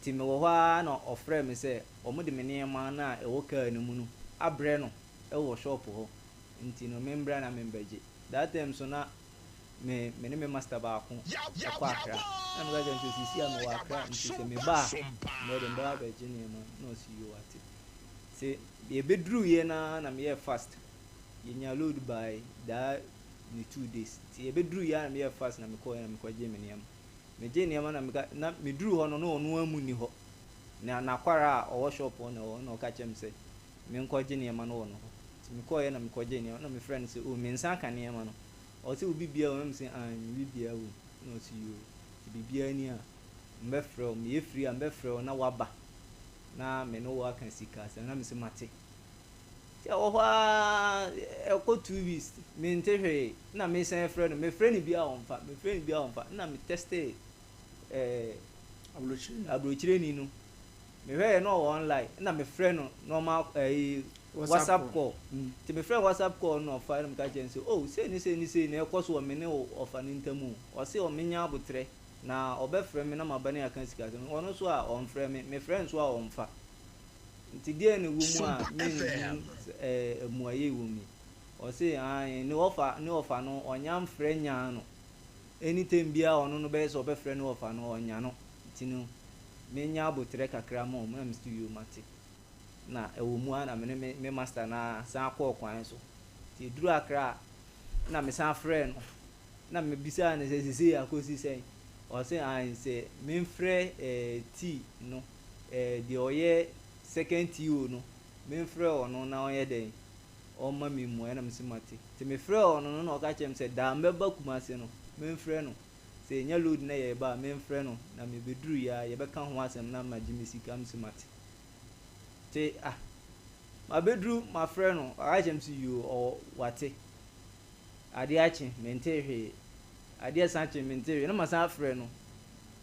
Nti mewɔ hɔ ara na ɔfrɛɛ me sɛ wɔde me nneɛma no a ɛwɔ kaa no mu no abrɛ no wɔ shop hɔ nti no membra na membɛgye. That time nso na me me ne me master baako kɔ Accra na meka kyerɛ no sɛ seesei a mewɔ Accra nti sɛ meba a mɛyɛ dɛn mɛba abɛgye nneɛma no na ɔse yoo wate. Nti yɛbɛduruiɛ no ara na meyɛɛ fast yɛnyaa load by daa ne 2 days nti yɛbɛduruiɛ ara na meyɛɛ fast na mekɔeɛ na mekɔgyee me nneɛma. Megyee nneɛma na meka na meduruu hɔ no na ɔno ara mu nni hɔ na n'akwara a ɔwɔ shop hɔ na ɛwɔ hɔ na ɔka kyerɛɛ me sɛ menkɔgye nneɛma no wɔ no hɔ. Nti mekɔeɛ na mekɔgyee nneɛma na mefrɛɛ no sɛ oh me nsa aka nneɛma no. Ɔse wo biribiara wɔ mu? Na mese aane me biribiara wɔ mu. Na ɔse yoo nti biribiara ni a mɛfrɛ wo, meyɛ free a mɛfrɛ wo na woaba na me ne wo aka sika asɛm. Na mese mate. Nti ɛwɔ hɔ ara ɛkɔ 2 weeks mente hwee na mesan frɛ no, mefrɛ no biara ɔmfa, mefrɛ no biara ɔmfa. Na me textee eh, aburokyireni no, mehwɛeɛ na ɔwɔ online na mefrɛ no normal ɛyi WhatsApp call. Nti mefrɛ no WhatsApp call no na ɔfa na meka kyerɛ no sɛ oh sei ne sei ne sei na ɛkɔ so wɔ me ne wo ɔfa no ntam o. Ɔse ɔmenya aboterɛ na ɔbɛfrɛ me na maba ne yɛaka sika asɛm. Ɔno nso a ɔmfrɛ me, mefrɛ no nso a ɔmfa. Nti deɛn na ɛwɔ mu a menhu eh mmuaeɛ wɔ mu yi? Ɔse aane ne ɔfa ne ɔfa no ɔnya mfrɛ nyaa no. Anytime biara ɔno no bɛyɛ sɛ ɔbɛfrɛ ne ɔfa no ɔnya no. Nti no menya aboterɛ kakra ma ɔmo na mese yoo mate. Na ɛwɔ mu ara na me ne me me master no ara san kɔɔ kwan so. Nti yɛduruu Accra a, na mesan frɛɛ no, na mebisaa no sɛ seesei akɔsi sɛn? Ɔse aane sɛ memfrɛ eh, T no, eh, deɛ ɔyɛ second TO no, memfrɛ ɔno na ɔnyɛ dɛn, ɔmma me mmuaeɛ. Na mese mate. Nti mefrɛɛ ɔno no na ɔka kyerɛɛ me sɛ da a mɛba Kumasi no, memfrɛ no. Sɛ yɛnya load na yɛreba a, memfrɛ no, na mebɛduruiɛ a, yɛbɛka ho asɛm na magye me sika. Mese mate. Te ah mabɛduru mafrɛ no waka kyerɛ me sɛ yoo ɔwɔ wate. Adeɛ akye mentee hwee, adeɛ san kye mentee hwee na masan afrɛ no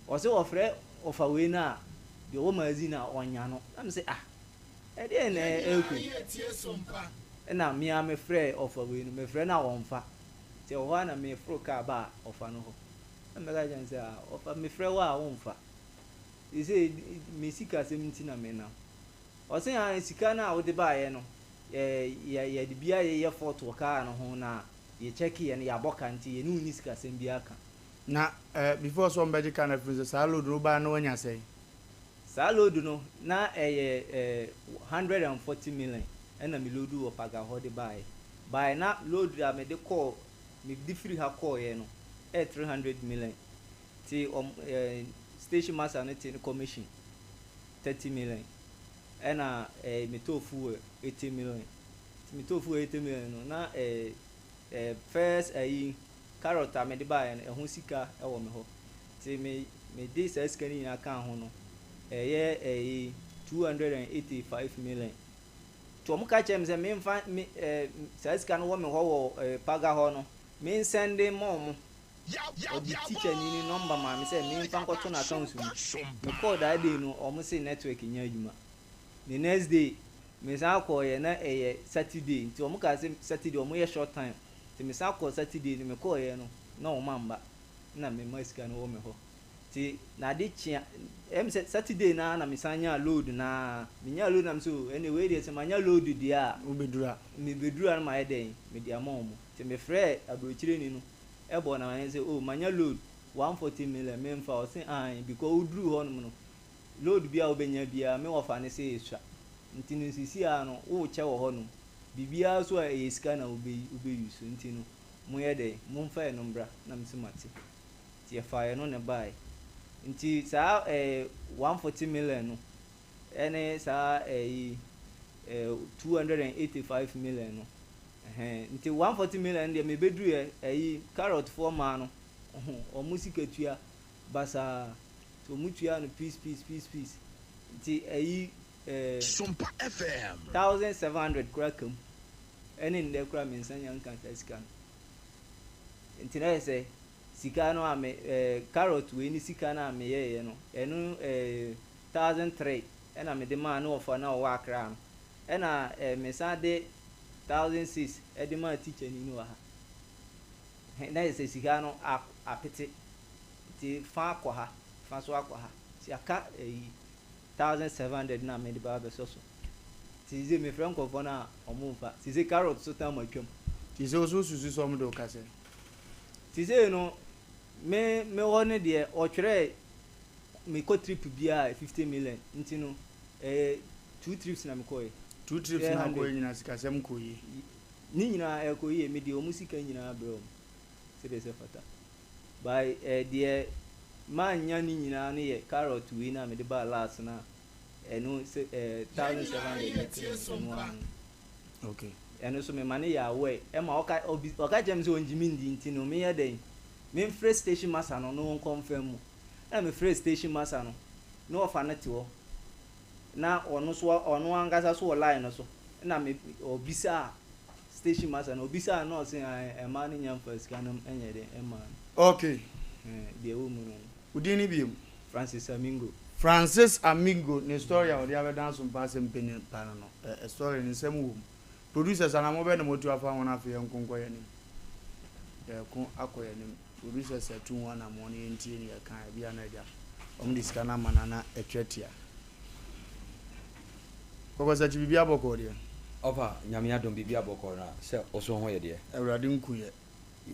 ɔse ɔfrɛ ɔfa wei no a deɛ ɔwɔ magazine no a ɔnya no na mese ah ɛdeɛn na ɛrekɔ yi ɛna me ara mefrɛɛ ɔfa wei no mefrɛ no a ɔmfa nti ɛwɔ hɔ ara na meforo kaa baa ɔfa no hɔ na mɛka kyerɛ no sɛ ah ɔfa mefrɛ wo a womfa. Seesei me sikasɛm nti na menam. Ɔse aane sika no a wode baeɛ no yɛ yɛde bi ayeyɛ fault wɔ car no ho na yɛ check yɛ no yɛabɔ ka nti yɛne wo nni sikasɛm biara ka. Na eh before sɛ wɔbɛgye car no afiri wo nsa saa load no wobaeɛ no na wanya sɛn? Saa load no na ɛyɛ eh 140 million ɛna me load wɔ Paga hɔ de baeɛ. Baeɛ na load a mede kɔɔ mede firi ha kɔeɛ no ɛyɛ 300 million. Nti wɔn ɛɛ station master no te ne commission 30 million ɛna ɛɛ metɔɔ fuel 80 million. Nti metɔɔ fuel 80 million no na ɛɛ ɛɛ first ɛyi carrot a mede baeɛ no ɛho sika ɛwɔ me hɔ. Nti me mede saa sika no nyinaa kaa ho no ɛyɛ ɛyi 285 million. Nti wɔn ka kyerɛ me sɛ memfa me ɛɛ saa sika no wɔ me hɔ wɔ ɛɛ Paga hɔ no. Mensɛnde mma ɔmo. Ɔde tikyani no nɔmba maa me sɛ memfa nkɔto n'accounts mu. Mekɔɔ that day no ɔmo se network nyɛ adwuma. The next day mesan kɔeɛ na ɛyɛ Saturday nti ɔmo kaa sɛ Saturday ɔmo yɛ short time nti mesan kɔɔ Saturday no mekɔeɛ no na ɔmo amba na mema sika no wɔ me hɔ. Nti na ade kye a ɛyɛ me sɛ Saturday no ara na mesan nyaa load no ara. Menyaa load no a mese oh ɛnneɛ wei deɛ sɛ manya load deɛ a Wobɛduru a. mebɛduru a na mayɛ dɛn mede ama wɔn. Nti mefrɛɛ aburokyireni no bɔɔ no amaneɛ sɛ oh manya load 140 million memfa? Ɔse aane because woduruu hɔnom no load biara a wobɛnya biara me wɔfa no sɛ ɛsua nti no seesei ara no worekyɛ wɔ hɔnom biribiara nso a ɛyɛ sika na wobɛ wobɛ use nti no monyɛ dɛn momfa ɛno mbra na mese mate. Nti yɛfaa ɛno na ɛbaeɛ. Nti saa eh, 140 million no ɛne saa ɛyi eh, 285 million no ɛhɛn. Nti 140 million no deɛ mebɛduruiɛ ɛyi carrot foɔ maa no wɔn sika tua basaa. Nti wɔn tua no piece piece piece piece. Nti ɛyi eh, Sompa FM. 1700 koraa ka mu. Ɛne nnɛ koraa me nsa nya nka saa sika no. Nti na ayɛ sɛ sika no a me eh, carrot wei ne sika no a meyɛeɛ no, ɛno eh, 1003 ɛna mede maa ne wɔfa no a ɔwɔ Accra no. Ɛna eh, mesan de 1006 ɛde maa tikyani no wɔ ha. Hɛ, na ayɛ sɛ sika no a, apete. Nti fa akɔ ha, fa nso akɔ ha. Nti aka ɛyi 1700 no a mede ba abɛsɔ so. Nti seisei mefrɛ nkurɔfoɔ no a, wɔmfa. Seisei carrot so tam atwam. Nti sɛ wo so wosusu sɛ wɔde wo ka sɛn? Seisei no, me me hɔ no deɛ wɔtwerɛɛ mekɔ trip biara a 50 million nti no ɛyɛ two trips na mekɔeɛ. Two trips na wokɔeɛ nyinaa sikasɛm kɔɔ yie? Ne nyinaa ɛkɔ yie, mede wɔn sika nyinaa brɛɛ wɔn sɛdeɛ ɛsɛ fata. But eh, deɛ mannya ne nyinaa no yɛ carrot wei no a mede baa last no a ɛno sɛ eh, 1700 no tiri no ɛno ara no. Okay. Ɛno nso mema no yɛ aware ɛma ɔka ɔbi ɔka kyerɛ me sɛ ɔngye me ndi nti no menyɛ dɛn memfrɛ station master no na ɔnkɔnfɛm mu ɛna mefrɛ station master no na ɔfa no te hɔ na ɔno nso ɔno ankasa so wɔ line no so ɛna me ɔbisaa station master no ɔbisaa no na ɔse ɛɛ ɛmaa no nya mfa sika no ɛnyɛ dɛn ɛmaa no. Okay. Ɛɛ deɛ ɛwɔ mu no no. Wo din ne biom? Francis Amingo. Francis Amingo ne story a ɔde abɛdan Asompa Asɛm Panyin pa no no, ɛ story no nsɛm wɔ mu. Producers anamɔ bɛn na moatu afa ho na afei yɛnko nkɔ yɛn anim? Yɛreko akɔ yɛn anim. Producers atu ho anamɔ no yɛntie nea ɛka a, ebia na agya wɔn de sika no ama no na atwa tia. Kɔkɔsakyi biribi abɔkɔɔ deɛ? Ɔfa, Nyame adom biribi abɔkɔɔ na sɛ wo so ho yɛ deɛ? Awurade nku yɛ.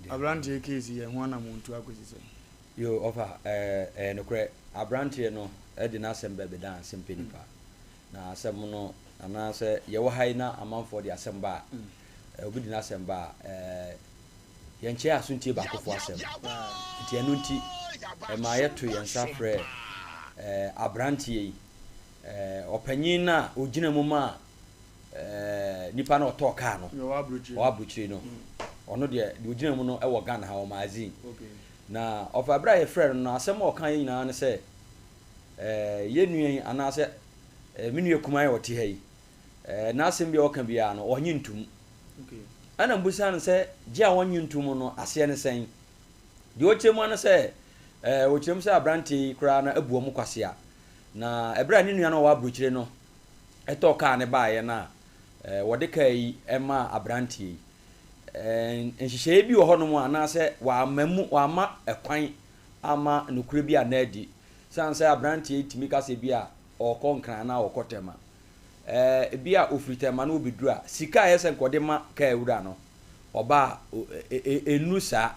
Abranteɛ case yɛ ho anamɔntu akɔsi sɛn? Yoo ɔfa ɛɛ ɛyɛ nokorɛ abranteɛ no de n'asɛm bɛ bɛdan asɛm pɛ nipa na asɛm no anaa sɛ yɛwɔ ha yi na amanfoɔ de asɛm ba a obi de n'asɛm ba a ɛɛ yɛnkyɛ aso ntie baakofoɔ asɛm nti ɛno nti ɛma yɛto yɛn nsa frɛ ɛɛ abranteɛ yi ɛɛ ɔpanyin no a ɔgyina mu ma Eh, nipa na ɔtɔɔ kaa no ɔwɔ aburokyire no ɔno deɛ deɛ ɔgyina mu no wɔ Ghana ha wɔ magazine na ɔfa berɛ a yɛfrɛ no no asɛm a ɔka yɛ nyinaa ne sɛ eh, yɛ nua yi anaasɛ eh, me nua kumaa yɛ ɔte ha yi eh, n'asɛm bi a ɔka biara no ɔnye ntom ɛna mbusa no sɛ gye a ɔnye ntom no aseɛ ne sɛn deɛ ɔkyerɛ mu ano sɛ eh, ɔkyerɛ mu sɛ aberanteɛ yi koraa na abu ɔmo kwasea na ɛberɛ a ne nua no ɔwɔ aburokyire no tɔɔ kaa no baeɛ no a, wɔde kaa yi maa aberanteɛ yi. Nhyehyɛeɛ bi wɔ hɔnom a anaasɛ wɔama mu wɔama kwan ama nokorɛ bi anna adi. Sane sɛ aberanteɛ yi tumi ka sɛ bi a ɔrekɔ Nkran anaa ɔrekɔ Tɛma. Ebi a ɔfiri Tɛma na ɔbɛduru a, sika a ɛyɛ sɛ nka ɔde ma kaa wura no, ɔba a ɛnnuru saa.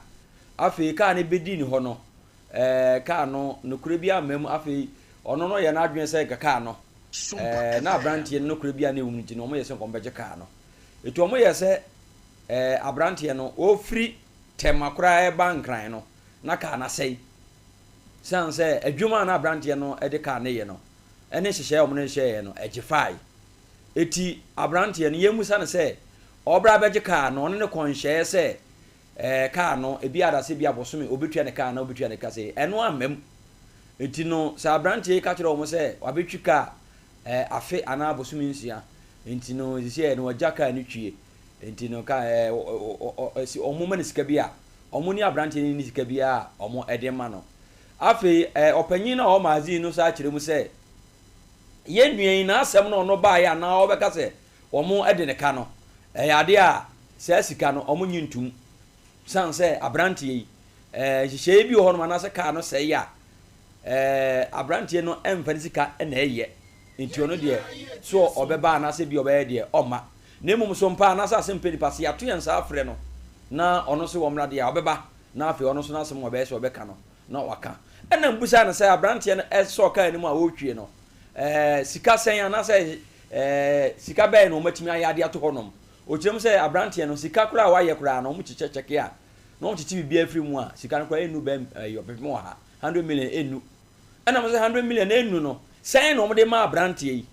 Afei kaa no bɛdii ne hɔ no, kaa no nokorɛ bi amma mu. Afei ɔno no yɛ n'adwene sɛ nka kaa no Ɛɛ, na aberanteɛ no nokorɛ bi a na ɛwɔ mu nti no, wɔyɛ sɛ nka wɔbɛgye kaa no. Enti wɔyɛɛ sɛ ɛɛ, aberanteɛ no, ɔrefiri Tema koraa reba Nkran no, na kaa no asɛe. Esiane sɛ adwuma a na aberanteɛ no de kaa no yɛ no, ne nhyehyɛeɛ a wɔne no hyɛeɛ no, ɛgye fae. Enti aberanteɛ no, yɛmmisa no sɛ, ɔrebra abɛgye kaa no, ɔne no kɔnhyɛeɛ sɛ ɛɛ, kaa no, ebi adasɛ bi a bosome, ɔbɛtua ne kaa anaa ɔbɛtua ne ka sei. Ɛno amma mu. Enti no, sɛ aberanteɛ yi ka kyerɛ wɔn sɛ wabɛtwi kaa ɛɛ, afe anaa bosome nsia, enti no, seesei no wagya kaa no twie, enti no, ka ɛɛ, ɔ, ɔ, ɔ, ɔ, wɔmma no sika bi a, wɔn ne aberanteɛ no nni sika biara a wɔde rema no. Afei ɔpanyin no a ɔwɔ magazine no san kyerɛ mu sɛ, Yɛn nua yi n'asɛm no a ɔno baeɛ anaa ɔbɛka sɛ wɔde ne ka no, ɛyɛ adeɛ a saa sika no wɔnnye ntom. Esiane sɛ aberanteɛ yi, nhyehyɛeɛ bi wɔ hɔnom anaasɛ kaa no sɛe a, aberanteɛ no mfa ne sika na ɛyɛ. Nti ɔno deɛ, so ɔbɛba anaasɛ bi ɔbɛyɛ deɛ, ɔmma. Na mmom so mpa anaasɛ asɛm pɛ nipa, sɛ yɛato yɛn nsa afrɛ no na ɔno nso ɔmmra deɛ a, ɔbɛba. Na afei ɔno nso n'asɛm a ɔbɛyɛ sɛ ɔbɛka no, na waka. Ɛna mebisaa no sɛ aberanteɛ no sɔɔ kaa no mu a ɔretwie no, sika sɛn anaasɛ sika bɛn na wɔatumi ayɛ ade ato hɔnom. Ɔkyerɛ mu sɛ aberanteɛ no, sika koraa a wayɛ koraa no, wɔkyekyɛ kyɛke a, na wɔkyekye biribiara firi mu a, sika no koraa ɛnnu bɛn ɛyɛ ɔpepem ɔha, 100 million ɛnnu. Ɛna mo sɛ 100 million ɛnnu no, sɛn na wɔde maa aberanteɛ yi?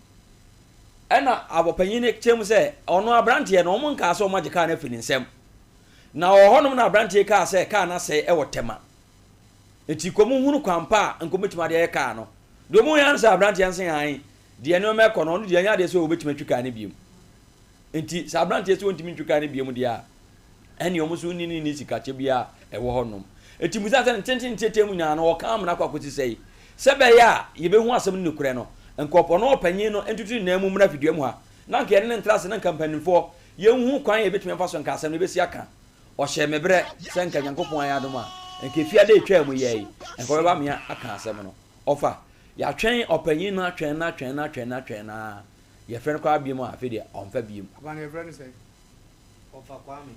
Ɛna ɔpanyin no kyerɛ mu sɛ ɔno aberanteɛ no, wɔn nkaa sɛ wɔagye kaa no afiri ne nsam. Na ɔwɔ hɔnom na aberanteɛ yi kaa sɛ kaa no asɛe wɔ Tema. Enti kɔ mu hunu kwan pa a nka wɔbɛtumi ade ayɛ kaa no. Deɛ wɔhuiɛ ara ne sɛ aberanteɛ no se aane, deɛ nneɛma ɛkɔ no, ɔno deɛ ɛnyɛ adeɛ sɛ ɔbɛtumi atwi kaa no bio. Enti sɛ aberanteɛ se ɔntumi ntwi kaa no bio deɛ a, ɛnneɛ wɔn nso nni ne nni sikakyɛ biara a ɛwɔ hɔnom. Enti mmusa sɛ ne tenten nteatea mu nyinaa no, wɔka amena kɔ akɔsi sɛe? Sɛ ɛbɛyɛ a yɛbɛhu asɛm no nokorɛ no, nka ɔno ɔpanyin no ntutu ne nan mu mmra fidua mu ha, na anka yɛne no ntra ase na anka mpanimfoɔ yɛnhu kwan a yɛbɛtumi afa so anka asɛm no bɛsi aka. Ɔhyɛɛ me berɛ sɛ nka Nyankopɔn ayɛ adom a, nka efiada a ɛtwaa mu yi ara yi, nka ɔbɛba me aka asɛm no. Ɔfa, yɛatwɛn ɔpanyin no atwɛn no atwɛn no atwɛn no atwɛn no ara, yɛfrɛ no koraa biom a, afei deɛ ɔmfa biom. Papa no yɛfrɛ no sɛn? Ɔfa Kwame.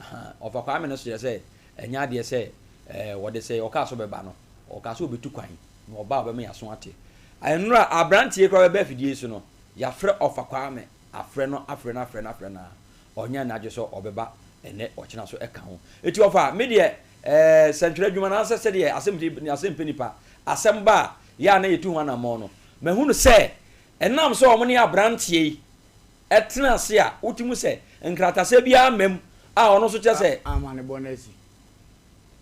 Ahaa, Ɔfa Kwame no so kyerɛ sɛ ɛnyɛ adeɛ sɛ ɛɛ wɔde sɛ ɔkaa sɛ ɔbɛba no, ɔkaa sɛ ɔbɛtu kwan, na ɔba a ɔbɛma yɛn aso ate. Nnora a aberanteɛ yi koraa bɛba afidie yi so no, yɛafrɛ Ɔfa Kwame, afrɛ no afrɛ no afrɛ no afrɛ no ara, ɔnyɛ n'adwene sɛ ɔbɛba ɛnnɛ ɔkyena so ɛka ho. Enti ɔfa, me deɛ ɛɛ sɛntwerɛ adwuma no anaasɛ sɛdeɛ asɛm ti asɛm pɛ nipa asɛm ba a, yɛ a na yɛtu ho anammɔn no, mahunu sɛ ɛnam sɛ wɔn ne aberanteɛ yi tena ase a, wotumi hu sɛ nkratasɛm biara mma mu a ɔno nso kyerɛ sɛ. Amanebɔ no asi.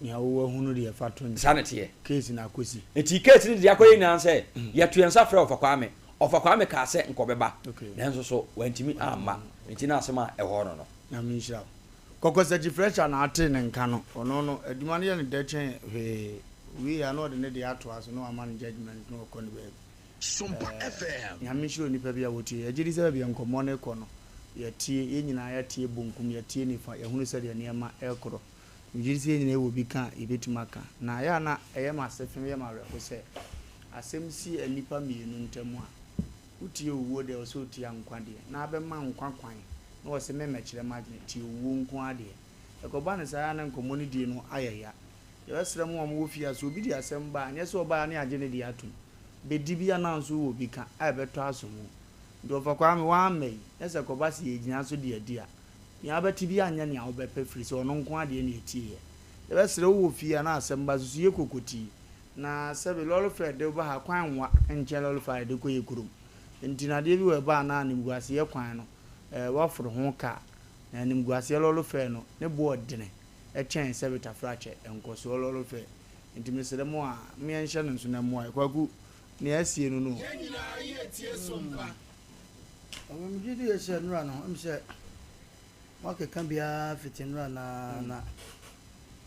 Nea woahunu deɛ fa to nkyɛn. Saa na ɛteɛ. Case no akɔsi. Nti case no deɛ akɔyɛ nyinaa ne sɛ, yɛto yɛn nsa frɛɛ Ɔfa Kwame. Ɔfa Kwame kaa sɛ nka ɔbɛba, nanso so wantumi amma. Nti na asɛm a ɛwɔ hɔ no no. Nyame nhyira wo. Kɔkɔsakyi Fletcher na atee ne nka no. Ɔno no, adwuma no yɛ no dɛ kyɛn hwee. Owie a na ɔde ne deɛ atoa so na wama no judgement na ɔkɔ ne baabi. Ɛɛ, Nyame nhyira onipa bi a ɔtie. Yɛgye di sɛ baabi a nkɔmmɔ no rekɔ no, yɛatie, yɛn nyinaa yɛatie bonkum, yɛatie nifa, yɛahunu sɛdeɛ nneɛma rekorɔ. Megye di sɛ yɛn nyinaa wɔ bi ka a yɛbɛtumi aka. Na ɛyɛ a na ɛyɛ me asefem, ɛyɛ me awerɛho sɛ asɛm si nnipa mmienu ntam a, wotie owuo deɛ, ɛwɔ sɛ wotie nkwa deɛ, na abɛma nkwa kwan na wɔse memmɛkyerɛ m'adwene, tie owuo nko ara deɛ. Ɛkɔba no saa a na nkɔmmɔ no die no ayɛ ya. Yɛbɛsrɛ mo a mowɔ fie ha sɛ obi de asɛm ba a, nyɛ sɛ ɔbaeɛ a na yɛagye ne deɛ atom. Bɛdi bi anaa nso wowɔ bi ka a ɛbɛtɔ aso mu. Nti Ɔfa Kwame, woamma yi, na sɛ ɛkɔba sɛ yɛgyina so de adi a, Nea wobɛte biara nyɛ nea wobɛpɛ firi sɛ ɔno nko ara deɛ na ɛtieɛ. Yɛbɛsrɛ wo wɔ fie a na asɛm ba susu yɛ kokotii na sɛbe lɔre fɛ de woba ha kwan nwa nkyɛn lɔre fɛ a yɛde kɔ yɛ kurom nti no adeɛ bi wɔ ɛba a na animguaseɛ kwan no eh woaforo ho kaa na animguaseɛ lɔre fɛ no ne boɔ dene kyɛn sɛbe tafrakyɛ nkɔsoɔ lɔre fɛ nti mesrɛ mo a mo yɛnhyɛ no nso na mmoa yɛ. Kwaku nea asie no no o. Yɛn nyinaa yɛ tie so mpa. Ɔmo megye di yɛ sɛ nnora no ɛm sɛ moakeka biara fiti nnora na na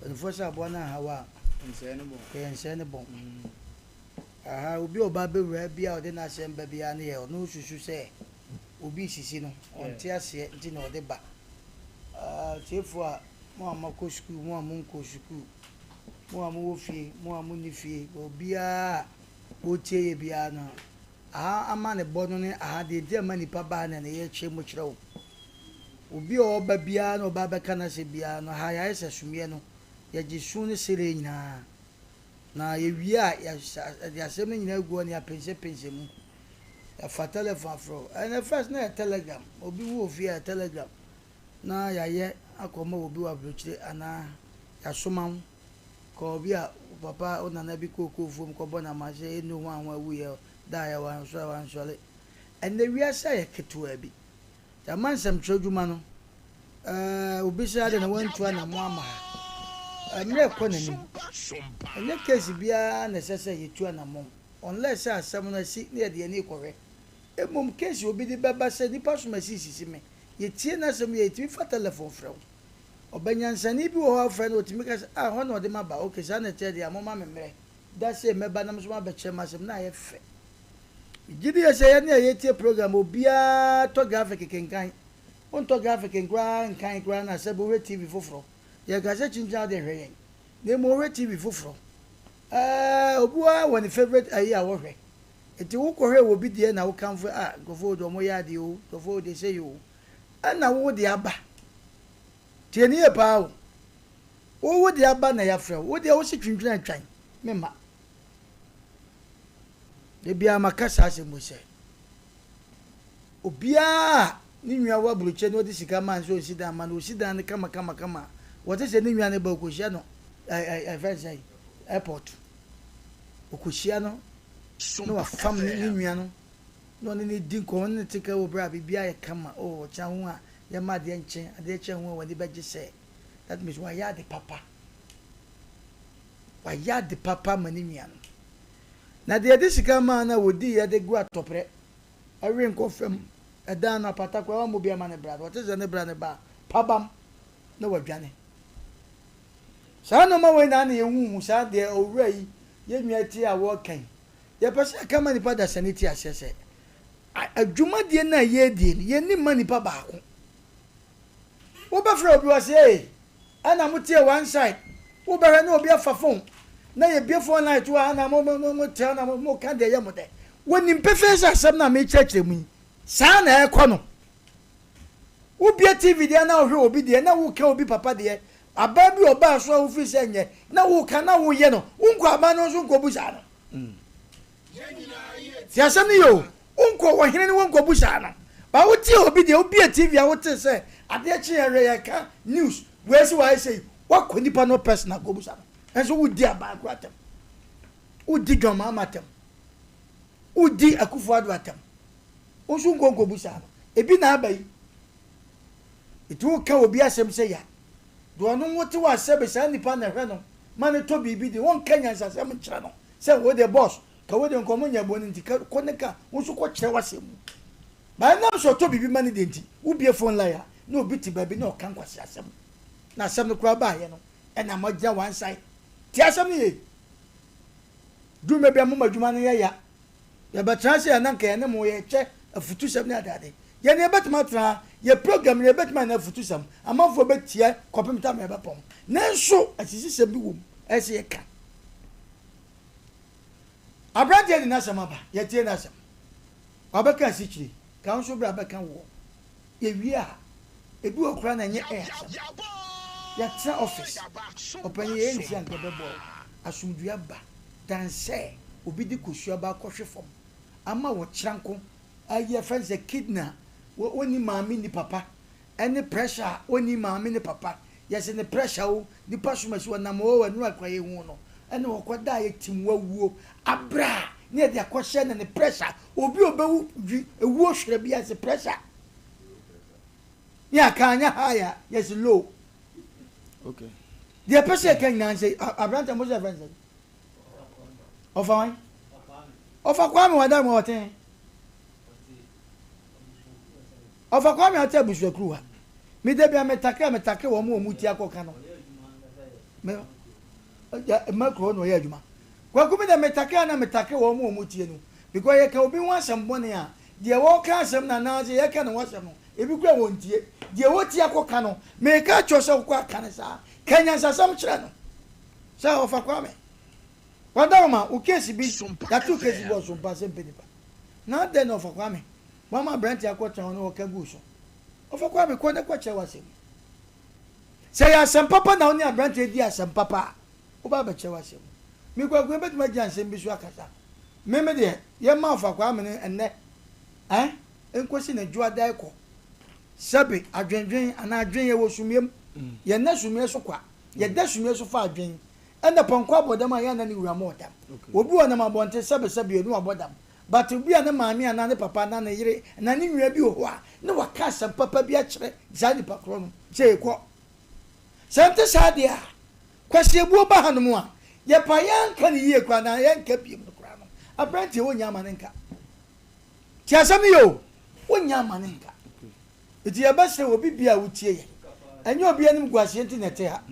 mpanyinfoɔ sɛ aboa no anhaw a kɛyɛ nsɛe ne bɔn. Aha obi a ɔba abɛwura bi a ɔde n'asɛm ba biara no yɛ ɔno susu sɛ obi resisi no ɔnte aseɛ nti na ɔde ba. Atiefoɔ a mo a moakɔ sukuu mo a monkɔɔ sukuu mo a mowɔ fie mo a monni fie obiara a ɔretie yɛ biara no Aha amanebɔ no ne aha deɛ nti a ɛma nnipa ba ha na na yɛkyerɛ mu kyerɛ wo. Obi a ɔba biara na ɔba abɛka n'asɛm biara no, ha yɛayɛ sɛ sumiiɛ no, yɛgye su ne sereɛ nyinaa. Na yɛwie a, yɛde asɛm no nyinaa gu hɔ na yɛapɛnsɛpɛnsɛ mu. Yɛafa telefon afrɛ wo. Ɛnɛ first na yɛ telegram. Obi wu wɔ fie a, yɛ telegram na yɛayɛ akɔma obi wɔ aburokyire anaa yɛasoma wo. Kɔ obi a wo papa, wo nana bi kɔɔ kofuo mu kɔbɔ no amanneɛ sɛ ɛnnu ho a ho awuiɛ, daeɛ, wansɔre, wansɔre. Ɛnnɛ wiase ayɛ ketewaa bi. Nti ama nsɛmtwerɛ adwuma no, eh, obi sɛ adɛn na wantu anammɔn amma ha. Mmerɛ rekɔ n'anim. Ɛnyɛ case biara na ɛsɛ sɛ yɛtu anammɔn unless sɛ asɛm no asi na yɛde yɛn ani rekɔhwɛ. Mmom case a obi de bɛba sɛ nnipa som asi resisi me, yɛtie n'asɛm wie a, yɛtumi fa telephone frɛ wo. Ɔba nyansani bi wɔ hɔ a wofrɛ no ɔtumi ka sɛ, ah, hɔ na ɔde m'aba, ok, saa na ɛteɛ deɛ a, momma me mmerɛ. Da sei mɛba na me nso mabɛkyerɛ m'asɛm na ayɛ fɛ. Megye di sɛ yɛne a yɛtie program obiara tɔ graphic kenkan. Wontɔ graphic nkoraa nkan koraa na sɛbe wohwɛ TV foforɔ. Yɛnka sɛ kyinkyin a wode hwɛ yɛn na mmom wohwɛ TV foforɔ. Ɛɛ obiara wɔ ne favourite ayi a wɔhwɛ. Nti wokɔhwɛ wɔ bi deɛ na wokamfo ah nkurɔfoɔ wei deɛ wɔyɛ adeɛ o, nkurɔfoɔ wei deɛ sei o. Ɛna wo de aba. Tie no yie paa o. Wo wo de aba na yɛafrɛ wo. Wo deɛ wo se twintwini antwan me mma. Da biara maka saa asɛm wei sɛ, obiara a ne nua wɔ aburokyire na ɔde sika maa no sɛ ɔnsi dan ma no, ɔsi dan no kama kama kama a, wɔte sɛ ne nua no ba ɔkɔhyia no ɛ ɛ ɛfrɛ no sɛn airport. Ɔkɔhyia no na wafam ne nua no na ɔne no di nkɔmmɔ, ɔne no te ka wɔ berɛ a biribiara yɛ kama. Oh, ɔkyena ho a yɛma adeɛ nkye, adeɛ kye ho a w'ani bɛgye sɛ. That means wayɛ ade papa. Wayɛ ade papa ama ne nua no. Na deɛ yɛde sika maa no a wɔdiiɛ de gu atɔprɛ, ɛwe nkɔ fam, ɛdan no apata koraa wammɔ bi ama ne bra no, ɔte sɛ ne bra no ba a, pabam na wadwane. Saa nneɛma wei na na yɛhuhu saa deɛ owura yi, yɛn nua ti a wɔreka yi. Yɛpɛ sɛ yɛka ma nipa dasani te aseɛ sɛ, adwumadie no a yɛredie no, yɛnni mma nipa baako. Wobɛfrɛ obi ɔse ee ɛna mo tie one side wobɛhwɛ na obi afa phone na yɛbie phone line to a ɛna mo mo mo te ɛna mo mo ka deɛ ɛyɛ mo dɛ. Wonim pefee sɛ asɛm no a mekyerɛkyerɛ mu yi saa na ɛrekɔ no. Wobie TV deɛ na wohwɛ obi deɛ na woka obi papa deɛ aban bi ɔbaa so a wofiri sɛ nyɛ na woka na woyɛ no wonkɔ aban no nso nkɔbu saa no. Tie asɛm no yie o, wonkɔ ɔhene no hɔ nkɔbusaa no, but wotie obi deɛ, wobie TV a wotee sɛ adeɛ kye yɛn hwɛ yɛka news, wei se wayɛ sei, woakɔ nipa no personal kɔbusa no, nso wodi aban koro atɛm, wodi John Mahama atɛm, wodi Akufo Addo atɛm, wo nso wonkɔ nkɔbusaa no, ebi na aba yi, nti woka obi asɛm sɛ ya, deɛ ɔno wote wɔ asɛbe saa nipa na ɛhwɛ no ma no tɔ biribi de, wonka nyansasɛm nkyerɛ no. Sɛ wo deɛ boss ka wo deɛ nka ɔmo nyɛ bɔne nti ka kɔ ne ka wo nso kɔ kyerɛ w'asɛm mu but ɛnam sɛ ɔtɔ biribi ma ne deɛ nti wo bue phone line a na obi te baabi na ɔka nkwaseasɛm na asɛm no koraa baayɛ no ɛna mo agyina one side tie asɛm no yie duru mɛ bi a mo ma adwuma no yɛ ya yɛbɛtena ase a na nka yɛne mo yɛkyɛ afutusɛm ne adeade yɛne yɛbɛtumi atena ha yɛ program no yɛbɛtumi ayɛ no afutusɛm amanfoɔ bɛtie kɔpem tam yɛbɛpɔn nanso asisisɛm bi wɔ mu ɛsɛ yɛka Aberanteɛ de n'asɛm aba, yɛtie n'asɛm. Wabɛka asikyire, ka wo nso bra bɛka woɔ. Yɛwie a, ebi wɔ koraa na ɛnyɛ air asɛm. Yɛatena office, ɔpanin yɛyɛ ne sei anka ɛbɛboa wo. Asomdwoeɛ aba than sɛ obi de kosua ba akɔhwe fam ama wo kyeranko ayi yɛfrɛ no sɛ kidney a wɔnni maame nni papa ɛne pressure a ɔnni maame ne papa yɛse ne pressure o nipa som asi ɔnam oo ɛno akora yɛhu no ɛne ɔkɔ da a yɛtim wawuo abrɛ a ne yɛde akɔhyɛ no ne pressure obi ɔbɛwu dwi ewuo hwerɛ bi yɛse pressure ne aka anyɛ high a yɛse low okay deɛ pɛ sɛ ɛka nyinaa nsɛ aberante mo sɛ ɛfɛ nsɛ ɔfa wan ɔfa kwame wada mu ɔten Ɔfa Kwame ate abusuakuruwa. Me da bia me takre me takre wɔn a wɔn ti akɔka no. Me ya mma kuro na ɔyɛ adwuma. Kwaku me da me takre na me takre wɔn a wɔn tie no. Because yɛ ka obi ho asɛm bɔne a, deɛ wɔka asɛm no anaasɛ yɛ ka ne ho asɛm no, ebi kura wɔn tie. Deɛ wɔti akɔka no, me ka kyerɛ sɛ wokɔ aka no saa. Ka nyansasɛm kyerɛ no. Sɛ ɔfa Kwame. Wadawoma, wo case bi, yɛato case bi wɔ so mpa sɛ mpɛ nipa. Na adɛn na ɔfa Kwame? Wama aberante akɔtena hɔ na ɔka guu so. Ɔfa Kwame kɔ na kɔkyerɛ w'asɛm mu. Sɛ ɛyɛ asɛm papa na wo ne aberante di asɛm papa a, woba abɛkyerɛ w'asɛm mu. Me Kwaku yɛbɛtumi agyina nsɛm bi so akasa. Me me deɛ, yɛmma Ɔfa Kwame no ɛnnɛ eh, nkosi ne dwoada ɛkɔ. Sɛbe adwendwen anaa adwen ɛwɔ sumiɛ mu. Yɛnna sumiɛ so kwa, yɛda sumiɛ so fa adwen. Ɛnna pɔnkɔ abɔ dam a yɛanna ne wura ma ɔdam. Obi wɔ nam abɔnten sɛbe sɛbe ɔni wabɔ dam. But obi a ne maame anaa ne papa anaa ne yere anaa ne nua bi wɔ hɔ a na waka asɛm papa bi akyerɛ saa nipa korɔ no sɛ kɔ. Sɛ ɛnte saa deɛ a, Kwasi Abuo ba hanom a, yɛpa yɛanka no yie koraa anaa yɛnka biom no koraa no, aberanteɛ wonnya ama no nka. Tie asɛm no yie o, wonnya ama no nka. Nti yɛbɛsrɛ obi biara a wotie yɛn. Ɛnyɛ obi animguaseɛ nti na ɛte ha.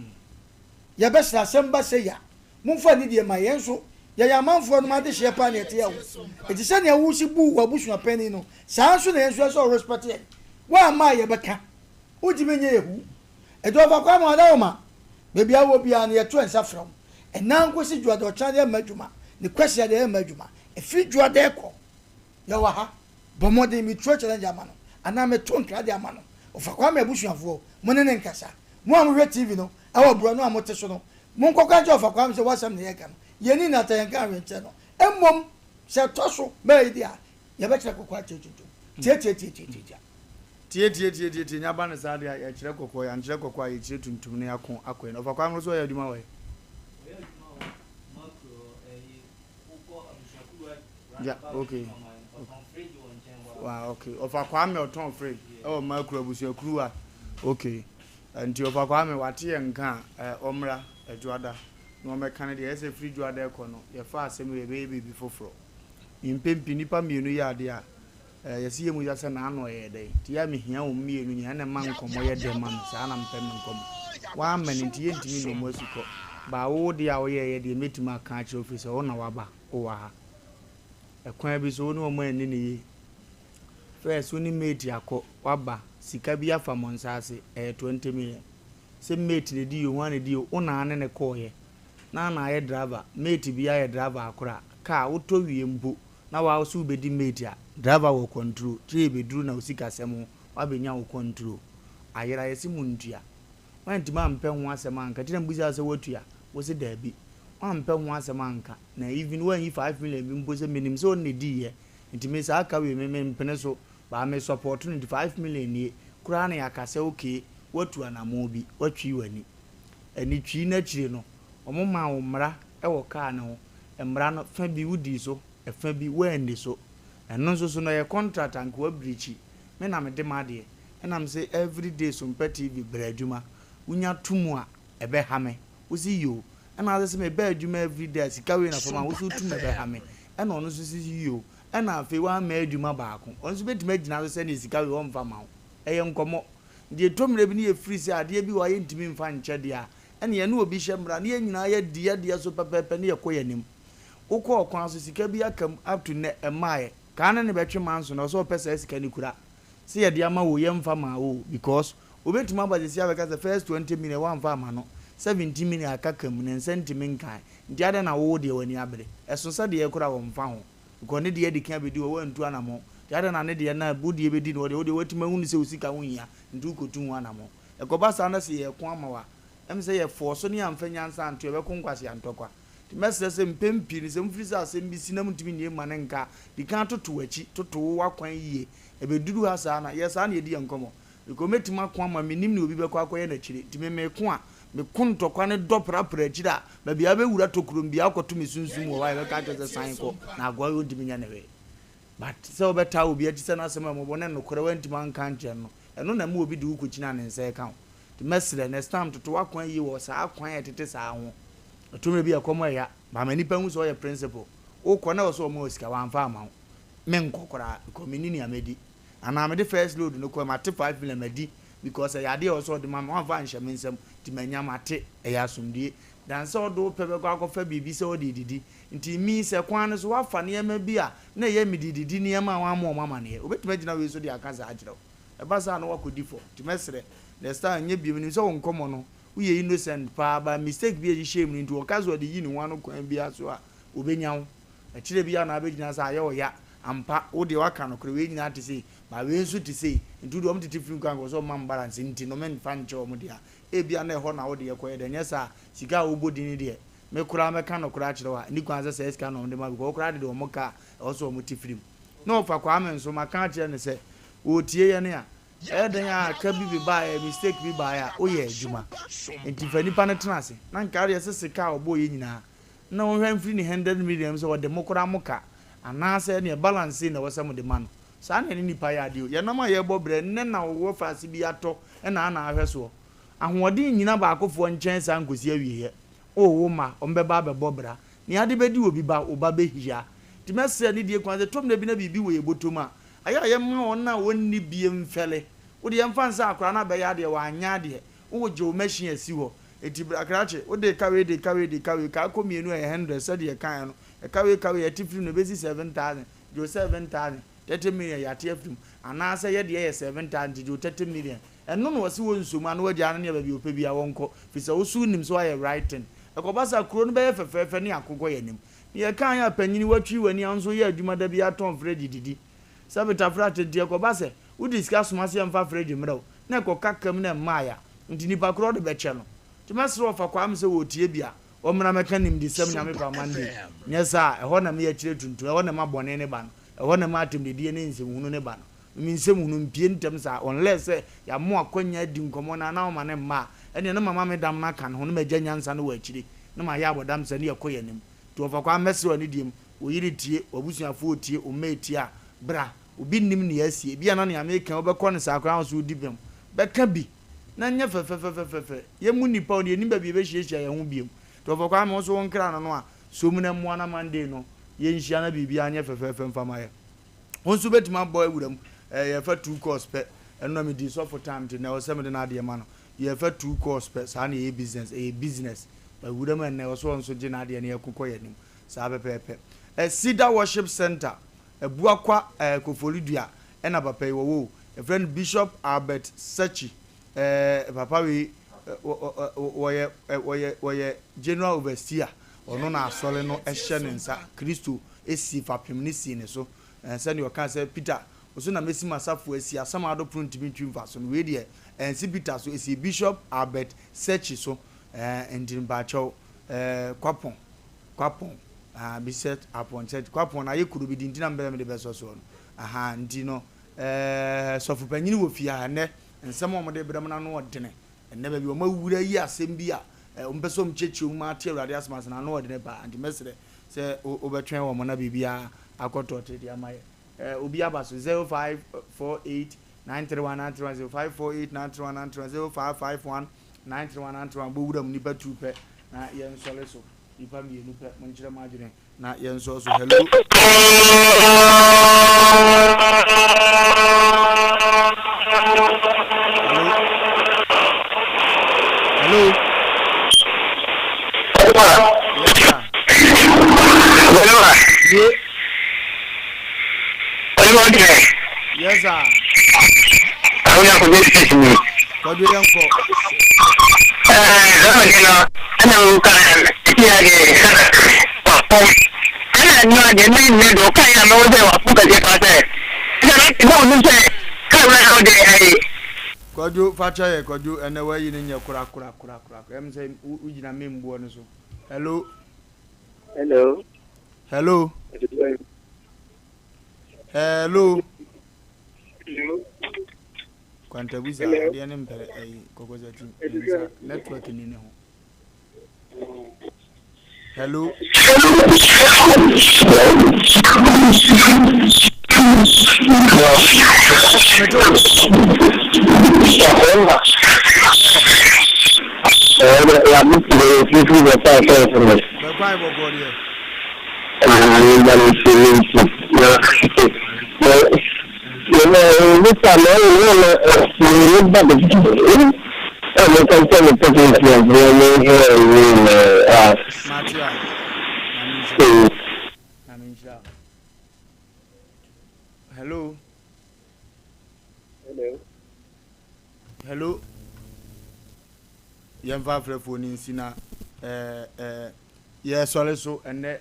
Yɛbɛsrɛ asɛm ba sei a, momfa anidie mma yɛn nso. Yɛyɛ amanfoɔ nom adehyeɛ paa na yɛte ha o. Enti sɛdeɛ wosi bu w'abusua panin no, saa ara nso na yɛn nso ɛsɛ sɛ wo respect yɛn. Woamma a yɛbɛka. Wontumi nyɛ yɛn hu. Enti ɔfa kwan ma Adaoma. Baabi a wowɔ biara no, yɛto yɛn nsa frɛ wo. Ɛnnɛ nkosi Dwoada, ɔkyena deɛ mma adwuma, ne Kwasia deɛ ɛmma adwuma. Ɛfiri Dwoada rekɔ, yɛwɔ ha. Bɔ mmɔden, meturo challenge ama no, anaa meto nkra de ama no. Ɔfa Kwame abusuafoɔ, mo ne no nkasa. Mo a mohwɛ TV no, ɛwɔ borɔno a mote so no, monkɔka nkyerɛ Ɔfa Kwame sɛ w'asɛm na yɛreka no. Yɛnni no ata, yɛnka hwee nkyerɛ no. Mmom, sɛ ɛtɔ so bɛyɛ yi deɛ a, yɛbɛkyerɛ kɔkɔɔ akyerɛ tuntum. Tiatiatiatiatia. Tiatiatiatiatia, nya ba no saa deɛ a, yɛkyerɛ kɔkɔɔ, yɛankyerɛ kɔkɔɔ a, yɛkyerɛ tuntum na yɛako akɔ yɛn. Ɔfa Kwame nso ɔyɛ adwuma wɔ he? Ɔyɛ adwuma wɔ Makro hɔ, ɛyi, wokɔ abusuakuruwa Yeah, okay. Wow, okay. Ɔfa Kwame ɔtɔn fridge ɛwɔ Makro abusuakuruwa. Okay. Nti Ɔfa Kwame wate yɛn nka a, ɔmmra Adwoada na ɔmmɛka ne deɛ. Ɛyɛ sɛ firi Dwoada ɛkɔ no, yɛfa asɛm wei yɛbɛyɛ biribi foforɔ. Mpɛn pii nnipa mmienu yɛ adeɛ a, yɛse yɛ mu ya sɛ n'ano ɛyɛ dɛn. Nti yɛ a mehia wɔn mmienu nyinaa ɛna ɛma nkɔmmɔ yɛ dɛ ma me. Saa na mepɛ me nkɔmmɔ. Woammɛn nti yɛntumi nnɔ mu asukɔ. But wo deɛ a woyɛeɛ deɛ mɛtumi aka akyerɛ wo firi sɛ wo na woaba, wowɔ ha. Ɛkwan bi so wo ne wɔn anni no yie. First wo ne mate akɔ, woaba, sika bi afa mo nsa ase, ɛyɛ 20 million. Sɛ mate na ɛdi o, hwan na ɛdi o, wo na ne no kɔeɛ. Na na ayɛ driver, mate bi ayɛ driver akora, car wotɔ wie mpo na wa wo se wobɛdi mate a, driver wɔ control, kyɛ yɛbɛduru na wo sikasɛm ho, woabɛnya wo control. Ayera, yɛse montua. Woantumi ampɛ ho asɛm anka, nti na mebisa wo sɛ woatua? Wo se daabi. Woampɛ ho asɛm anka, na even woanyi 5 million bi mpo sɛ menim sɛ ɔno na ɛdiiɛ, nti me saa ka wei me mempene so, but me support no nti 5 million nie, koraa na yɛaka sɛ okay, woatu anamɔn bi, woatwi w'ani. Anitwi no akyire no, wɔmaa wo mmara wɔ kaa no ho. Mmara no, fa bi wodii so, ɛfa bi woanni so. Ɛno nso so no, ɛyɛ contract a anka woabirikyi. Me na mede m'adeɛ. Ɛna mese everyday Sompa TV bra adwuma. Wonya to mu a, ɛbɛha me. Wose yoo. Ɛna ase sɛ meba adwuma everyday a, sika wei na fa ma me. Wose wotu mu a, ɛbɛha me. Ɛna ɔno nso se yoo. Ɛna afei wamma adwuma baako. Ɔno nso bɛtumi agyina so sɛ neɛ sika wei ɔmfa mma wo. Ɛyɛ nkɔmmɔ. Nti ɛtɔ mmerɛ bi ne yɛfiri sɛ adeɛ bi wɔ hɔ a yɛntumi mfa nkyɛ deɛ a, ɛne yɛne obi hyɛ mmara na yɛn nyinaa yɛdi yɛn deɛ so pɛpɛɛpɛ ne yɛkɔ yɛn anim. Wokɔ ɔkwan so, sika bi aka mu up to nnɛ ɛmmaeɛ. Kaa ne ne bɛtwe manso no, ɔsɛ ɔpɛ saa sika no kura. Sɛ yɛde ama wo o, yɛmfa maa wo o, because obɛtumi aba seesei abɛka sɛ first 20 million woamfa amma no, 17 million aka ka mu, ne nsa ntumi nkae, nti adɛn na wo deɛ w'ani abere? Ɛso sɛ deɛ koraa wɔmfa ho. Because ne deɛ adi kan abɛdi hɔ, woantu anamɔn. Nti adɛn na ne deɛ no a wo deɛ bɛdi no hɔ deɛ, wo deɛ woatumi ahunu sɛ wo sika ho hia, nti wokɔtu ho anamɔn. Ɛkɔba saa na sɛ yɛreko ama wo a, ɛm sɛ yɛfɔɔ so ne yɛamfa nyansa anto, yɛbɛko nkwasea ntɔkwa. Nti mɛsrɛ sɛ mpɛn pii no sɛ mofiri sɛ asɛm bi si na montumi nnie mma no nka a, di kan toto w'akyi, toto wo w'akwan yie. Ɛbɛduru ha saa na, yɛ saa na yɛdi yɛn nkɔmmɔ. Because mɛtumi ako ama mennim nea obi bɛkɔ akɔyɛ no akyire. Nti me meko a, meko ntɔkwa no dɔ prapra akyire a, baabi a wobɛwura tokuro no biara wokɔto me sunsum wɔ hɔ a yɛbɛka akyerɛ wo sɛ san kɔ na agoa yi ɔntumi nyɛ no hwee. But sɛ wobɛtaa obi akyi sɛ n'asɛm yɛ mmɔbɔ ne nokorɛ woantumi anka ankyerɛ no no, ɛno na ɛma obi de wo kɔkyini a ne nsa ɛka wo. Nti mɛsrɛ, next time toto w'akwan yie wɔ saa kwan a ɛtete saa ho. Ɛtɔ mmerɛ bi a ɛkɔm ɛya, but ma nnipa nhu sɛ woyɛ principle. Wokɔ na ɛwɔ sɛ wɔma wo sika, wɔamfa amma wo. Menkɔ koraa because menni nea mɛdi. Anaa mede first load no kɔɛ mate 5 million madi because ɛyɛ adeɛ a ɛwɔ sɛ ɔde ma me, wamfa anhyɛ me nsam nti manya mate, ɛyɛ asomdue than sɛ ɔde wo pɛ bɛkɔ akɔfa biribi sɛ ɔde redidi. Nti me sɛ kwan no so woafa nneɛma bi a na ɛyɛ mede redidi nneɛma a wamma wɔn amaneɛ. Obɛtumi agyina wei so de aka saa akyerɛ wo. Ɛba saa a na woakɔdi fɔ. Nti mɛsrɛ, next time nyɛ bio. Menim sɛ wo nkɔmmɔ no woyɛ innocent paa but mistake bi a ɛhyehyɛɛ mu no nti wɔka sɛ ɔde yi ne ho ano kwan biara so a ɔbɛnya wo. Akyire bi a na abɛgyina sɛ ayɛ wo ya ampa, wo deɛ woaka nokorɛ, wei nyinaa te sei, but wei nso te sei, nti wo deɛ wɔn tete firi nkwa nka sɛ wɔma me balance nti no memfa nkyɛ wɔn deɛ a, ebia na ɛhɔ na wo deɛ kɔyɛ dɛ, nyɛ saa a, sika a wobɔ din no deɛ, me koraa mɛka nokorɛ akyerɛ wo a, ɛnni kwan sɛ saa sika no na wɔde ma because wo koraa de deɛ wɔn ka a ɛwɔ sɛ wɔn te firi mu. Na ɔfa Kwame nso, maka akyerɛ no sɛ, ɔretie yɛn a, ɛyɛ dɛn a ka bi bebaeɛ, mistake bi baeɛ a, woyɛ adwuma, nti fa nipa no tena ase, na nka wodeɛ sɛ sika a ɔbɔeɛ nyinaa, na ɔnhwɛ mfiri ne hundred million mu sɛ ɔde mo koraa mo ka anaasɛ ɛneɛ balance sei na ɛwɔ sɛ mode ma no. Saa na yɛne nnipa yɛ adeɛ o. Yɛnam a yɛrebɔ brɛ, nnɛ na wo wɔfaase bi atɔ na ana ahwɛ soɔ. Ahoɔden nnyina baakofoɔ nkyɛn saa nkɔsi awieɛ. O wo mma, wɔbɛba abɛbɔ bra. Nea ade bɛdi obi ba, wo ba bɛhia. Nti mɛsrɛ anidie kwan sɛ, tɔ mmerɛ bi na biribi wɔ yɛn bɔtɔ mu a, ayɛ a yɛmma wɔn a wɔnni bie mfɛle. Wo deɛ yɛmfa no sɛ akwadaa no abɛyɛ adeɛ, wanyɛ adeɛ. Wogye wo machine asi hɔ. Enti bra krakye, wode ka wei de ka wei de ka wei, ka kɔ mmienu a ɛyɛ hundred sɛdeɛ yɛkaeɛ no. Ɛka wei ka wei a ɛte firi mu no ɛbɛsi 7000. Gye wo 7000, 30 million yɛate afiri mu. Anaasɛ yɛ deɛ yɛ 7000 nti gye wo 30 million. Ɛno na ɔse wɔnsɔ mu a na wagyaa no ne baabi a ɔpɛ biara wɔnkɔ. Firi sɛ wo nso wonim sɛ woayɛ right thing. Ɛkɔba saa a kuro no bɛyɛ fɛfɛɛfɛ ne yɛakokɔ yɛn anim. Ne yɛkaeɛ a panyini woatwi w'ani a wo nso woyɛ adwuma da biara tɔn fridge didi. Sɛ betafra ate nti ɛkɔba sɛ wode sika soma sɛ yɛmfa fridge mmrɛ wo na ɛkɔka ka mu na ɛmmaeɛ a, nti nipa korɔ wode bɛkyɛ no. Nti mɛsrɛ ɔfa Kwame sɛ ɔretie bi a, ɔmmra mmɛka nimdesɛm Nyame pa Monday. Nyɛ saa a, ɛhɔ na meyɛ kyerɛ tuntum, ɛhɔ na ɛma bɔne no ba no, ɛhɔ na ɛma atɛmdidie ne nsɛmhunu no ba no. Me nsɛmhunu mpue ntɛm saa unless sɛ yɛama wo akwanya adi nkɔmmɔ no a na woma no mma a, ɛneɛ na mama me dam no aka ne ho na magya nyansa no wɔ akyire na mayɛ abɔdam sɛ ne yɛkɔ yɛn anim. Nti ɔfa Kwame mɛsrɛ wo anidie mu, wo yere tie, w'abusuafoɔ tie, wo mma retie a, bra. Obi nnim nea asi. Ebia na nea mereka yi, wobɛkɔ no saa koraa na wo nso wodi bem. Bɛka bi, na nyɛ fɛfɛfɛfɛfɛ. Yɛn mu nnipa o, yɛnnim baabi a yɛbɛhyiahyia yɛn ho bio. Nti Ɔfa Kwame, wo nso wo nkra no no a, sɔ mu na mmoa na Monday no, yɛnhyia na biribiara nyɛ fɛfɛɛfɛ mfa ma yɛn. Wo nso wobɛtumi abɔ awura mu. Ɛɛ, yɛfa two course pɛ. Ɛno na medii sɔfo time nti, nnɛ ɛwɔ sɛ mede n'adeɛ ma no. Yɛfa two course pɛ, saa na yɛyɛ business. Ɛyɛ business. Awura mu ɛnnɛ, ɛwɔ sɛ ɔno nso gye n'adeɛ na yɛko kɔ yɛn anim. Saa pɛpɛɛpɛ. Ɛ, Cedar Worship Centre, Abuakwa eh, Koforidua ɛna papa yi wɔwɔ o. Yɛfrɛ no Bishop Albert Sechi. Eh, papa wei wɔyɛ wɔyɛ wɔyɛ General Overseer. Ɔno na asɔre no hyɛ ne nsa. Kristo sii fapem no sii ne so. Eh, sɛdeɛ ɔkaa sɛ, Peter, wo so na mɛsi m'asafo asi, asamando pono ntumi ntwi mfa so no. Wei deɛ, ɛnsi Peter so, ɛsii Bishop Albert Sechi so. Eh, nti mpakyɛw, eh, Kwapɔn. Kwapɔn, ahaa, bi sɛ Apɔn sɛ Kwapɔn no ayɛ kuro bi di nti na mepɛ sɛ mede bɛsɔ soɔ no, ahaa, nti no ɛɛ sɔfo panyin wɔ fie ha ɛnɛ nsɛm a wɔde brɛ mo no ano ɔdene, ɛnɛ baabi wɔn awura yi asɛm bi a wɔn pɛ sɛ wɔn kyerɛkyerɛ mu ma ate Awurade asɛm ase no ano ɔdene paa, nti mɛsrɛ sɛ wobɛtwɛn wɔn na biribiara akɔ tɔɔte de ama yɛ. Ɛɛ obi aba so 0548 931 931 0548 931 931 0551 931 931 bɔ wura mu nipa tu pɛ na yɛnsɔre so. Nipa mienu pɛ monkyerɛ mo adwene na yɛnsɔɔ so hello. Hello. Hello. Yes sir. Ye. Yes sir. Kwadwo yɛn kɔ. Kwadwo fakyɛ yɛ kwadwo ɛnɛ wayi no nyɛ kora kora kora kora ɛm sɛ wogyina me mboɔ no so hello. Hello. Hello. Hello. Kwantabusa adeɛ ne mpɛrɛ ɛyi kɔkɔsati nsa network ni ne ho. Hello. Bɛkwan bɔkɔɔ deɛ. Mate a, Nyame nhyira wo. Nyame nhyira wo. Hello. Hello. Hello. Yɛmfa afrɛfoɔ no nsi na ɛɛ ɛɛ yɛsɔre so ɛnɛ.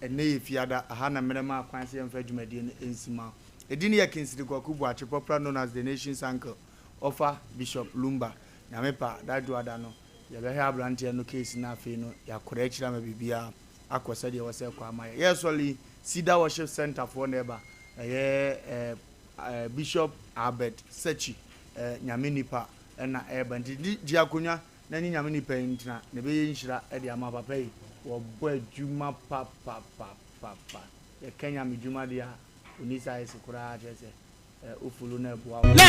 Ɛnnɛ yɛ Fiada, aha na mmerɛ maa kwan sɛ yɛmfa dwumadie no nsi ma wo. Edin no yɛ Kingsley Kwaku Boakye, popular known as the nation's uncle, ɔfa Bishop Lumba. Nyame pɛ a, da Dwoada no, yɛbɛhwɛ abranteɛ no case na afei no yɛakora akyire ama biribiara akɔ sɛdeɛ ɛwɔ sɛ ɛkɔ ama yɛn. Yɛresɔre yi, Cedar Worship Centre foɔ na ɛreba, ɛyɛ eh, Bishop Albert Sekyi, eh, Nyame nipa na ɛreba. Nti gye akonwa na nye Nyame nipa yi ntsena na ebɛyɛ nhyira de ama papa yi. Wɔbɔ adwuma papapapapa. Yɛka Nyame dwuma deɛ a, ɔnni size koraa kyerɛ sɛ wo follow no ɛboa wo.